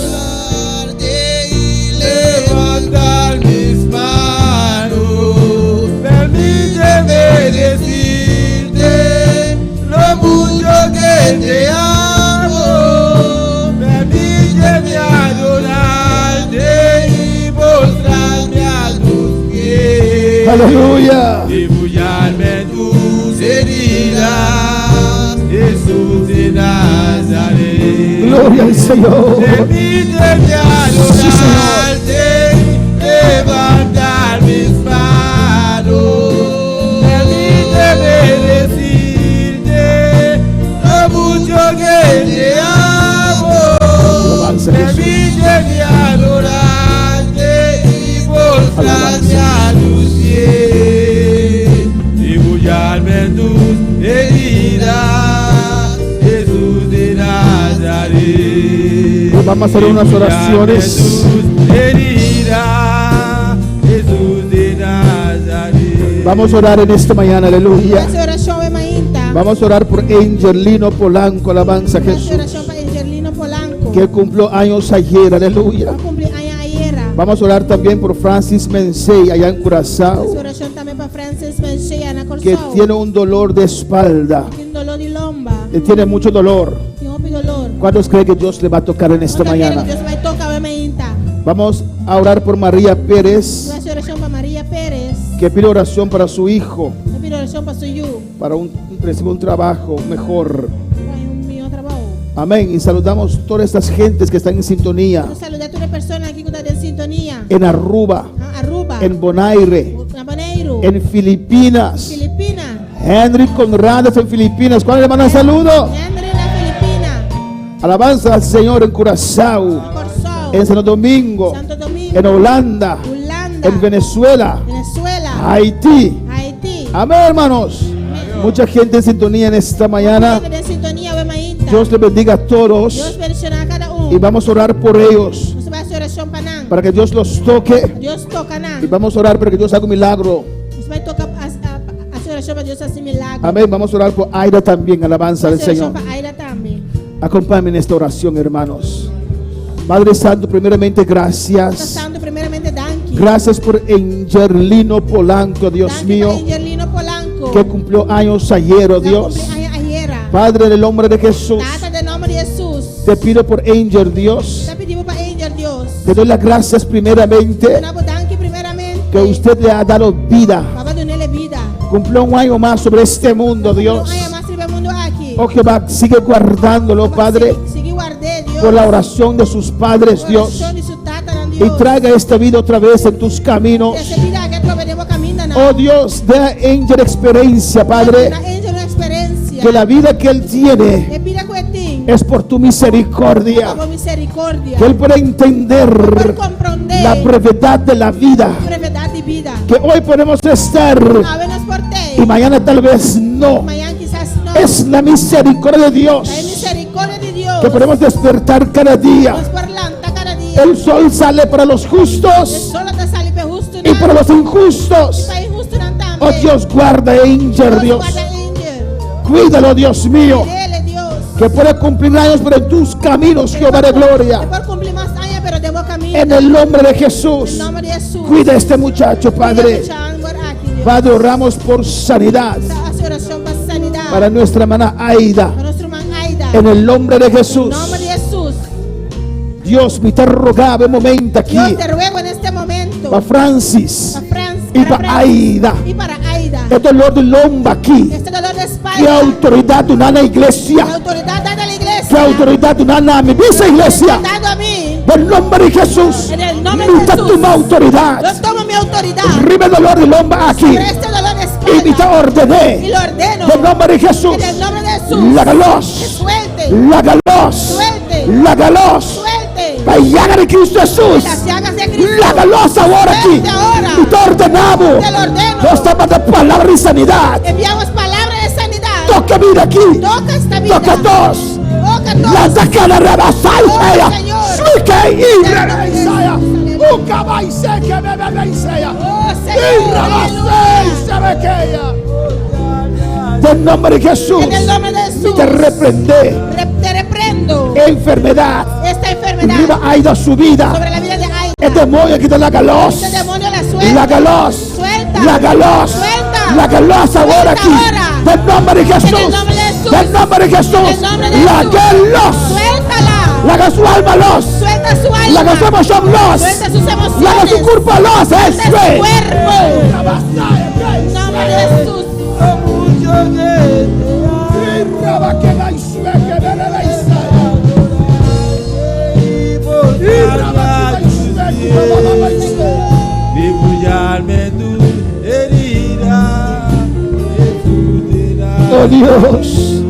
Speaker 2: Levantar mis manos, permíteme decirte lo mucho que te amo. Permíteme adorarte y postrarme a tus pies.
Speaker 7: Aleluya.
Speaker 2: Debullarme en tus heridas, Jesús de Nazaret.
Speaker 7: Gloria al Señor.
Speaker 2: Permíteme adorarte, levantar mis manos. Permíteme decirte lo mucho que te amo.
Speaker 7: Alabanza, Jesús.
Speaker 2: Permíteme adorarte y postrarme a tus pies. Debullarme en tus heridas, Jesús de Nazaret.
Speaker 7: Vamos a hacer unas oraciones.
Speaker 2: Jesús herida, Jesús de Nazaret.
Speaker 7: Vamos a orar en esta mañana, aleluya.
Speaker 6: Hasi orashon awe mainta.
Speaker 7: Vamos a orar por Angelino Polanco, alabanza a
Speaker 6: Hasi
Speaker 7: Jesús,
Speaker 6: orashon pa Angelino Polanco.
Speaker 7: que cumplió años ayer, aleluya.
Speaker 6: A kumpli aña ayera.
Speaker 7: Vamos a orar también por Francis Mensei, allá en Curazao,
Speaker 6: Hasi orashon tambe pa Francis Mensei na
Speaker 7: que
Speaker 6: Kòrsou.
Speaker 7: tiene un dolor de espalda,
Speaker 6: Tin doló di lomba.
Speaker 7: que tiene mucho dolor.
Speaker 6: Tin hopi doló.
Speaker 7: ¿Cuántos creen que Dios le va a tocar en esta
Speaker 6: Kuantu ta kere
Speaker 7: mañana?
Speaker 6: ku Dios ta bai toka awe mainta?
Speaker 7: Vamos a orar por María Pérez,
Speaker 6: Hasi orashon pa Maria Pérez.
Speaker 7: que pide oración para su hijo,
Speaker 6: Ta pidi orashon pa su yu.
Speaker 7: para un, recibir un trabajo mejor.
Speaker 6: Pa un mihó trabou.
Speaker 7: Amén. Y saludamos todas estas gentes que están en sintonía.
Speaker 6: Nos ta saludá tur persona aki ku ta den sintonia.
Speaker 7: En Aruba,
Speaker 6: Aruba.
Speaker 7: en Bonaire,
Speaker 6: Na Boneiru.
Speaker 7: en Filipinas.
Speaker 6: Filipina.
Speaker 7: Henry Conrades en Filipinas. ¿Cuál le manda un saludo?
Speaker 6: Henry na Filipina.
Speaker 7: Alabanza al Señor en Curazao,
Speaker 6: Na Kòrsou.
Speaker 7: en Santo Domingo,
Speaker 6: Santo Domingo.
Speaker 7: en Holanda,
Speaker 6: Hulanda.
Speaker 7: en Venezuela,
Speaker 6: Venezuela.
Speaker 7: Haití.
Speaker 6: Haití.
Speaker 7: Amén, hermanos. Mucha gente en sintonía en esta mañana.
Speaker 6: Hende den sintonia awe mainta.
Speaker 7: Dios les bendiga a
Speaker 6: Dios
Speaker 7: todos
Speaker 6: bendishoná kada un.
Speaker 7: y vamos a orar por ellos
Speaker 6: Nos ta bai hasi orashon pa nan.
Speaker 7: para que Dios los toque
Speaker 6: Dios toka nan.
Speaker 7: y vamos a orar para que Dios haga un milagro.
Speaker 6: Nos ta bai toka hasi orashon pa Dios hasi milager.
Speaker 7: Amén. Vamos a orar por Aida también. Alabanza al
Speaker 6: Hasi orashon
Speaker 7: Señor.
Speaker 6: pa Aida tambe.
Speaker 7: Acompáñenme en esta oración, hermanos. Padre Santo, primeramente gracias.
Speaker 6: Santu, primeramente danki.
Speaker 7: Gracias por Angelino Polanco, Dios
Speaker 6: Danki
Speaker 7: mío,
Speaker 6: pa Angelino Polanco.
Speaker 7: que cumplió años ayer, oh
Speaker 6: Que
Speaker 7: Dios.
Speaker 6: kumpli aña ayera.
Speaker 7: Padre, en el nombre de Jesús,
Speaker 6: Tata, den nòmber di Hesus.
Speaker 7: te pido por Angel, Dios.
Speaker 6: Ta pidi pa Angel, Dios.
Speaker 7: Te doy las gracias primeramente
Speaker 6: Duna bo danki primeramente.
Speaker 7: que usted le ha dado vida.
Speaker 6: Ku bo a dun'é bida.
Speaker 7: Cumplió un año más sobre este mundo, Dios.
Speaker 6: Un aña mas riba e mundu aki.
Speaker 7: Oh Jehová, sigue guardándolo, Padre,
Speaker 6: Sigui ward'é, Dios.
Speaker 7: por la oración de sus padres, Dios.
Speaker 6: Orashon di su tata,
Speaker 7: Y
Speaker 6: Dios.
Speaker 7: traiga esta vida otra vez en tus caminos.
Speaker 6: Trese e bida aki atrobe den bo kamindanan.
Speaker 7: Oh Dios, da a Angel experiencia, Padre.
Speaker 6: Duna Angel un eksperensia.
Speaker 7: Que la vida que él tiene
Speaker 6: E bida ku e tin.
Speaker 7: es por tu misericordia.
Speaker 6: Pa bo miserikordia.
Speaker 7: Que él pueda entender
Speaker 6: Por komprondé.
Speaker 7: la brevedad de la vida.
Speaker 6: Brevedat di bida.
Speaker 7: Que hoy podemos estar
Speaker 6: Awe nos por t'ei.
Speaker 7: y mañana tal vez no.
Speaker 6: Mañan kisas no.
Speaker 7: Es la misericordia de Dios
Speaker 6: Ta e miserikordia di Dios.
Speaker 7: que podemos despertar cada día.
Speaker 6: Nos por lanta kada dia.
Speaker 7: El sol sale para los
Speaker 6: E
Speaker 7: justos
Speaker 6: solo ta sali pa hustunan.
Speaker 7: y para los injustos.
Speaker 6: I pa inhustunan tambe.
Speaker 7: Oh Dios, guarda a Angel, Dios.
Speaker 6: Guarda Angel.
Speaker 7: Cuídalo, Dios mío.
Speaker 6: Kuid'é, Dios.
Speaker 7: Que pueda cumplir años, pero en tus caminos, Jehová de gloria.
Speaker 6: E por kumpli mas aña, pero den bo kaminda.
Speaker 7: En el nombre de Jesús.
Speaker 6: Den nòmber di Hesus.
Speaker 7: Cuida a este muchacho, Padre. Padre, oramos por sanidad
Speaker 6: Hasi orashon pa sanidat.
Speaker 7: para nuestra hermana Aida.
Speaker 6: Pa nos ruman Aida.
Speaker 7: En el nombre de Jesús.
Speaker 6: Nòmber di Hesus.
Speaker 7: Dios, mi te rogaba un momento aquí.
Speaker 6: Dios te ruego en este momento.
Speaker 7: Para Francis
Speaker 6: Pa Francis,
Speaker 7: y
Speaker 6: para
Speaker 7: para
Speaker 6: Francis
Speaker 7: Aida.
Speaker 6: I pa Aida.
Speaker 7: El dolor de lomba aquí.
Speaker 6: Este dolor di espalda.
Speaker 7: ¿Qué autoridad duna na iglesia?
Speaker 6: La autoridad dada a la iglesia.
Speaker 7: ¿Qué autoridad duna na mi? Dice iglesia.
Speaker 6: Dado a mí.
Speaker 7: En nombre de Jesús.
Speaker 6: En el nombre de
Speaker 7: Mi te
Speaker 6: Jesús.
Speaker 7: toma autoridad.
Speaker 6: Yo tomo mi autoridad.
Speaker 7: Riba e dolor di lomba aki.
Speaker 6: Sobre este dolor de espalda.
Speaker 7: I mi ta orden'é.
Speaker 6: Y lo ordeno.
Speaker 7: Den nomber di Jesús.
Speaker 6: En el nombre de Jesús.
Speaker 7: Laga los.
Speaker 6: Que suelte.
Speaker 7: Laga los.
Speaker 6: Suelte.
Speaker 7: Laga los.
Speaker 6: Suelte.
Speaker 7: Pa llaga di Cristo Jesús.
Speaker 6: Las llagas de Cristo.
Speaker 7: Laga los awor aki.
Speaker 6: Suelte ahora.
Speaker 7: Mi ta ordená bo.
Speaker 6: Te lo ordeno.
Speaker 7: Nos ta manda palabra di sanidat.
Speaker 6: Enviamos palabra de sanidad.
Speaker 7: Toka e bida aki.
Speaker 6: Toca esta vida.
Speaker 7: Toka tos.
Speaker 6: Toca tos.
Speaker 7: Lanta kana rabasai
Speaker 6: Oh,
Speaker 7: eya.
Speaker 6: Señor.
Speaker 7: Suike i rebeisaya. Ukabaise ke bebeisaya.
Speaker 6: Oh,
Speaker 7: I
Speaker 6: Señor.
Speaker 7: rabasei
Speaker 6: Aleluya.
Speaker 7: sebekeya. Del nombre de Jesús.
Speaker 6: En el nombre de Jesús.
Speaker 7: Te reprende
Speaker 6: Te reprendo
Speaker 7: enfermedad.
Speaker 6: esta enfermedad
Speaker 7: Riba Aida su vida.
Speaker 6: sobre la vida de Aida.
Speaker 7: El demonio que te laga los.
Speaker 6: Este demonio la suelta.
Speaker 7: Laga los.
Speaker 6: Suelta.
Speaker 7: Laga los.
Speaker 6: Suelta.
Speaker 7: Laga los ahora
Speaker 6: Suelta
Speaker 7: aquí.
Speaker 6: ahora.
Speaker 7: Del nombre de Jesús.
Speaker 6: En el nombre de Jesús.
Speaker 7: Del nombre de Jesús.
Speaker 6: En el nombre de Jesús.
Speaker 7: Laga los.
Speaker 6: Suéltala.
Speaker 7: Laga su alma los.
Speaker 6: Suelta su alma.
Speaker 7: Laga su emoción los.
Speaker 6: Suelta sus emociones.
Speaker 7: Laga su cuerpo los.
Speaker 6: Suelta su
Speaker 7: Eso es.
Speaker 6: cuerpo. En nombre de Jesús.
Speaker 7: Oh Dios,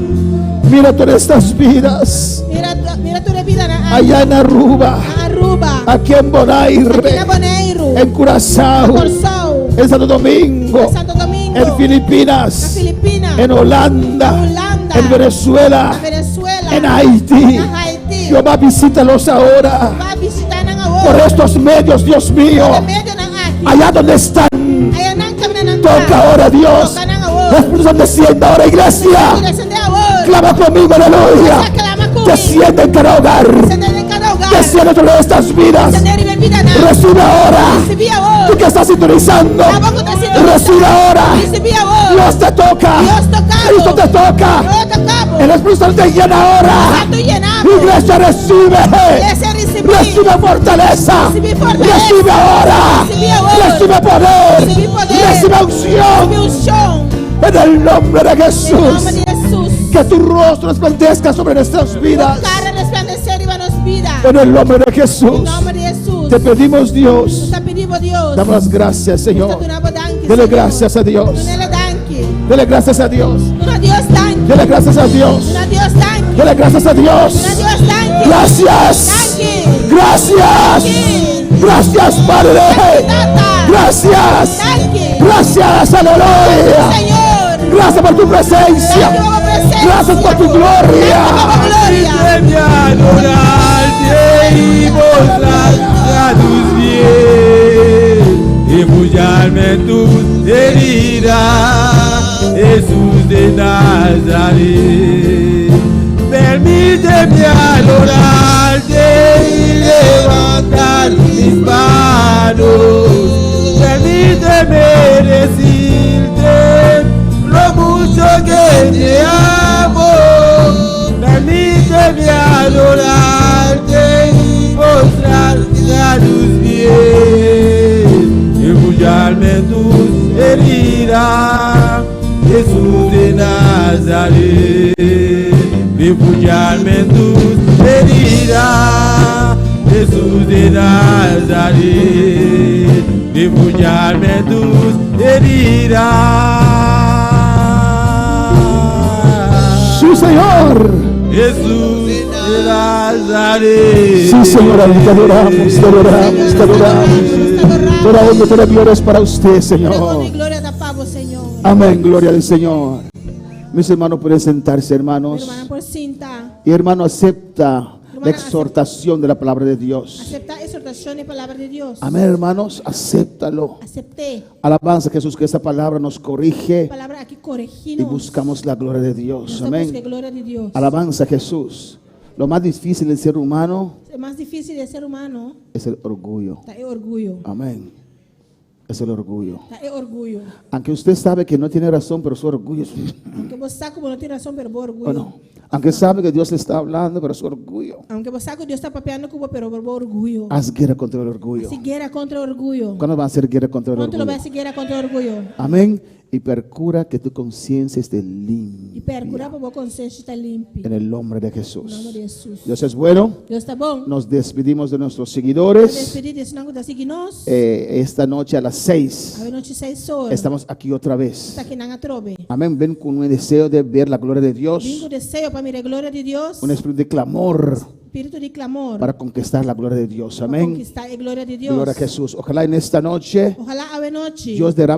Speaker 7: mira todas estas vidas
Speaker 6: Mira, mira tur bidanan aki.
Speaker 7: allá en Aruba,
Speaker 6: Na Aruba.
Speaker 7: aquí en
Speaker 6: Aki
Speaker 7: Bonaire,
Speaker 6: na Boneiru.
Speaker 7: en Curazao,
Speaker 6: Kòrsou.
Speaker 7: en Santo Domingo,
Speaker 6: Na Santo Domingo.
Speaker 7: en Filipinas,
Speaker 6: Na Filipinas.
Speaker 7: en Holanda,
Speaker 6: Holanda.
Speaker 7: en Venezuela,
Speaker 6: Na Venezuela.
Speaker 7: en Haití.
Speaker 6: Na Haití.
Speaker 7: Jehová, visítalos ahora
Speaker 6: Bai bishitá nan awor.
Speaker 7: por estos medios, Dios mío,
Speaker 6: Medionan aki.
Speaker 7: allá donde están.
Speaker 6: Aya nan kaminda nan
Speaker 7: Toca ahora, Dios.
Speaker 6: Toka nan awor.
Speaker 7: Espíritu Santo, desciende ahora, iglesia.
Speaker 6: Desendé awor.
Speaker 7: Clama conmigo, aleluya.
Speaker 6: Clama ku mi.
Speaker 7: Desciende en cada hogar.
Speaker 6: Desendé den kada hogar.
Speaker 7: Desciende sobre estas vidas.
Speaker 6: Desendé riba e bidanan.
Speaker 7: Recibe ahora.
Speaker 6: Risibí awor.
Speaker 7: Tú que estás sintonizando.
Speaker 6: Abo ku ta sintonisando.
Speaker 7: Recibe ahora.
Speaker 6: Risibí awor.
Speaker 7: Dios te toca.
Speaker 6: Dios toka bo.
Speaker 7: Cristo te toca.
Speaker 6: Dios toka bo.
Speaker 7: El Espíritu Santo te llena ahora.
Speaker 6: Santu yena bo.
Speaker 7: Iglesia, recibe.
Speaker 6: Iglesia, risibí.
Speaker 7: Recibe fortaleza.
Speaker 6: Risibí fortalesa.
Speaker 7: Recibe ahora.
Speaker 6: Risibí awor.
Speaker 7: Recibe poder.
Speaker 6: Risibí poder.
Speaker 7: Recibe unción.
Speaker 6: Risibí unshon.
Speaker 7: En el nombre de
Speaker 6: Den nòmber
Speaker 7: Jesús.
Speaker 6: di Hesus.
Speaker 7: Que tu rostro resplandezca sobre nuestras vidas.
Speaker 6: Kara resplandesé riba nos bida.
Speaker 7: En el nombre de Jesús.
Speaker 6: Den nòmber di Hesus.
Speaker 7: Te pedimos, Dios.
Speaker 6: Nos ta pidi bo, Dios.
Speaker 7: Damos las gracias, Señor.
Speaker 6: Duna bo danki,
Speaker 7: Dele
Speaker 6: Señor.
Speaker 7: gracias a Dios.
Speaker 6: Dun'é danki.
Speaker 7: Dele gracias a Dios.
Speaker 6: Duna Dios danki.
Speaker 7: Dele gracias a Dios.
Speaker 6: Duna Dios danki.
Speaker 7: Dele gracias a Dios.
Speaker 6: Duna Dios danki.
Speaker 7: Gracias.
Speaker 6: Danki.
Speaker 7: Gracias. Gracias, Padre.
Speaker 6: Tata.
Speaker 7: Gracias.
Speaker 6: Danki.
Speaker 7: Gracias, aleluya.
Speaker 6: Señor.
Speaker 7: Gracias por tu presencia.
Speaker 6: Danki pa bo presensia.
Speaker 7: Gracias por tu gloria.
Speaker 6: Danki pa bo gloria.
Speaker 2: Adorarte y mostrar a tus pies, refugiarme en tus heridas, Jesús de Nazaret. Permíteme adorarte y levantar mis manos. Permíteme decirte lo mucho que te amo. Permíteme adorarte y mostrarte a tus pies, refugiarme en tus heridas, Jesús de Nazaret. Refugiarme en tus heridas, Jesús de Nazaret. Refugiarme en tus heridas.
Speaker 7: Sí, Señor.
Speaker 2: Jesús de Nazaret.
Speaker 7: Sí, Señor, te adoramos, te adoramos, te adoramos. Toda honra, toda gloria es para usted,
Speaker 6: Tur
Speaker 7: Señor.
Speaker 6: gloria ta pa bo, Señor.
Speaker 7: Amén, gloria al Señor. Mis hermanos pueden sentarse, hermanos.
Speaker 6: Rumannan por sinta.
Speaker 7: Y hermano, acepta la exhortación de la palabra de Dios.
Speaker 6: Aseptá ekshortashon di palabra di Dios.
Speaker 7: Amén, hermanos, acéptalo.
Speaker 6: Asept'é.
Speaker 7: Alabanza a Jesús, que esa palabra nos corrige
Speaker 6: Palabra aki koregí
Speaker 7: y
Speaker 6: nos.
Speaker 7: buscamos la gloria de Dios.
Speaker 6: Nos ta buska
Speaker 7: Amén.
Speaker 6: gloria di Dios.
Speaker 7: Alabanza a Jesús. Lo más difícil del ser humano
Speaker 6: E mas difísil di ser humano
Speaker 7: es el orgullo.
Speaker 6: ta e orguyo.
Speaker 7: Amén. Es el orgullo.
Speaker 6: Ta e orguyo.
Speaker 7: Aunque usted sabe que no tiene razón, pero su orgullo es...
Speaker 6: Aunke bo sa ku bo no tin rason, pero bo orguyo.
Speaker 7: ¿O no? Aunque sabe que Dios le está hablando, pero su orgullo.
Speaker 6: Aunke bo sa ku Dios ta papiando ku bo, pero bo orguyo.
Speaker 7: Haz guerra contra el orgullo.
Speaker 6: Hasi guera kontra orguyo.
Speaker 7: ¿Cuándo va a hacer guerra contra el
Speaker 6: Kuantu lo bai
Speaker 7: orgullo?
Speaker 6: hasi guera kontra orguyo?
Speaker 7: Amén. Y percura que tu conciencia esté
Speaker 6: I
Speaker 7: limpia.
Speaker 6: perkurá pa bo konsenshi ta limpi.
Speaker 7: En el nombre de
Speaker 6: Na nòmber
Speaker 7: Jesús.
Speaker 6: di Hesus.
Speaker 7: Dios es bueno.
Speaker 6: Dios ta bon.
Speaker 7: Nos despedimos de nuestros
Speaker 6: Nos
Speaker 7: seguidores.
Speaker 6: despedí di esnan ku ta sigui nos.
Speaker 7: Esta noche a las 6
Speaker 6: Awe nochi 6 or.
Speaker 7: estamos aquí otra vez.
Speaker 6: Ta akinan atrobe.
Speaker 7: Amén. Ven con un deseo de ver la gloria de
Speaker 6: Bin
Speaker 7: Dios.
Speaker 6: ku deseo pa mira gloria di Dios.
Speaker 7: Un espíritu de clamor
Speaker 6: Spiritu di klamor.
Speaker 7: para conquistar la gloria de Dios.
Speaker 6: Pa
Speaker 7: Amén.
Speaker 6: konkistá e gloria di Dios.
Speaker 7: Gloria a Jesús. Ojalá en esta noche
Speaker 6: Ohalá awe nochi.
Speaker 7: Dios derrame